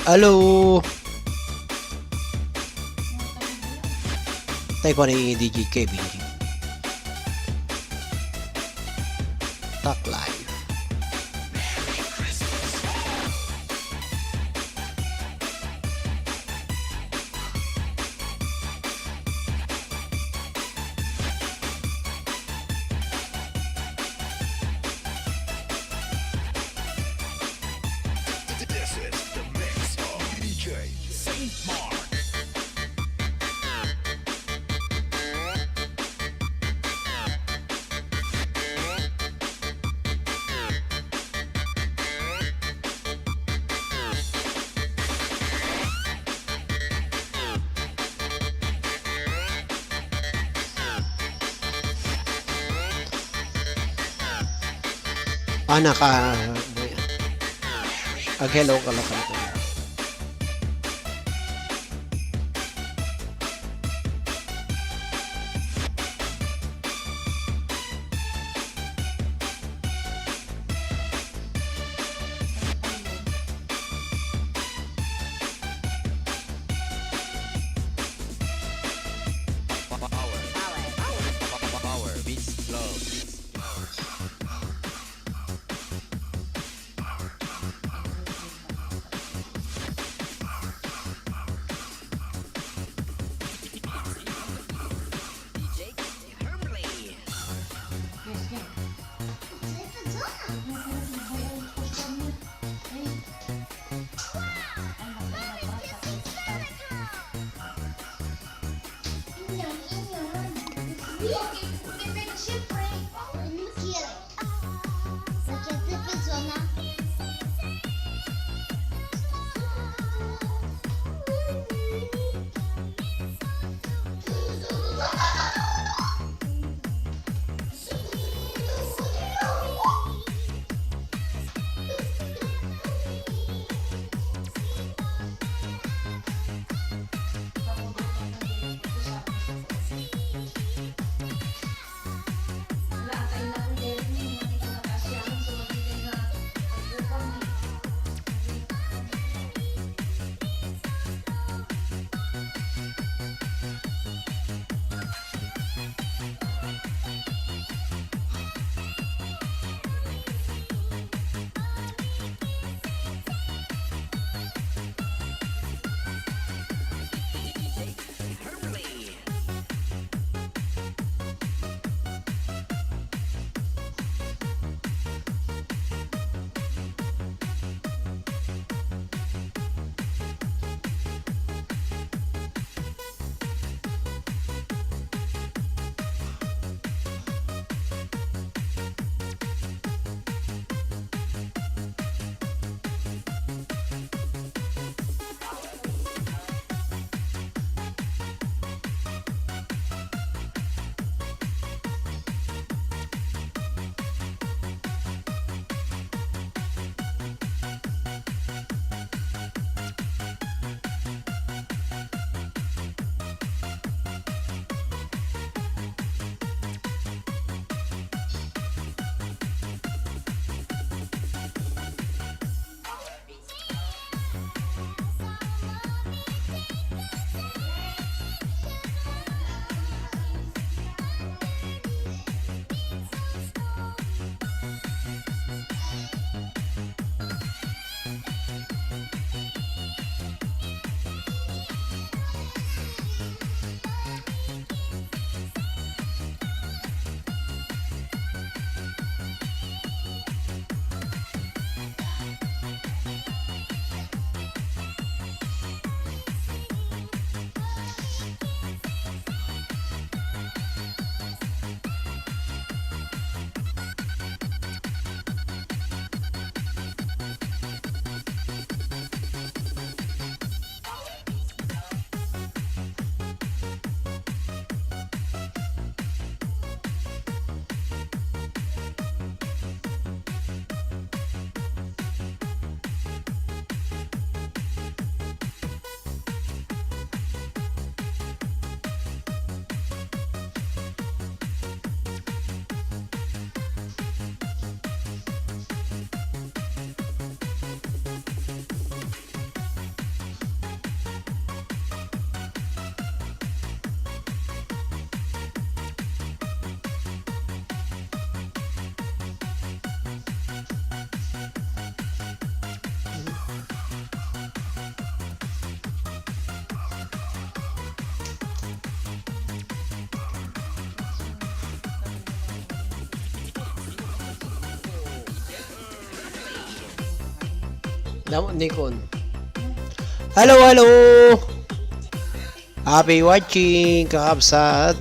Hello. Tay ko ni D J Kevin. Talk live. This is the mix of D J Saint Mark. Ana ka, ag-hello ka lang. Power. Power. Power. Power. Beats. Love. Beats. Damo ni kon. Hello, hello. Happy watching, kakabsat.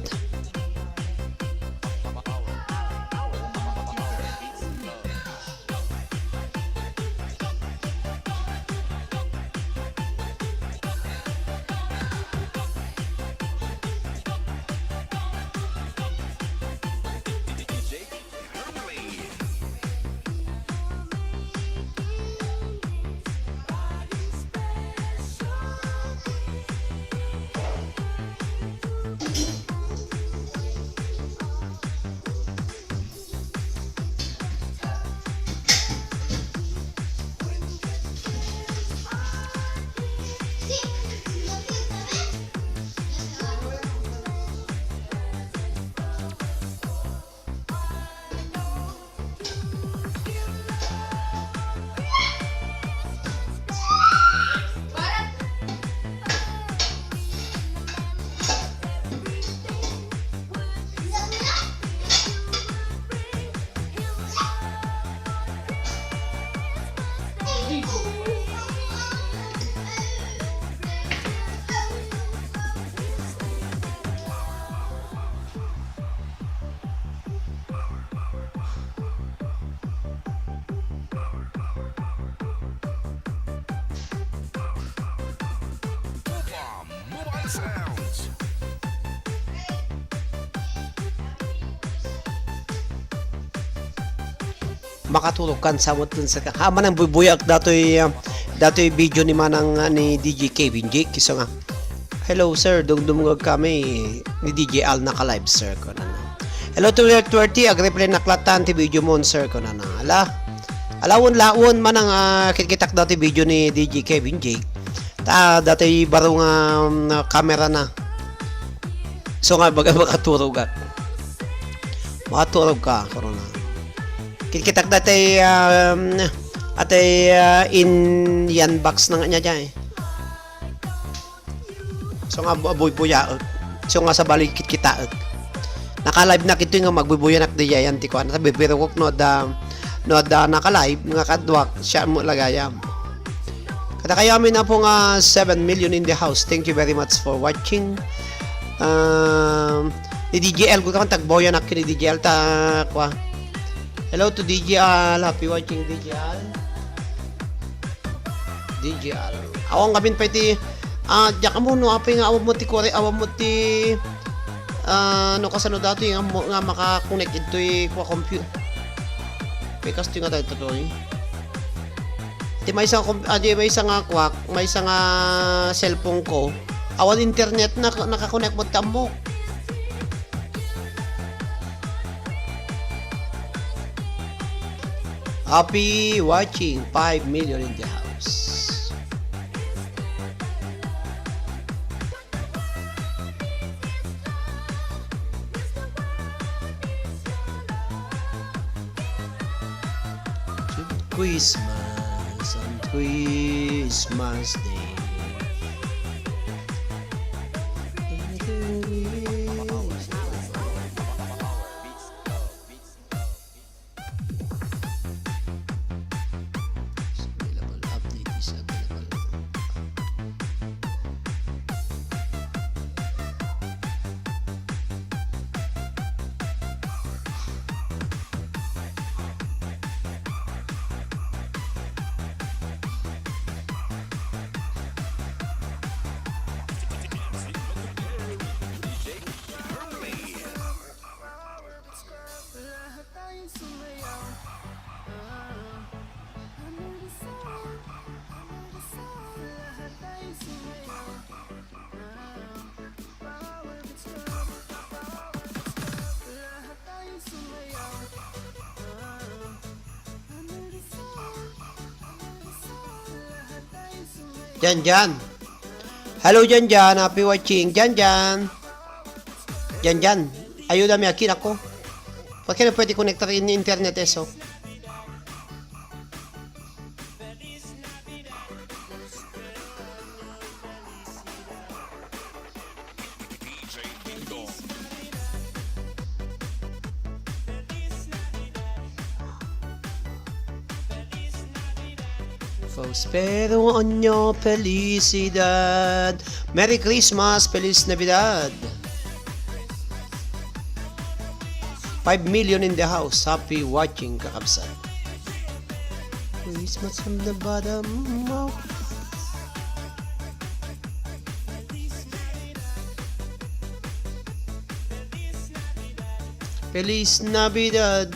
Mobile Sounds. Makaturog kan sa met sa ka. Ha, manang buybuyaak datoy, ah, datoy video ni manang, ah, ni D J Kevin Jake. Isu nga, "Hello, sir. Dumdumngeg kami ni D J Al naka-live, sir," kunana. "Hello to Red thirty. Agriplen naklatan ti video mon, sir," kunana. Ala, alawon, lawon manang, ah, kitkitak datoy video ni D J Kevin Jake. Ta, datoy baro nga, um, camera na. So nga, baga makaturogak. Makaturog ka, corona. Kitkitak datoy, um, atay, uh, in yan box na nga niya dyan eh. So nga, bu-, buybuyaek. So nga, sabali kitkitaek. Naka-live na kito nga magbuybuyanak di yan, ti kuan. Sabi, pero kok no da, no da naka-live, nga kaduak, siya mo lagayam. Kada kayo amin na po nga seven million in the house. Thank you very much for watching. Um, ni D J L, kung tagboyan ako ni D J L, ta, kwa. Hello to D J L. Happy watching, D J L. D J L. Awan kami pa iti, ah, diak amo no apay nga awan mo ti kore, awan mo ti, ah, no kasano datoy nga mo, nga maka-connect itoy kwa computer. Kay kastoy nga tayo tuloy. Ti maysa nga comp-, ah, di maysa nga kwak, maysa nga cellphone ko. Awan internet na naka-connect mo ti ammok. Happy watching, five million in the house. Christmas on Christmas Day. Available, update is available. Jan Jan. Hello, Jan Jan. Happy watching. Jan Jan. Jan Jan. Ayuda mi akin ako. Pwede, pwede connectar in internet eso. Prospero año, felicidad. Merry Christmas, Feliz Navidad. Five million in the house. Happy watching, kakabsat. Christmas from the bottom of Feliz Navidad.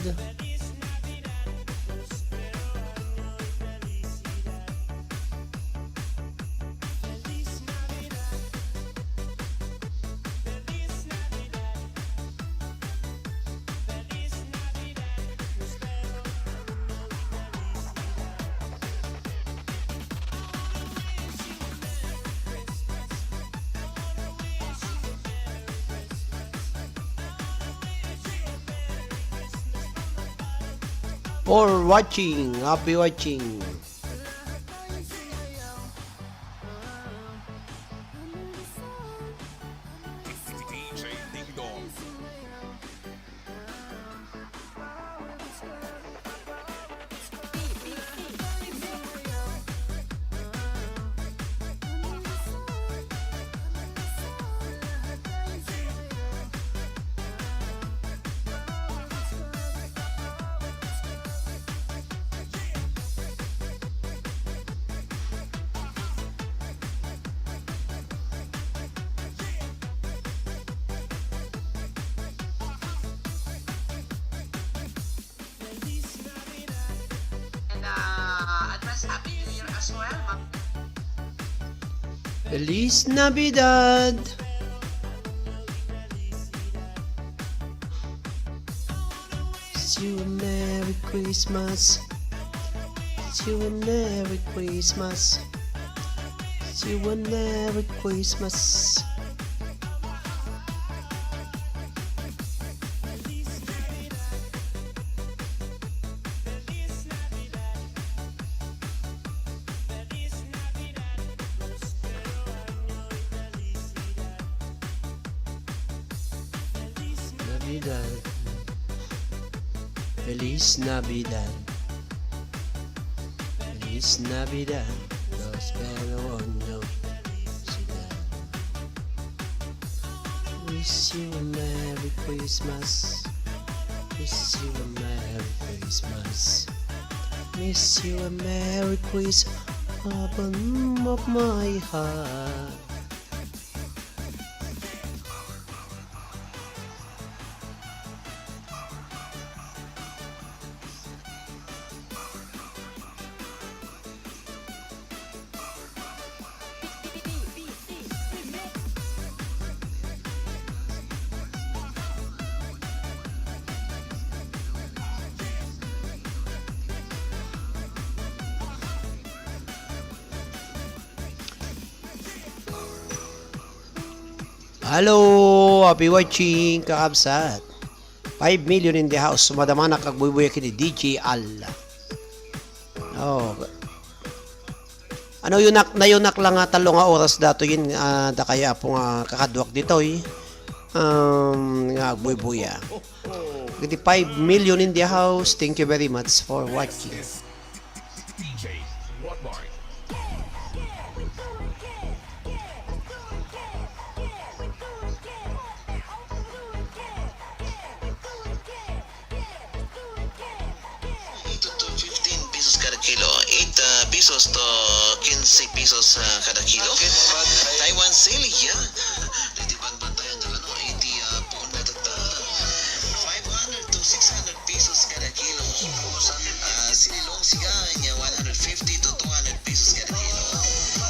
For watching, happy watching. And, uh, advance Happy New Year as well, Ma'am. Feliz Navidad. Wish you a Merry Christmas. Wish you a Merry Christmas. Wish you a Merry Christmas. Navidad. Feliz Navidad. Feliz Navidad. Prospero año, felicidad. Wish you a Merry Christmas. Wish you a Merry Christmas. Wish you a Merry Christmas. Bottom of my heart. Hello, happy watching, kakabsat. Five million in the house. Madamanak agbuybuya ken ni D J Al. Oh. Ano, yunak, nayunak lang nga tallo nga oras datoyen, ah, dakay, Apo, nga kakaduak ditoy, um, nga agbuybuya. Iti five million in the house, thank you very much for watching. D J One Mark. Eight to fifteen pesos kada kilo. Eight, uh, pesos to quince pesos, uh, kada kilo. Taiwan silk, yeah. Dati pagbantayan na, ano, eighty, uh, pound na tata. Five hundred to six hundred pesos kada kilo. Ah, silong sigang, one hundred fifty to two hundred pesos kada kilo.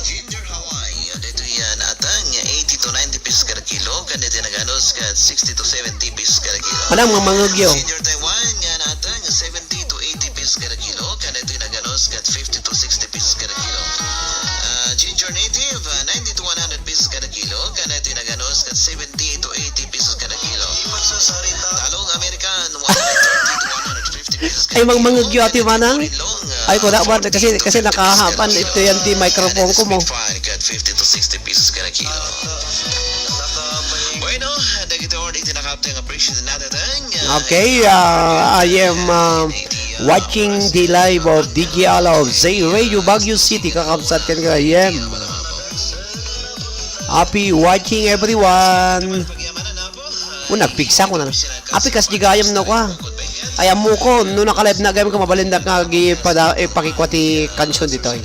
Ginger Hawaii, dito yan, atang eighty to ninety pesos kada kilo, kanito naganos kat sixty to seventy pesos kada kilo. Manang mga mangugyo. Ginger Taiwan, yan, atang seventy to eighty pesos kada kilo, kanito naganos kat fifty to sixty pesos kada kilo. Ah, ginger native, ah, ninety to one hundred pesos kada kilo, kanito naganos kat seventy to eighty pesos kada kilo. Talong American, one hundred thirty to one hundred fifty pesos kada kilo. Ay, mang mangugyo, Ate Manang? Ay, ko na, kasi, kasi nakahapan ito yan, di microphone ko mo. Fine cut, fifty to sixty pesos kada kilo. Bueno, dagiti order iti nakapte nga presyo natateng. Okay, ah, I am, ah, Watching the live of D J Alov, Zay Radio, Baguio City, kakabsat ken gayem. Happy watching, everyone. O, nagpigsa ko na. Happy kas di gayam no ka. Ay, ammo ko, no nakalive na gayam ko, mabalindak nga agi pada, eh, pakikwa ti kansion ditoy.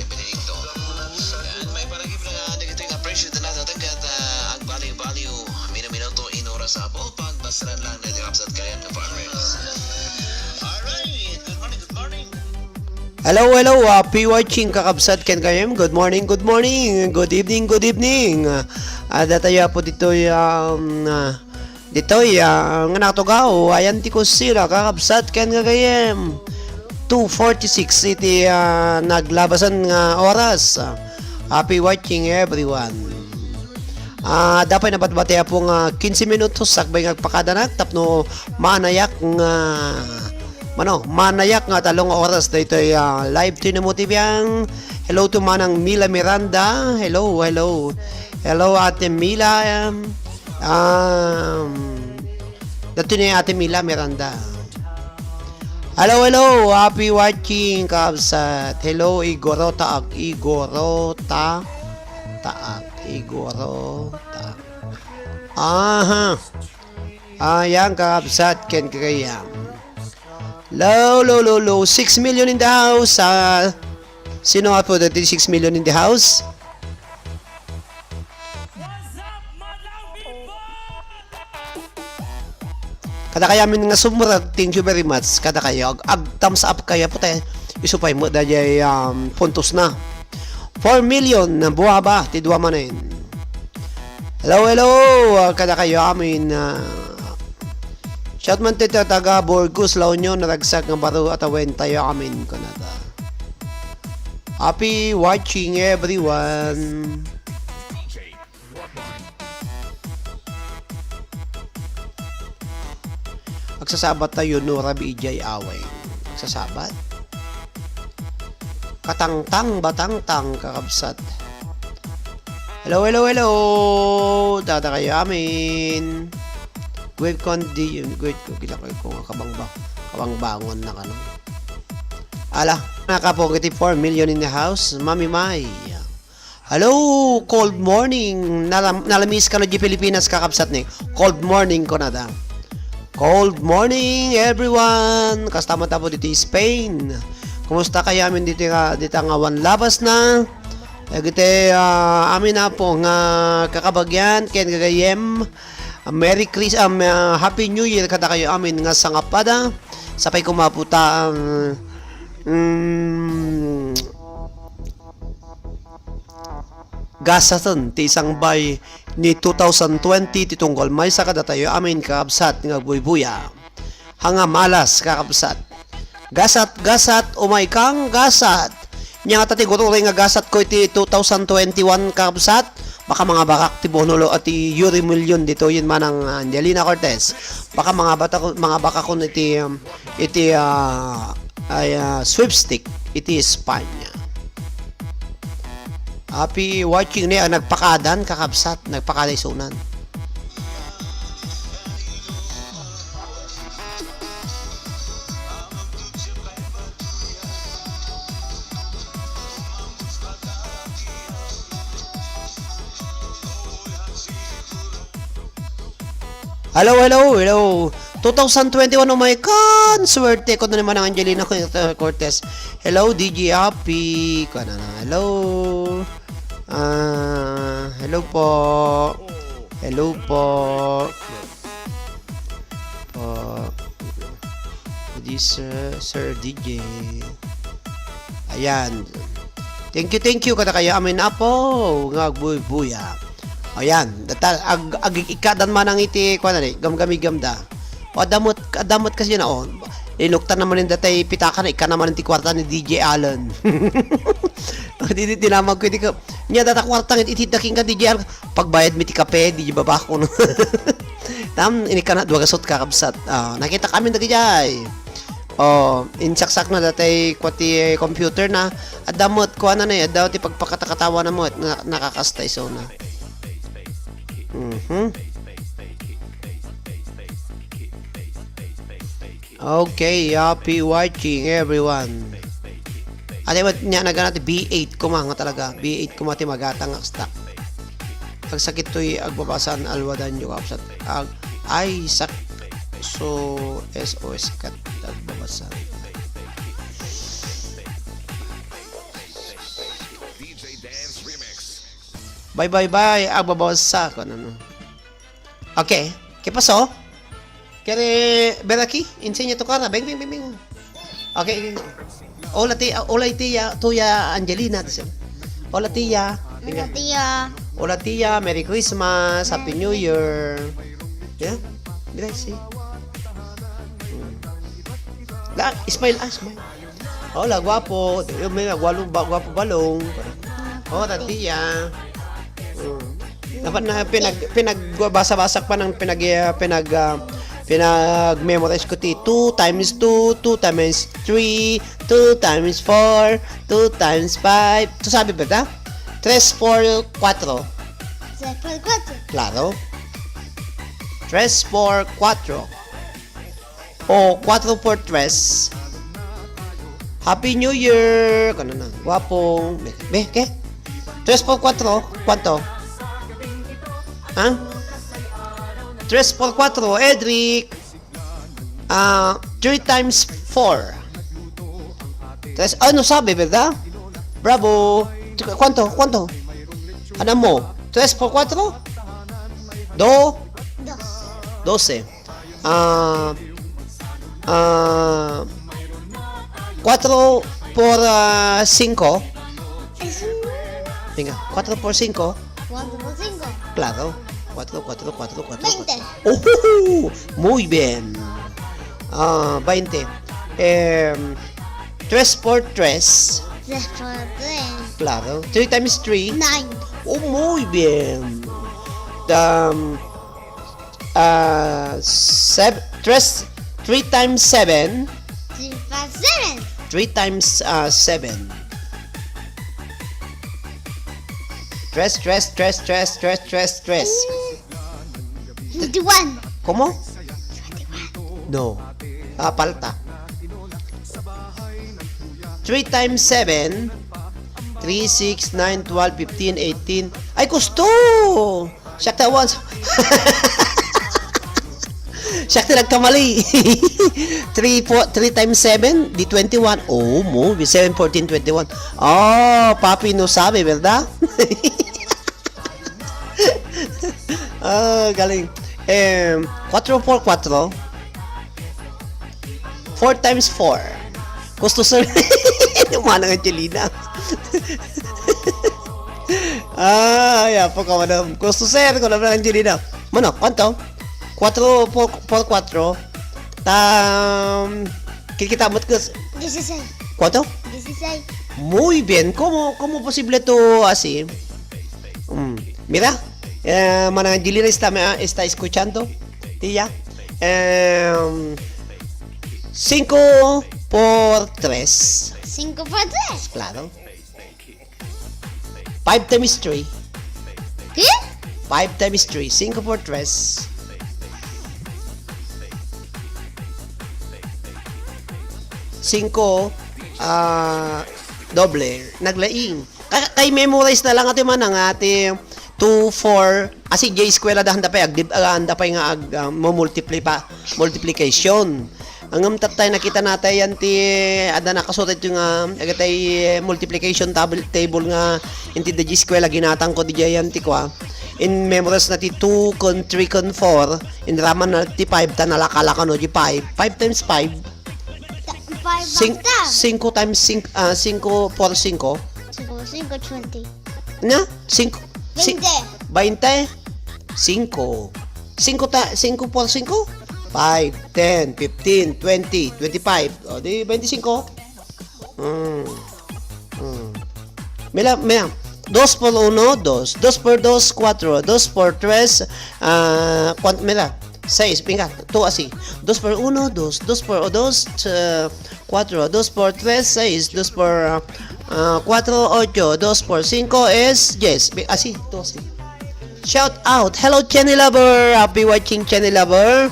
Hello, hello, happy watching, kakabsat ken gayem. Good morning, good morning. Good evening, good evening. Ah, datayo po ditoy, um, ah, ditoy, ah, nga natugaw. Ayan ti kusina, kakabsat ken gagayem. Two forty-six iti, ah, naglabasan nga oras. Happy watching, everyone. Ah, dapat nabatbati po nga quince minutos sakbay nga agpakadanak tapno manayak nga Mano, manayak nga talong oras daytoy, ah, live ti Nemo T V ang. Hello to Manang Mila Miranda. Hello, hello. Hello, Ate Mila. Um, um, dati ni Ate Mila Miranda. Hello, hello. Happy watching, kabsat. Hello, Igoro Taak. Igoro Ta-, Taak. Igoro Taak. Aha. Ayan, kakabsat, ken kagayam. Low, low, low, low. Six million in the house. Ah, sino nga po dati six million in the house? Kada kayamin nga sumurag, thank you very much. Kada kayo, ag, ag thumbs up kayo po tayo. Isu pay mo dayay, um, puntos na. Four million na buha ba? Ti dua manen. Hello, hello. Ah, kada kayo amin, ah, shout man ti taga Burgos, La Union, naragsak nga baro atawen tayo amin, kunada. Happy watching, everyone. Agsasabat tayo, Nora B J Aweng. Agsasabat? Katangtang, batangtang, kakabsat. Hello, hello, hello! Dada kayo amin. Wait ko, hindi yun. Wait ko, gila ko yung kabangba-, kabangbangon na ka, no? Ala, nakapong iti four million in the house. Mami Mai. Hello, cold morning. Nalam-, nalamiis kano di Pilipinas, kakabsat ni. Cold morning, kunada. Cold morning, everyone. Kasta man tapo diti Spain. Kumusta kayo amin diti nga, dita nga awan labas na? Dagiti, ah, amin apo nga kakabagyan, ken gagayem. Ah, Merry Chris-, ah, ma-, Happy New Year kada kayo amin nga sangapada. Sapay kumaputa ang, mm, gasaten ti isangbay ni two thousand twenty ti tunggal maysa kadatayo amin, kakabsat, nga agbuybuya. Hanga malas, kakabsat. Gasat, gasat, umay kang gasat. Nya nga ta ti gururi nga gasat ko iti two thousand twenty-one, kakabsat. Baka mangabakak ti bonulo a ti Yuri Million ditoyen Manang Angelina Cortez. Baka mangabata-, mangabakakon iti, um, iti, ah, ay, ah, sweepstake iti Espanya. Happy watching ni, ah, nagpakadan, kakabsat, nagpakada isunan. Hello, hello, hello. Two thousand twenty-one, oh my God! Swerte ko na naman ang Angelina Cortez. Hello, D J Happy. Kuha na na. Hello. Ah, hello po. Hello po. Po. This, uh, Sir D J. Ayan. Thank you, thank you. Kada kayo amin apo nga agbuybuya. Ayan. Data, ag, ag, ikadan manang iti, kuwan na, gamgamigamda. O, adamot, adamot kasi na, oh. Linuktan naman yung datay pitaka na, ika naman ti kwarta ni D J Allen. Di, di, tinamag ko, di ka, niya data kwarta, iti daking ka, D J Allen. Pagbayad mi ti kape, di babakon. Tam, ini ka na, dua gasot kakabsat. Ah, nakita kami dagijay. Oh, insaksak na datay kwa ti computer na. Adda met, kuana na, eh, adda ti pagpakatakatawa na met, na, nakakasta iso na. Mhm. Okay, happy watching, everyone. Ate, ba't niya nagana ti B eight kuma nga talaga? B eight kuma ti magatang nga stock. Agsakit to'y agbabasan, alwadan yo kapsat. Ag-, ay, sak-, so, S O S kat agbabasan. Bye, bye, bye. Agbabasa ko, ano, no? Okay. ¿Qué pasó? ¿Quiere ver aquí? Enseña tu cara. Ven, ven, ven, ven. Okay. Hola, tía. Hola, tía. Tuya Angelina, dice. Hola, tía. Hola, tía. Hola, tía. Merry Christmas. Happy New Year. Yeah? Mira, sí. Mm. La, smile, ah, smile. Hola, guapo. Dios mío, guapo, ba-, guapo balong. Hola, tía. Mm. Dapat na pinag-, pinagbasa-basa pa ng pinag-, ah, pinag-, ah, pinag-memorize ko ti two times two, two times three, two times four, two times five. Ito sabi ba ta? Tres por cuatro. Tres por cuatro. Claro. Tres por cuatro. O cuatro por tres. Happy New Year! Kano na? Guapong. Be, be, ¿qué? Tres por cuatro, ¿cuánto? ¿Ah? Tres por cuatro, Edric. Ah, three times four. Tres, ah, no sabe, ¿verdad? Bravo. ¿Cuánto? ¿Cuánto? Ano mo? Tres por cuatro? Do? Dos. Doce. Ah, ah, cuatro por, ah, cinco. Es un Venga, cuatro por cinco. Cuatro por cinco. Claro. Cuatro, cuatro, cuatro, cuatro, Veinte. Cuatro. ¡Uhuhu! Muy bien. Ah, veinte. Em, tres por tres. Tres por tres. Claro. Three times three. Nine. Oh, muy bien. Um, ah, sev-, tres, three times seven. Three times seven. Three times, ah, seven. Tres, tres, tres, tres, tres, tres, tres. Mm. Twenty-one. ¿Cómo? Twenty-one. No. Ah, palta. Three times seven. Three, six, nine, twelve, fifteen, eighteen. Ay, kusto! Siak ti awan. Siak ti nagkamali. Three, four, three times seven, di twenty-one. Oh, mo, seven, fourteen, twenty-one. Oh, papi no sabe, ¿verdad? Ah, galing. Em, cuatro por cuatro. Four times four. Kusto, sir. Manang Angelina. Ah, ya po ka, madam. Kusto, sir, ko naman, Angelina. Mano, ¿cuánto? Cuatro por, por cuatro. Tam, kikita mo, kus-, Dieciséis. ¿Cuánto? Dieciséis. Muy bien. ¿Cómo, cómo posible tú así? Mm. Mira, eh, Manang Angelina está, me, está escuchando. Tía. Em, cinco por tres. Cinco por tres. Claro. Five times three. ¿Qué? Five times three. Cinco por tres. Cinco, ah, doble. Naglaing. Ka-, kay memorize na lang ati man ang ati two, four, asi, jay eskwela da, handa pay, agdib-, ah, handa pay nga ag-, ah, mo-multiply pa, multiplication. Ngem tattay, nakita natay yan ti, adda nakasurat ito nga, agatay, eh, multiplication table, table nga, inti da jay eskwela, ginatang ko di jay yan ti kwa. In memorize na ti two, kon three, kon four, in raman na ti five, ta nalakalaka no di five. Five times five. Five Sing-, basta. Cinco times cinco, ah, cinco por cinco. Cinco, cinco, twenty. Na? Cinco. Cin-, Veinte. Veinte? Cinco. Cinco ta-, cinco por cinco? Five, ten, fifteen, twenty, twenty-five. O, di veinticinco. Mm. Mm. Mira, mira. Dos por uno, dos. Dos por dos, cuatro. Dos por tres, ah, kuan-, mira. Seis. Venga, tú así. Dos por uno, dos. Dos por dos, eh, cuatro. Dos por tres, seis. Dos por, ah, ah, cuatro, ocho. Dos por cinco es diez. Ve, así, tú así. Shout out. Hello, Chenny Lover. Happy watching, Chenny Lover.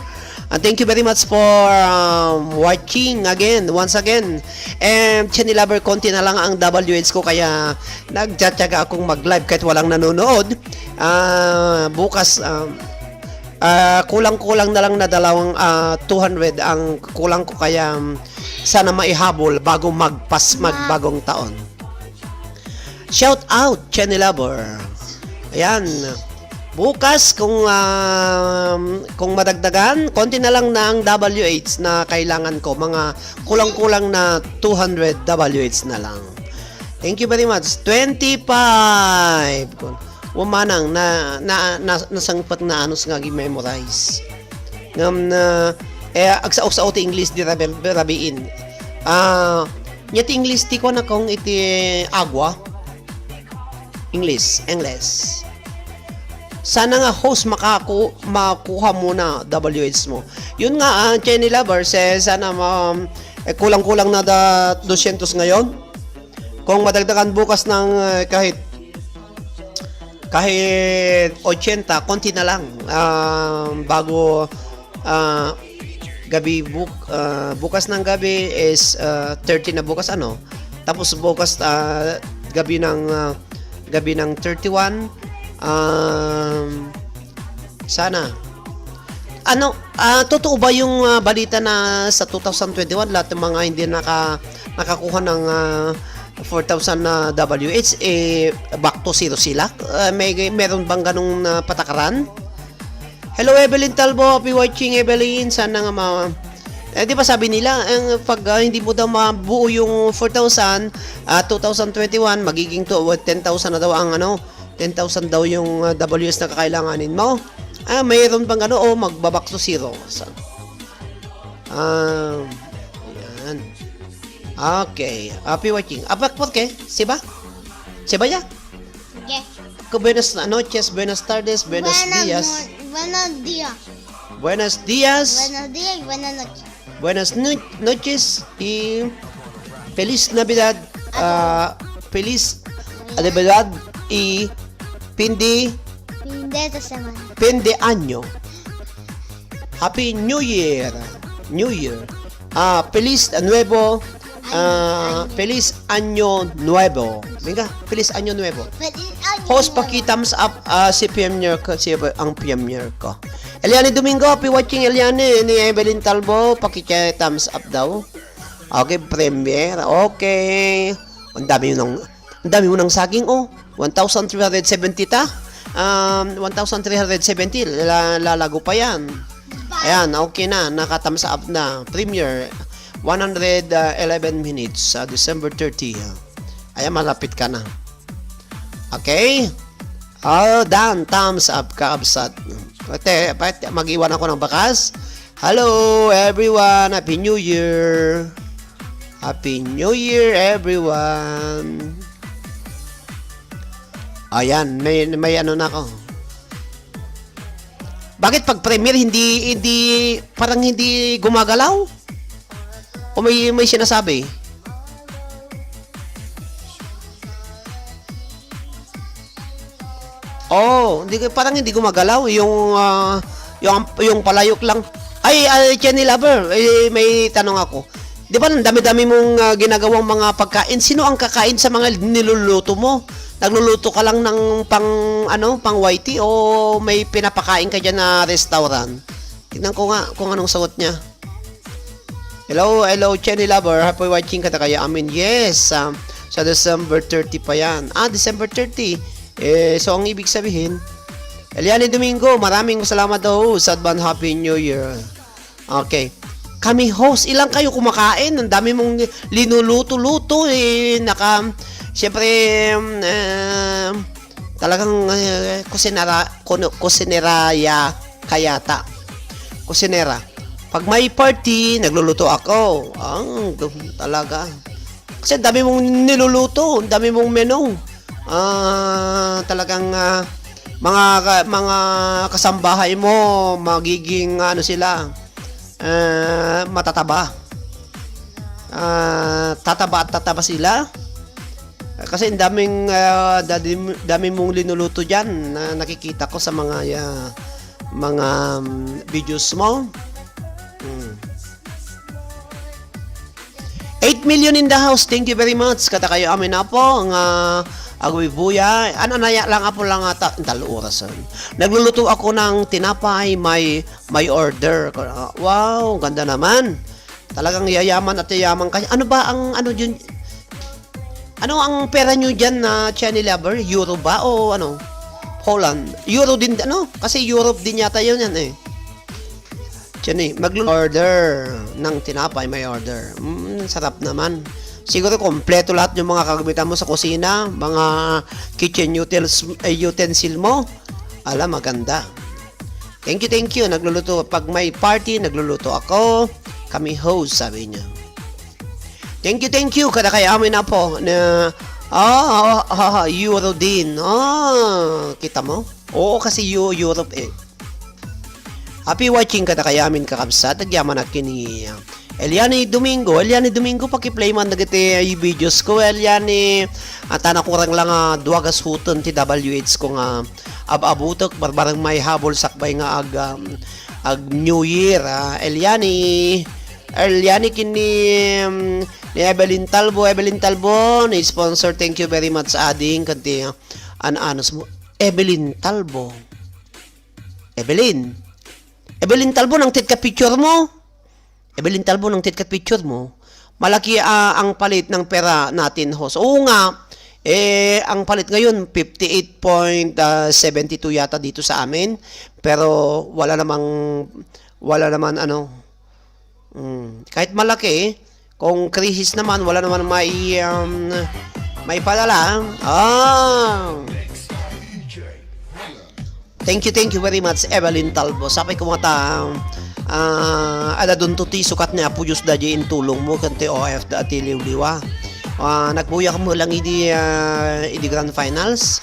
And thank you very much for, um, watching again, once again. And Chenny Lover, konti na lang ang W H ko, kaya nagtsatsaga akong mag-live kahit walang nanonood. Ah, bukas, um, ah, kulang-kulang na lang na dalawang, ah, two hundred ang kulang ko, kaya, um, sana maihabol bago magpas-, magbagong taon. Shout out, Chenny Lover. Ayan. Bukas, kung, um, kung madagdagan, konti na lang na ang W H na kailangan ko. Mga kulang-kulang na two hundred W H na lang. Thank you very much. Twenty-five. Wa manang na, na, na, nasangpet nga anus nga gi-memorize. Ngem na, eh, agsao-sao ti English di rabi-, rabiin. Ah, nia ti English ti kuana kong iti agua. English, English. Sana nga host makaku-, makuha mo na W H mo. Yun nga, ah, Chenny Lover, eh, sana ma-, eh, kulang-kulang na da dosyentos ngayon. Kung madagdagan bukas ng, eh, kahit, kahit ochenta, konti na lang, ah, bago, ah, gabi buk-, ah, bukas ng gabi is, ah, thirty na bukas, ano? Tapos bukas, ah, gabi ng, ah, gabi ng thirty-one, um, sana. Ano, ah, totoo ba yung, ah, balita na sa two thousand twenty-one, lahat ng mga hindi naka-, nakakuha ng, ah, four thousand na W H, eh, back to zero sila? Ah, may, meron bang ganong, ah, patakaran? Hello, Evelyn Talbo. Happy watching, Evelyn. Sana nga ma-, eh, di ba sabi nila, ang pag, ah, hindi mo daw mabuo yung four thousand, ah, two thousand twenty-one, magiging to, ten thousand na daw ang, ano, ten thousand daw yung, ah, W H na kakailanganin mo. Ah, mayroon bang ano, o magba-back to zero. So, ah, yan. Okay. Happy watching. Apa, por qué? Siba? Siba ya? Yes. Buenas noches, buenas tardes, buenas Buenas días. no-, buenos días. Buenos días. Buenos días, buenas noches. Buenas no-, noches y feliz Navidad, ah, feliz Navidad y fin de, Fin de semana. Fin de año. Happy New Year. New Year. Ah, feliz nuevo. Ah, feliz año nuevo. Venga, feliz año nuevo. Feliz año Host, nuevo. Paki-thumbs up, ah, si Premier ko, si ang Premier ko. Eliane Domingo, happy watching, Eliane, ni Evelyn Talbo, paki-thumbs up daw. Okay, Premier. Okay. Ang dami nang, ang dami mo ng saging, oh. One thousand three hundred seventy ta. Um, one thousand three hundred seventy, la-, lalago pa yan. Ayan, okay na. Naka-thumbs up na. Premier, one hundred eleven minutes, ah, December thirty. Ayan, malapit ka na. Okay? Oh, done. Thumbs up, kaabsat. Pati, pati, mag-iwan ako ng bakas. Hello, everyone. Happy New Year. Happy New Year, everyone. Ayan, may, may ano na ako. Bakit pag premiere, hindi, hindi, parang hindi gumagalaw? O may, may sinasabi? Oh, hindi ko, parang hindi gumagalaw yung, ah, yung, yung palayok lang. Ay, ay, Chenny Lover, eh, may tanong ako. Di ba, ang dami-dami mong, ah, ginagawang mga pagkain? Sino ang kakain sa mga niluluto mo? Nagluluto ka lang ng pang, ano, pang Y T o may pinapakain ka dyan na restaurant? Tingnan ko nga kung anong sagot niya. Hello, hello, Chenny Lover. Happy watching ka na kaya? Amin. Yes, um, sa December thirty pa yan. Ah, December thirty. Eh, so ang ibig sabihin, Eliane Domingo, maraming salamat daw sa advance Happy New Year. Okay. Kami host, ilang kayo kumakain? Ang dami mong linuluto-luto, eh, naka, siyempre, um, eh, talagang, eh, kusinara-, kuno-, kusineraya kayata. Kusinera. Pag may party, nagluluto ako. Ang, talaga. Kasi ang dami mong niluluto, ang dami mong menu. Ah, talagang, ah, mga ka-, mga kasambahay mo, magiging, ano sila, ah, matataba. Ah, tataba at tataba sila. Kasi ang daming, ah, dadi-, dami mong linuluto diyan na nakikita ko sa mga, ah, mga, um, videos mo. Eight million in the house. Thank you very much. Kadakayo amin, Apo, nga agbuybuya. Ano na ya lang, Apo, lang ata, talo oras, ah. Nagluluto ako ng tinapay, may, may order. Wow, ganda naman. Talagang yayaman at yayaman ka. Ano ba ang, ano yun? Ano ang pera nyo dyan na Chenny Lover? Euro ba o ano? Holland. Euro din, ano? Kasi Europe din yata yun yan eh. Chenny, mag-order ng tinapay, may order. Mm, sarap naman. Siguro kompleto lahat yung mga kagamitan mo sa kusina, mga kitchen utensils, eh, utensil mo. Ala, maganda. Thank you, thank you. Nagluluto. Pag may party, nagluluto ako. Kami host, sabi niya. Thank you, thank you. Kada kay amin na po. Na, ah, ah, ah, ah, Euro din. Ah, kita mo? Oo, kasi Eu-, Europe eh. Happy watching kada kay amin, kakabsat. Agyaman ak kini, ah, Eliane Domingo. Eliane Domingo, paki-play man dagiti videos ko. Eliane, ah, ta nakurang lang, ah, dua gasuten ti W H ko nga ab-abutek, barbareng maihabol sakbay nga ag-, um, ag-New Year, ah. Eliane, Eliane ken ni, um, ni Evelyn Talbo. Evelyn Talbo, ni sponsor, thank you very much, ading, kanti, ah, an-anos mo. Evelyn Talbo. Evelyn. Evelyn Talbo, nangted ka picture mo? Evelyn Talbo, nangted ka picture mo? Malaki, ah, ang palit ng pera natin, host. Oo nga, eh, ang palit ngayon, fifty-eight point seventy-two yata dito sa amin. Pero wala namang, wala naman, ano, mm, kahit malaki, kung krisis naman, wala naman mai-, um, maipadala. Ah! Thank you, thank you very much, Evelyn Talbo. Sapay ko nga ta, ah, adda dunto ti sukat ni Apo Dios daydi intulong mo ken ti O F da ti liwliwa. Ah, nagbuyak mo lang idi, ah, idi grand finals.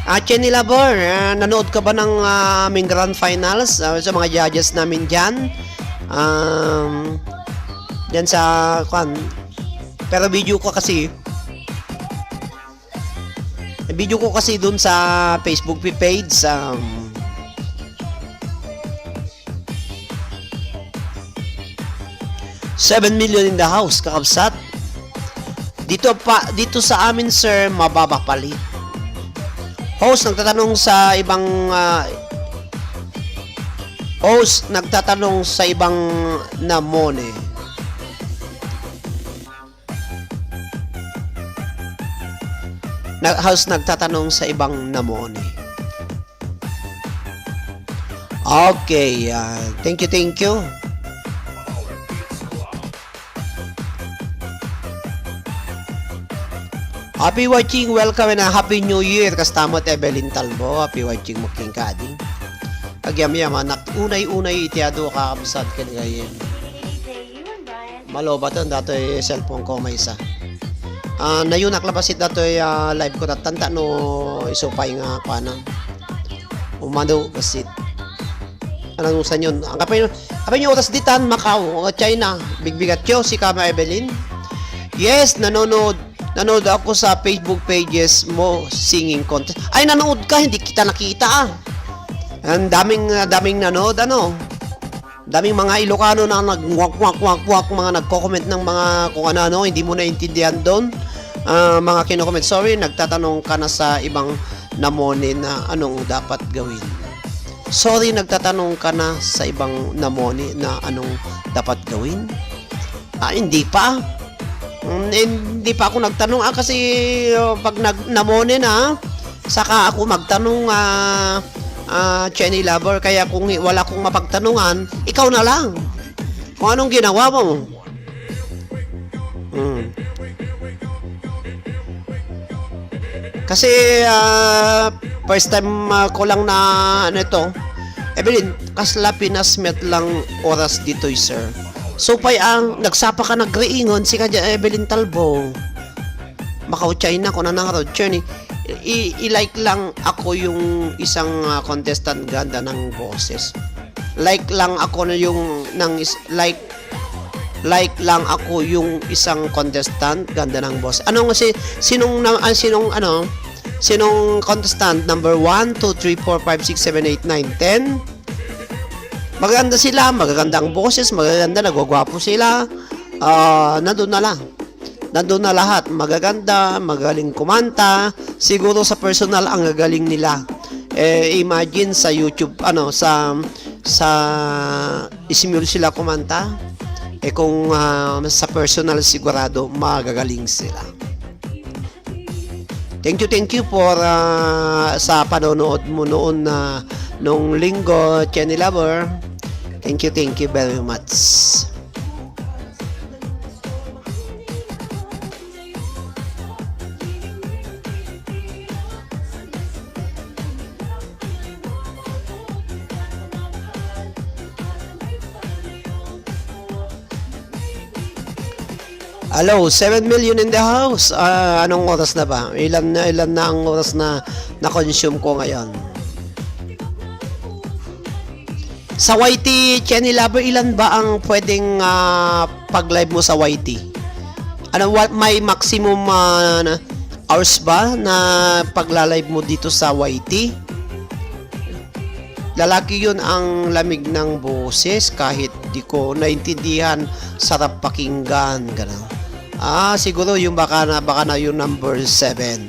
Ah, Chenny Labor, ah, nanood ka ba ng, ah, aming grand finals? Ah, sa mga judges namin dyan. Um, dyan sa, kwan, pero video ko kasi, video ko kasi dun sa Facebook page, um, seven million in the house, kakabsat. Dito pa, dito sa amin, sir, mababa palit. Host, nagtatanong sa ibang, ah, host, nagtatanong sa ibang namone. Na, host, nagtatanong sa ibang namone. Okay, ah, thank you, thank you. Happy watching, welcome and a happy new year. Kasta met Evelyn Talbo, happy watching mo king kadi. Agyamyaman, nak unay-unay iti adu a kakabsat ken gayyem. Malobaten datoy cellphone ko maysa. Ah, nayunak la bassit datoy, ah, live ko, tattanta no isu pay nga kuana. Umano bassit. Anong usan yun? Ang kapay, kapay nyo oras ditan, Macau, o China. Bigbigatyo, si Kama Evelyn. Yes, nanonood. Nanood ako sa Facebook pages mo, singing contest. Ay, nanood ka, hindi kita nakita, ah. Ang daming, ah, daming nanood, ano. Daming mga Ilocano na nagwak, wak, wak, wak, mga nagko-comment ng mga kung ano-ano, hindi mo naintindihan doon. Ah, mga kino-comment, sorry, nagtatanong ka na sa ibang namone na anong dapat gawin. Sorry, nagtatanong ka na sa ibang namone na anong dapat gawin. Ah, hindi pa. Mm, hindi pa ako nagtanong, ah, kasi, oh, pag nag-, namone na, saka ako magtanong, ah, ah, Chenny Lover. Kaya kung hi-, wala akong mapagtanungan, ikaw na lang. Kung anong ginawa mo. Mm. Kasi, ah, first time, ah, ko lang na, ano ito. Evelyn, kasla pinasmet lang oras ditoy, sir. So, pay ang nagsapa ka nagriingon, si Kadya Evelyn Talbo. Macau, China, kung nanang road journey. I-, i-like lang ako yung isang, ah, contestant ganda ng boses. Like lang ako na yung nang is-, like, like lang ako yung isang contestant ganda ng boses. Anong si, sinong na, ah, sinong ano, sinong contestant number one, two, three, four, five, six, seven, eight, nine, ten? Maganda sila, magaganda ang boses, magaganda, nagwagwapo sila. Ah, nandun na lang. Nandun na lahat. Magaganda, magaling kumanta. Siguro sa personal ang gagaling nila. Eh, imagine sa YouTube, ano, sa, sa Ismul sila kumanta. Eh, kung, ah, sa personal, sigurado magagaling sila. Thank you, thank you for, ah, sa panonood mo noon na nung linggo, Jenny Lover. Thank you, thank you very much. Hello, seven million in the house. Ah, anong oras na ba? Ilan na, ilan na ang oras na na-consume ko ngayon? Sa Y T, Jenny Lover, ilan ba ang pwedeng, ah, pag-live mo sa Y T? Ano, what, may maximum, ah, na, hours ba na pagla-live mo dito sa Y T? Lalaki yun ang lamig ng boses kahit di ko naintindihan, sarap pakinggan, gano'n. Ah, siguro yung baka na, baka na yung number seven.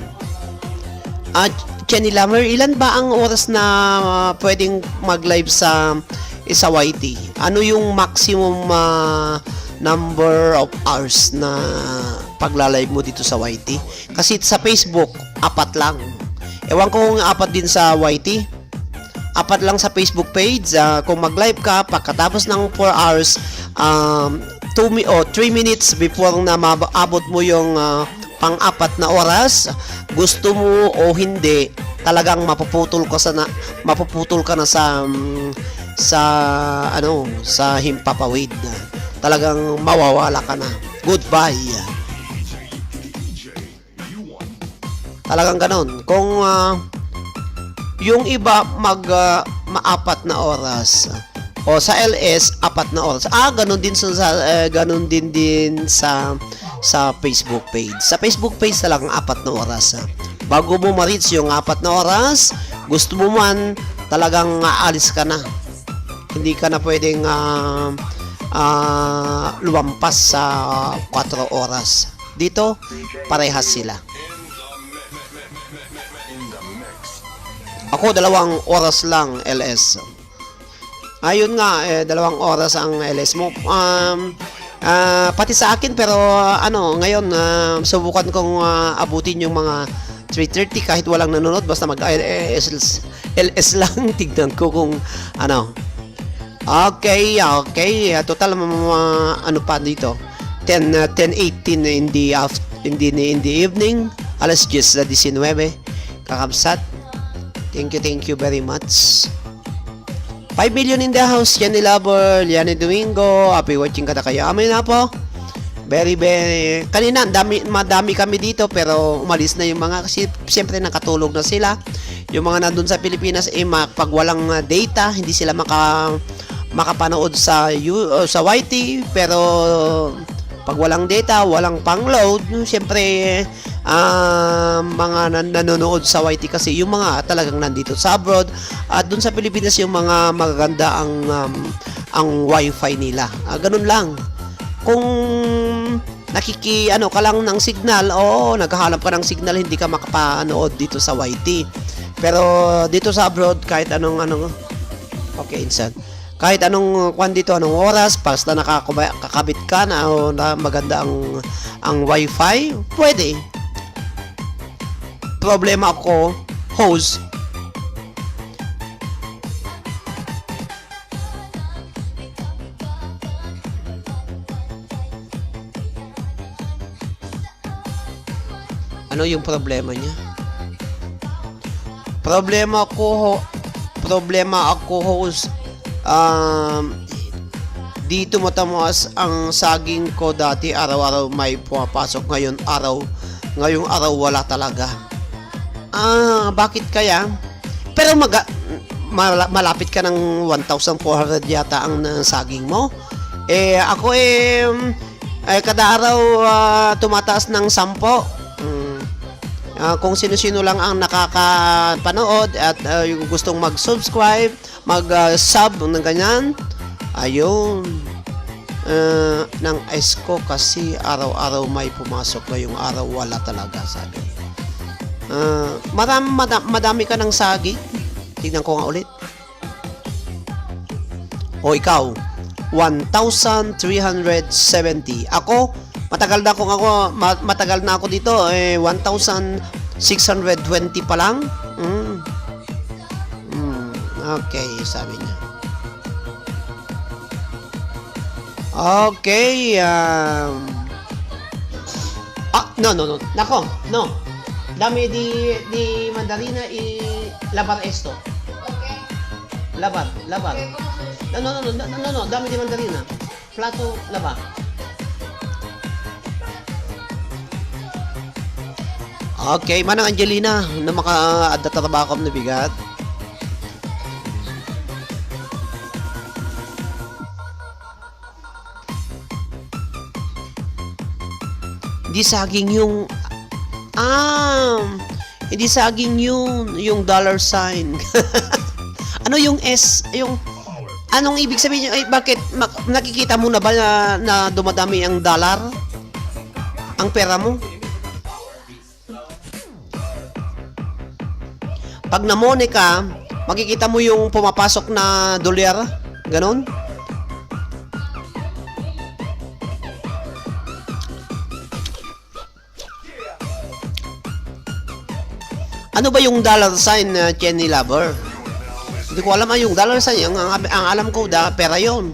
Ah, Jenny Lover, ilan ba ang oras na, ah, pwedeng mag-live sa, sa Y T? Ano yung maximum, ah, number of hours na pagla-live mo dito sa Y T? Kasi sa Facebook, apat lang. Ewan ko kung apat din sa Y T. Apat lang sa Facebook page. Ah, kung mag-live ka, pagkatapos ng four hours, um, two mi-, o three minutes before na maabot mo yung, ah, pang-apat na oras, gusto mo o hindi, talagang mapuputol ka sa na, mapuputol ka na sa, mm, sa, ano, sa himpapawid. Talagang mawawala ka na. Goodbye. Talagang ganon. Kung, ah, yung iba mag, ah, maapat na oras, o sa L S, apat na oras. Ah, ganon din sa, sa, eh, ganon din din sa, sa Facebook page. Sa Facebook page talagang apat na oras, ah. Bago mo ma-reach yung apat na oras, gusto mo man, talagang aalis ka na. Hindi ka na pwedeng, ah, ah, lumampas sa kwatro oras. Dito, parehas sila. Ako, dalawang oras lang, L S. Ayun nga, eh, dalawang oras ang L S mo. Um, ah, pati sa akin, pero, ano, ngayon, ah, subukan kong, ah, abutin yung mga three thirty kahit walang nanonood, basta mag-, eh, eh, L S, L S lang. Tignan ko kung, ano. Okay, okay. Ah, total, ma-, ma-, ano pa dito? Ten, ah, ten eighteen in the af-, in the, in the evening. Alas diyes na disinwebe. Kakabsat. Thank you, thank you very much. Five million in the house, Jenny Lover, Liane Domingo, happy watching kadakayo. Amin na po. Very, very, kanina, dami, madami kami dito, pero umalis na yung mga, kasi siyempre nakatulog na sila. Yung mga nandun sa Pilipinas, eh, ma-, pag walang, ah, data, hindi sila maka-, makapanood sa you-, uh, sa Y T, pero pag walang data, walang pang-load, siyempre, ah, mga nan-, nanonood sa Y T kasi yung mga talagang nandito sa abroad, at dun sa Pilipinas yung mga magaganda ang, um, ang wifi nila. Ah, ganun lang. Kung nakiki-, ano ka lang ng signal, oo, naghahanap ka ng signal, hindi ka makapanood dito sa Y T. Pero dito sa abroad, kahit anong, ano, okay, insan. Kahit anong, kwan dito, anong oras, basta nakakuba-, kakabit ka na, o na maganda ang, ang wifi, pwede. Problema ako, host. Ano yung problema niya? Problema ko, ho-, problema ako, host. Um, dito mataas ang saging ko dati, araw-araw may pumapasok. Ngayon araw, ngayong araw wala talaga. Ah, bakit kaya? Pero maga-, mala-, malapit ka ng one thousand four hundred yata ang, ah, saging mo. Eh, ako, eh, mm, eh, kada araw, ah, tumataas ng sampo. Mm. Ah, kung sino-sino lang ang nakakapanood at, ah, yung gustong mag-subscribe, mag, ah, sub, ng ganyan, ayun. Ah, ng ex ko kasi araw-araw may pumasok, ngayong araw wala talaga, sabi. Ah, madam-, madam-, madami ka ng saging? Tignan ko nga ulit. O ikaw, one thousand three hundred seventy. Ako, matagal na akong ako, ma-, matagal na ako dito, eh, one thousand six hundred twenty pa lang. Mm. Mm, okay, sabi niya. Okay, um, ah, no, no, no. Nako, no. Dami di, di mandarina i labar esto. Labar, labar. No, no, no, no, no, no, no. Dami di mandarina. Plato, laba. Okay, Manang Angelina, na maka-adda trabaho kam no bigat. Hindi saging yung, ah, hindi saging yun, yung dollar sign. Ano yung S, yung, anong ibig sabihin yun? Ay, bakit? Ma-, nakikita mo na ba na, na dumadami ang dollar? Ang pera mo? Pag namone ka, makikita mo yung pumapasok na dolyar, ganon. Ano ba yung dollar sign, uh, Chenny Lover? Hindi ko alam, ah, yung dollar sign. Ang, ang, ang alam ko, da, pera yon.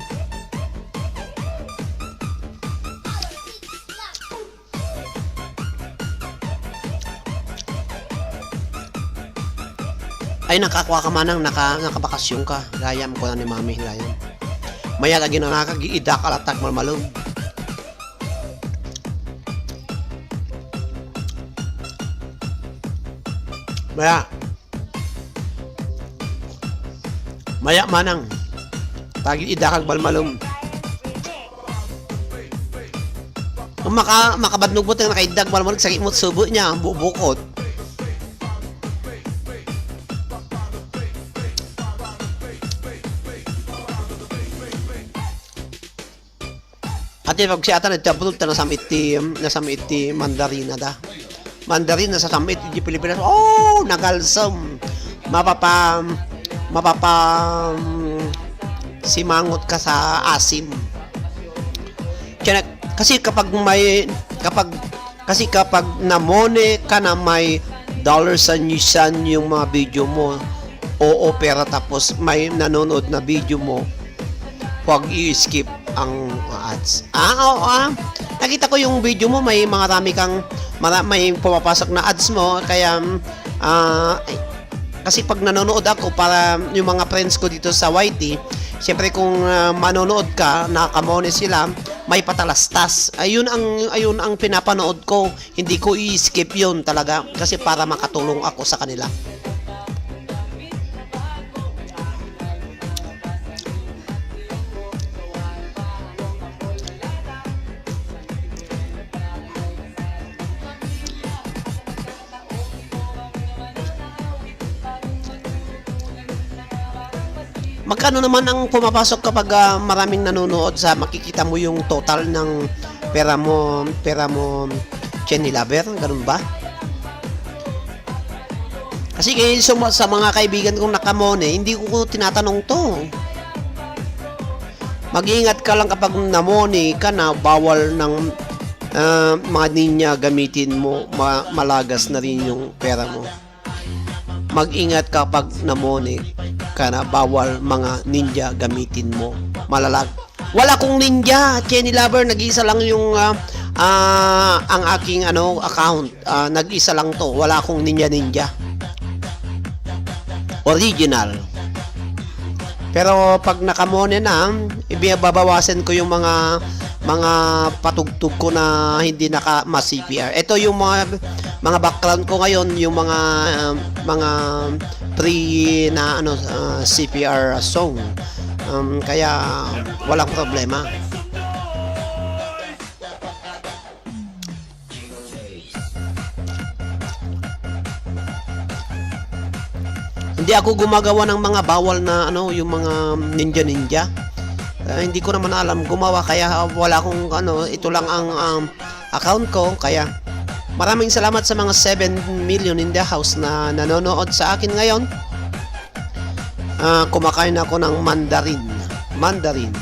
Ay, nakakua ka manang, naka-, nakabakasyon ka. Gayam ko na ni Mami, gayam. Mayat a ginanaka, giida ka latak malmalum. Maya. Maya manang. Tagi ida kag balmalum. Kung maka-, makabadnog mo tang nakaidda kag balmalum, sakit mo subo niya, bubukot. Ati pagsiatan iti abroad ta nasam iti, nasam iti mandarina da. Mandarina sa samit iti Pilipinas. Oh, nagalsem. Mapapa-, mapapa-, simangot ka sa asim. Kaya, kasi kapag may, kapag Kasi kapag namone ka na may dollar sign, sign yung mga video mo, oo, pero tapos may nanonood na video mo, huwag i-skip ang ads. Ah, oo, ah. Nakita ko yung video mo, may mga rami kang, mara-, may pumapasok na ads mo, kaya, ah, kasi pag nanonood ako para yung mga friends ko dito sa Y T, siyempre kung, ah, manonood ka, nakamone sila, may patalastas. Ayun ang, ayun ang pinapanood ko. Hindi ko i-skip yun talaga kasi para makatulong ako sa kanila. Magkano naman ang pumapasok kapag, ah, maraming nanonood sa makikita mo yung total ng pera mo, pera mo, Chenny Lover? Ganun ba? Kasi ngayon sa, sa mga kaibigan kong nakamone, hindi ko tinatanong to. Mag-ingat ka lang kapag namone ka na bawal ng, ah, mga ninja gamitin mo, ma-, malagas na rin yung pera mo. Mag-ingat kapag namone ka na, bawal mga ninja gamitin mo. Malalag-, wala akong ninja, Chenny Lover, nag-iisa lang yung, ah, ah, ang aking, ano, account. Ah, nag-isa lang to. Wala akong ninja ninja. Original. Pero pag nakamone na, ibibabawasan ko yung mga, mga patugtog ko na hindi naka ma-C P R. Ito yung mga, mga background ko ngayon, yung mga, um, mga free na, ano, ah, C P R song. Um, kaya walang problema. Hindi ako gumagawa ng mga bawal na, ano, yung mga ninja-ninja. Ah, hindi ko naman alam gumawa, kaya wala akong ano, ito lang ang, um, account ko. Kaya maraming salamat sa mga seven million in the house na nanonood sa akin ngayon. Ah, kumakain ako ng mandarin. Mandarin.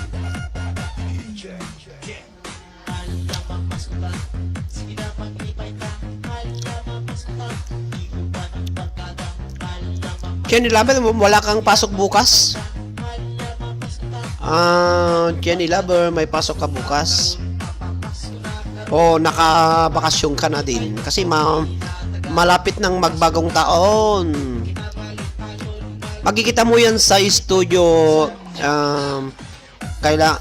Kenny Lover, wala kang pasok bukas? Ah, Kenny Lover, may pasok ka bukas? O nakabakasyon ka na din? Kasi ma-, malapit ng magbagong taon. Makikita mo yan sa studio, um, kaila-,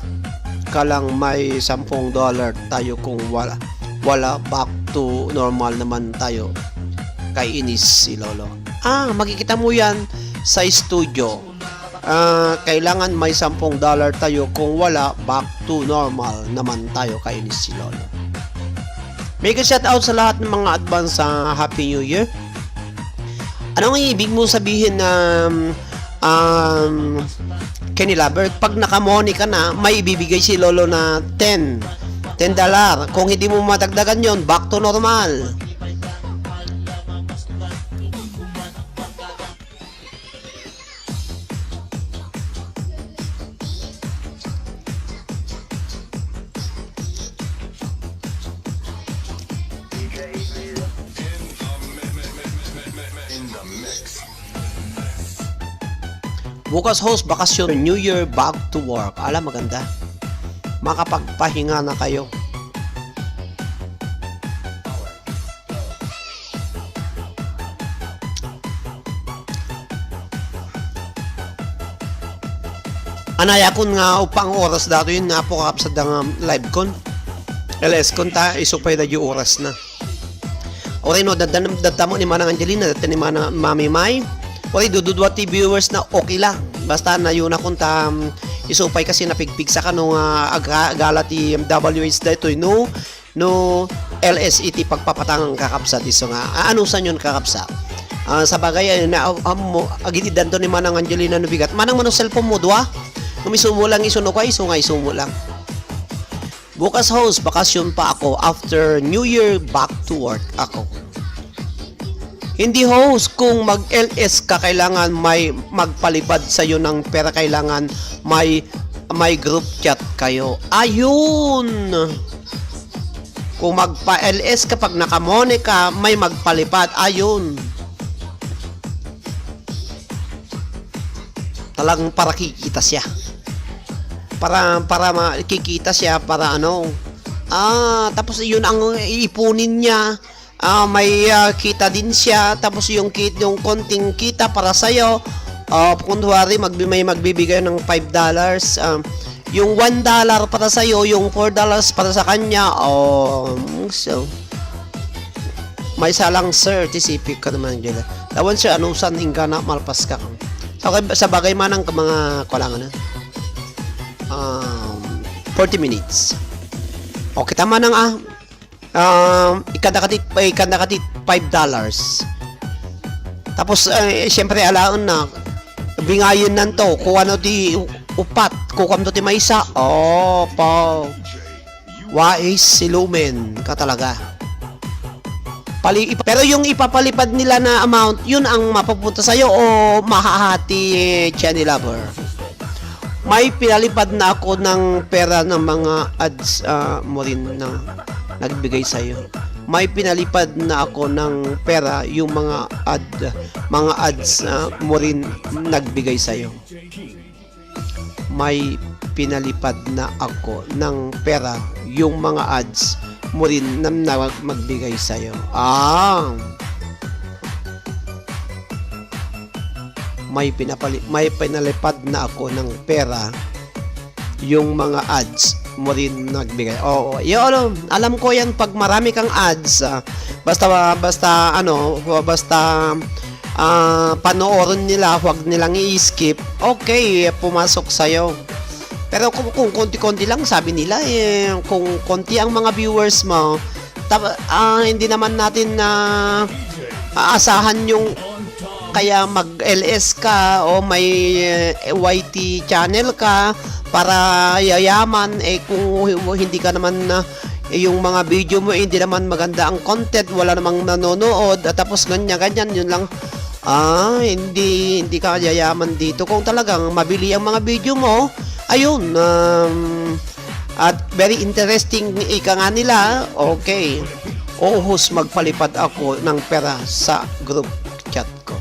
ka lang may sampung dollar tayo kung wala, wala, back to normal naman tayo. Kainis si Lolo. Ah, makikita mo yan sa studio. Ah, kailangan may sampung dollar tayo, kung wala, back to normal naman tayo, kainis si Lolo. Mega shout out sa lahat ng mga advance sa Happy New Year. Anong ibig mo sabihin na, um, Kenny Lover? Pag nakamoney ka na, may ibibigay si Lolo na ten. Ten dollar. Kung hindi mo madagdagan yon, back to normal. Bukas, host, bakasyon, New Year, back to work. Ala, maganda. Makapagpahinga na kayo. Anay akon nga uppa ang oras datoy, nga apo kakabsat da nga live kon. L S kon ta, isu pay da di oras na. Uray no, daddan-, dadtamo ni Manang Angelina, dadta ni Mana-, Mami May. Uray, dududua ti viewers na, okay lang. Basta nayon akon ta, um, isu pay kasi napigpigsa kano nga aga-, agala ti W H daytoy, no? No L S iti pagpapatangan, kakabsat, isu nga. Ah, anusan yon, kakabsat? Ah, sabagay, ay, na, am-, mo, agid-iddanto ni Manang Angelina no bigat. Manang, mano cellphone mo, dua? Ngem isu mo lang, isu no ka, isu nga, isu mo lang. Bukas, host, bakasyon pa ako. After New Year, back to work ako. Hindi, host, kung mag-L S ka, kailangan may magpalipad sa'yo ng pera, kailangan may, may group chat kayo. Ayun! Kung magpa-L S ka, pag nakamoney ka, may magpalipad. Ayun! Talagang para kikita siya. Para, para ma-, kikita siya, para ano. Ah, tapos yun ang iipunin niya. Ah, may, ah, kita din siya. Tapos yung kit-, yung konting kita para sa'yo. Ah, kunwari, magbi-, may magbibigay ng five dollars. Ah, yung one dollar para sa'yo, yung four dollars para sa kanya. Oh, so, may salang, sir, ti sipik ka naman, Angela. Lawan, sir, anusan, inggana, malpas ka. Sa, sa bagay man ang mga kulangan, eh. Um, forty minutes. O, kita man ang, ah, um, ikanda ka ti, ikanda ka ti five dollars. Tapos, eh, siyempre, alaen na, bingayen nan to, kung ano ti upat, kung ano ti maysa. Oh, pa. Wais si Lumen ka talaga. Pali-, pero yung ipapalipad nila na amount, yun ang mapupunta sa'yo o mahahati, Jenny Lover? May pinalipad na ako ng pera ng mga ads, ah, mo rin na nagbigay sa'yo. May pinalipad na ako ng pera yung mga ad-, mga ads, ah, mo rin nagbigay sa'yo. May pinalipad na ako ng pera, yung mga ads mo rin na, na magbigay sa'yo. Ah. May pinapali-, may pinalipad na ako ng pera, yung mga ads mo rin nagbigay. Oo, yun, alam, alam ko yan pag marami kang ads, ah, basta, basta, ano, basta, ah, panoorin nila, huwag nilang i-skip, okay, pumasok sa'yo. Pero kung, kung konti-konti lang, sabi nila, eh, kung konti ang mga viewers mo, tab-, ah, hindi naman natin na aasahan yung kaya mag-L S ka o may, eh, Y T channel ka para yayaman, eh, kung hindi ka naman na, eh, yung mga video mo, eh, hindi naman maganda ang content, wala namang nanonood, at tapos ganyan, ganyan, yun lang. Ah, hindi, hindi ka yayaman dito. Kung talagang mabili ang mga video mo, ayun, um, at very interesting ika nga nila, okay. Oo, host, magpalipad ako ng pera sa group chat ko.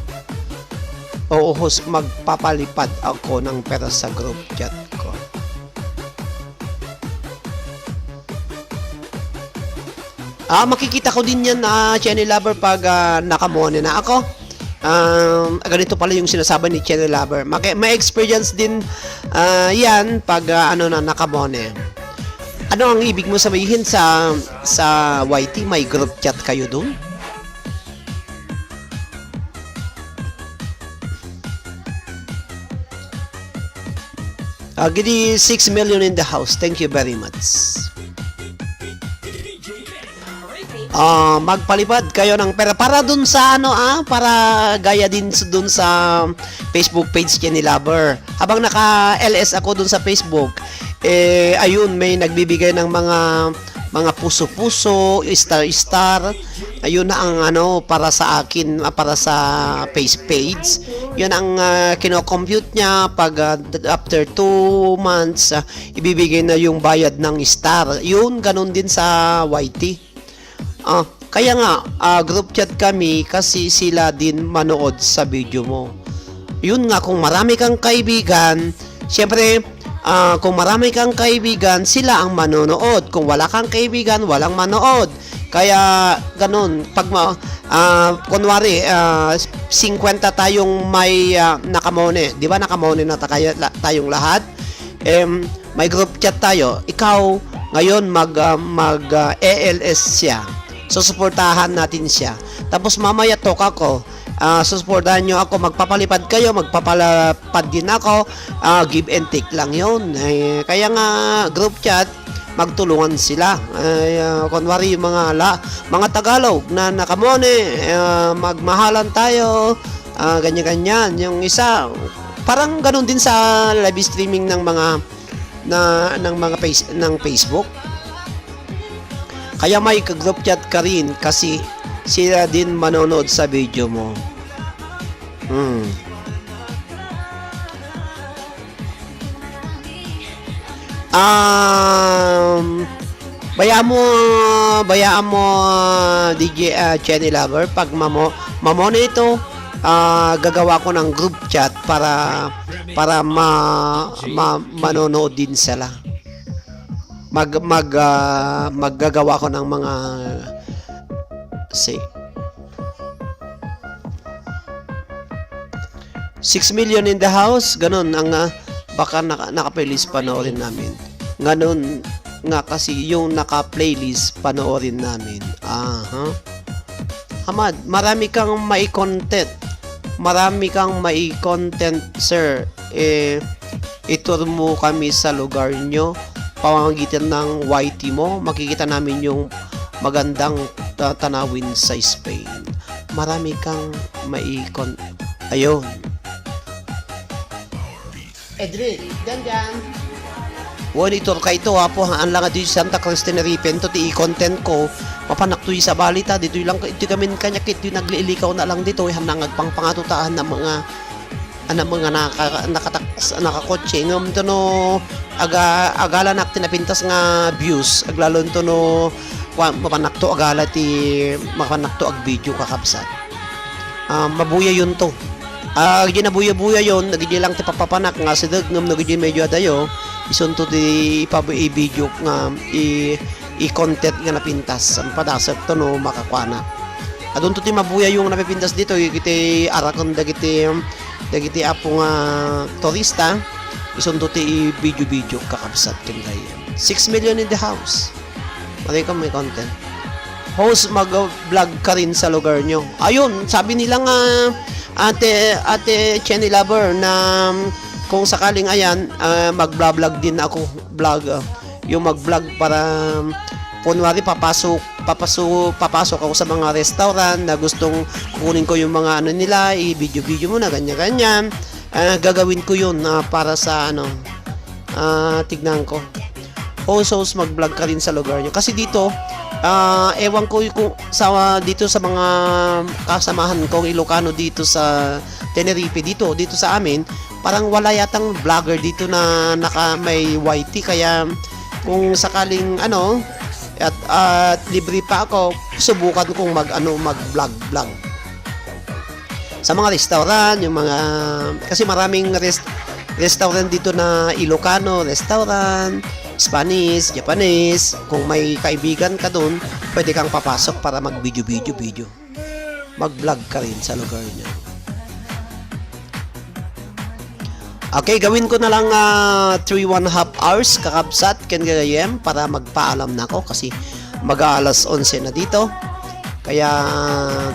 Oo, host, magpapalipad ako ng pera sa group chat ko. Ah, makikita ko din yan, ah, Chenny Lover, pag, ah, nakamone na ako. Um, ganito pala yung sinasabi ni Chenny Lover. Maki-, may experience din, ah, yan pag, ah, ano na, nakamone. Ano ang ibig mo sabihin sa, sa Y T? May group chat kayo dun? Ah, gidi six million in the house. Thank you very much. Ah, magpalipad kayo ng pera para dun sa ano, ah, para gaya din s-, dun sa Facebook page ni Lover. Habang naka-L S ako dun sa Facebook, eh, ayun, may nagbibigay ng mga, mga puso-puso, star-star. Ayun na ang ano, para sa akin, ah, para sa face page. Yun ang, ah, kino-compute niya pag, ah, after two months, ah, ibibigay na yung bayad ng star. Yun, ganun din sa Y T. Ah, kaya nga, ah, group chat kami kasi sila din manood sa video mo. Yun nga, kung marami kang kaibigan, siyempre, ah, kung marami kang kaibigan, sila ang manonood. Kung wala kang kaibigan, walang manood. Kaya, ganun, pag ma-, ah, kunwari, ah, singkwenta tayong may, ah, nakamone. Di ba nakamone na ta-, kaya la-, tayong lahat? Em, may group chat tayo. Ikaw, ngayon mag, ah, mag, ah, A L S siya. Susuportahan natin siya. Tapos mamaya talk ako. Ah, susuportahan nyo ako. Magpapalipad kayo, magpapalapad din ako. Ah, give and take lang yon. Eh, kaya nga group chat, magtulungan sila. Ay, ah, kunwari yung mga la-, mga Tagalog na nakamone, ah, magmahalan tayo, ah, ganyan-ganyan. Yung isa, parang ganun din sa live streaming ng mga na, ng mga face-, ng Facebook. Kaya may ka-group chat ka rin kasi sila din manonood sa video mo. Hmm. Um, bayaan mo, bayaan mo, D J, ah, Chenny Lover, pag mamo-, mamone ito, ah, gagawa ko ng group chat para, para ma-, ma-, manonood din sila. Mag-, mag-, ah, maggagawa ko ng mga, say, six million in the house, ganun ang, ah, baka naka-, naka-playlist panoorin namin. Ganun nga kasi yung naka-playlist panoorin namin. Aha. Hamad, marami kang mai-content. Marami kang mai-content, sir. Eh, i-tour mo kami sa lugar nyo. Pamamagitan ng Y T mo, makikita namin yung magandang ta-, tanawin sa Spain. Marami kang mai-con-, ayun. Edric, dyan, dyan. Wen, iturka ito, apo, haan lang a di Santa Cruz Tenerife, ento ti i-content ko, mapanak to isabali ta, ditoy lang, itoy kami kaniak, itoy naglilikaw na lang ditoy, haan lang agpangpangato ta, haan na mga, haan na mga naka-, nakataks-, nakakotse, ngem to no, aga-, agalanak ti napintas nga views, aglalo to no, wa-, mapanak to, agala ti, mapanak to, ag-video kakabsat. Ah, mabuyayon to. Ah, dagiti nabuyabuyayon, dagiti lang ti papapanak nga asideg, ngem no dagiti medyo adayo, isunto ti ipabu-, i-video nga i-, i-content nga napintas. Padasek to no makakuana. Adunto ti mabuyayo nga napipintas ditoy, iti araken dagiti, dagiti apo nga turista, isunto ti i-video-video kakabsat ken gayyem. Six million in the house. Malay ko may content. Host, mag-vlog ka rin sa lugar nyo. Ayun, sabi nila nga, Ate, Ate Chenny Lover, na, um, kung sakaling ayan, ah, mag-vlog din ako. Vlog, ah, yung mag-vlog para, um, kunwari, papasok, papasok, papasok ako sa mga restaurant na gustong kukunin ko yung mga ano nila, i-video-video mo na, ganyan-ganyan. Ah, gagawin ko yun, ah, para sa ano, ah, tignan ko. Host, host, mag-vlog ka rin sa lugar nyo. Kasi dito, ah, ewan ko kung sa, dito sa mga kasamahan kong Ilocano dito sa Tenerife, dito, dito sa amin, parang wala yatang vlogger dito na naka, may Y T. Kaya kung sakaling ano, at, at libre pa ako, subukan kong mag, ano, mag-vlog, vlog. Sa mga restaurant, yung mga, kasi maraming rest-, restaurant dito na Ilocano restaurant, Spanish, Japanese. Kung may kaibigan ka doon, pwede kang papasok para mag-video, video, video. Mag-vlog ka rin sa lugar niya. Okay, gawin ko na lang, ah, three one half hours, kakabsat, ken gagayem, para magpaalam na ako kasi mag-aalas onse na dito. Kaya,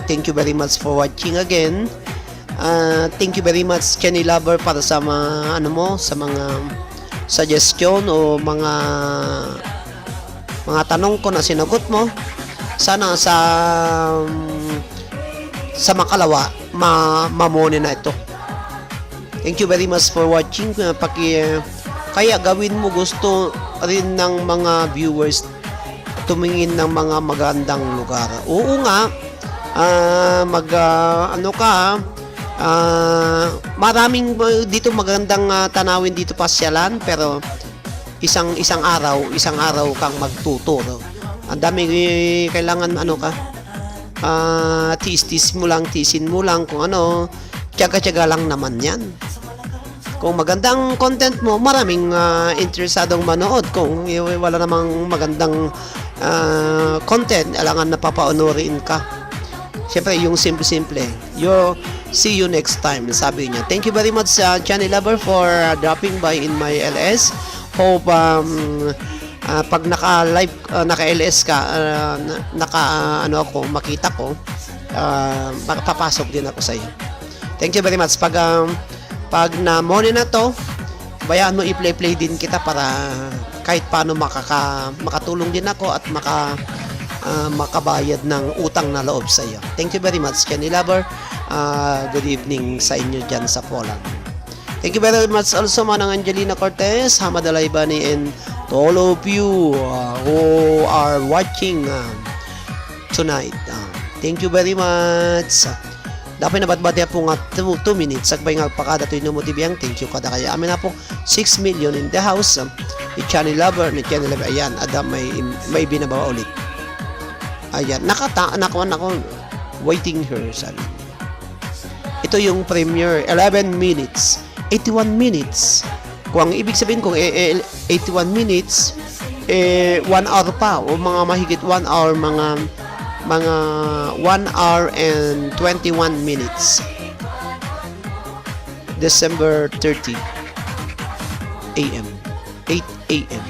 thank you very much for watching again. Ah, thank you very much, Kenny Lover, para sa mga, ano mo, sa mga suggestion o mga, mga tanong ko na sinagot mo. Sana sa, sa makalawa, ma-, mamone na ito. Thank you very much for watching. Ah, paki-, kaya gawin mo gusto rin ng mga viewers tumingin ng mga magandang lugar. Oo nga, ah, mag, ah, ano ka, ah, maraming, ah, dito magandang, ah, tanawin dito pasyalan, pero isang, isang araw, isang araw kang magtutur. Ang dami kailangan, ano ka, ah, tiis-tiis mo lang, tiisin mo lang kung ano, tiyaga-tiyaga lang naman yan. Kung magandang content mo, maraming, ah, interesadong manood. Kung i-, wala namang magandang, ah, content, alangan napapaunoriin ka. Siyempre, yung simple-simple. Yo, see you next time, sabi niya. Thank you very much, ah, Johnny Lover, for, ah, dropping by in my L S. Hope, um, ah, pag naka-live, ah, naka-L S ka, ah, na-, naka, ah, ano ako, makita ko, ah, makapapasok din ako sa iyo. Thank you very much. Pag, um, pag na-money na to, bayaan mo i-play-play din kita para kahit paano makaka-, makatulong din ako at maka-, ah, makabayad ng utang na loob sa iyo. Thank you very much, Kenny Lover. Ah, good evening sa inyo dyan sa Poland. Thank you very much also, Manang Angelina Cortez, Hamad Alaibani, and to all of you, uh, who are watching, uh, tonight. Uh, thank you very much. Dapat nabatbati po nga two, two minutes. Sagbay nga pagkada to inumo ti biyang. Thank you kada kaya. Amin na po, six million in the house. Um, ni Chani Lover, ni Chani Lover. Ayan, ada may, may binabawa ulit. Ayan, nakata-, nakuha na ko. Waiting here, sabi. Ito yung premiere, eleven minutes, eighty-one minutes. Kung ang ibig sabihin, kung, eh, eh, eighty-one minutes, eh, one hour pa, o mga mahigit one hour, mga, mga one hour and twenty-one minutes. December thirty, A M, eight A M.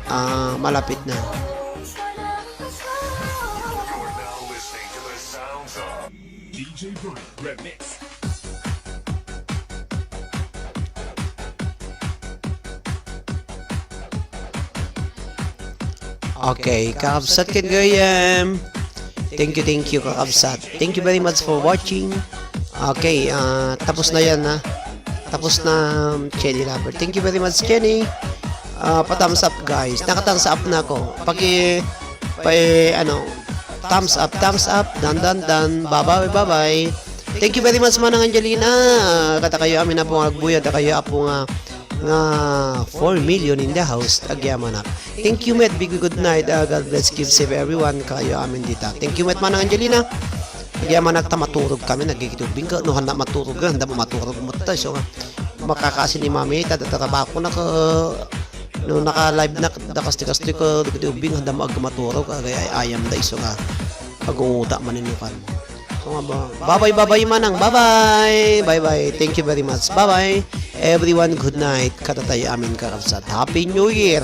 Ah, malapit na. You're now listening to the sounds of D J Bruno Remix. Okay, kakabsat ken gayam. Thank you, thank you, kakabsat. Thank you very much for watching. Okay, ah, tapos na yan, ha. Tapos na, um, Jenny Lover. Thank you very much, Jenny. Ah, pa-thumbs up, guys. Naka-thumbs up na ako. Paki, pa, ano, thumbs up, thumbs up. Dan, dan, dan. Bye-bye, bye-bye. Thank you very much, Manang Angelina. Kada kayo amin, Apo nga agbuyad, kada kayo, Apo nga, nga four million in the house. Agyamanak. Thank you, met. Big good night. Ah, God bless, keep safe everyone. Kayo amin dita. Thank you, met, Manang Angelina. Agyamanak ta maturog kami, nagkikitubing ka. No, handa maturog ka, handa maturog mo tayo. So, makakasi ni Mami, tada trabaho na ka, no, naka-live na, da kasti-kasti ka, dagiti ubing, handa mo agmaturog, agay ay ayam da iso nga agunguta man inyo kan. So, nga ba, bye-bye, bye-bye, manang, bye-bye, bye-bye, thank you very much, bye-bye, everyone, good night, kada tayo amin kakabsat, Happy New Year,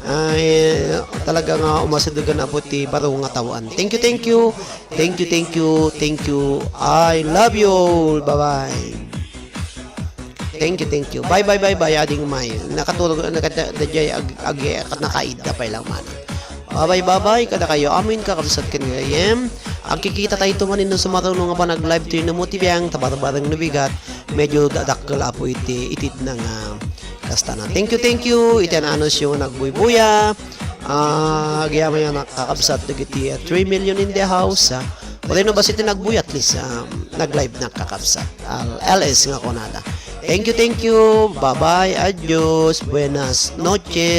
ay, talaga nga umasidugan na po ti baro nga tawaan, thank you, thank you, thank you, thank you, thank you, I love you all, bye-bye. Thank you, thank you. Bye, bye, bye, bye, Ading May. Nakaturog, nakata-, dayjay ag-, ag-, nakaida pa ilang manang. Babay, babay, kadakayo amin, kakabsat ken gagayyem. Agkikita tayo manen no sumaruno nga ba nag-live tayo no mo ti biang, tabarbareng no bigat, medyo dadakkel apo iti, itid na nga kastana. Thank you, thank you, iti ananus yung nagbuybuya. Ah, agyamanak kakabsat dagiti, ah, three million in the house, ah. Pwede no ba siti nagbuya, at least, um, nag-live na kakabsat. Al-, L S nga kunada. Thank you, thank you. Bye-bye, adios, buenas noches.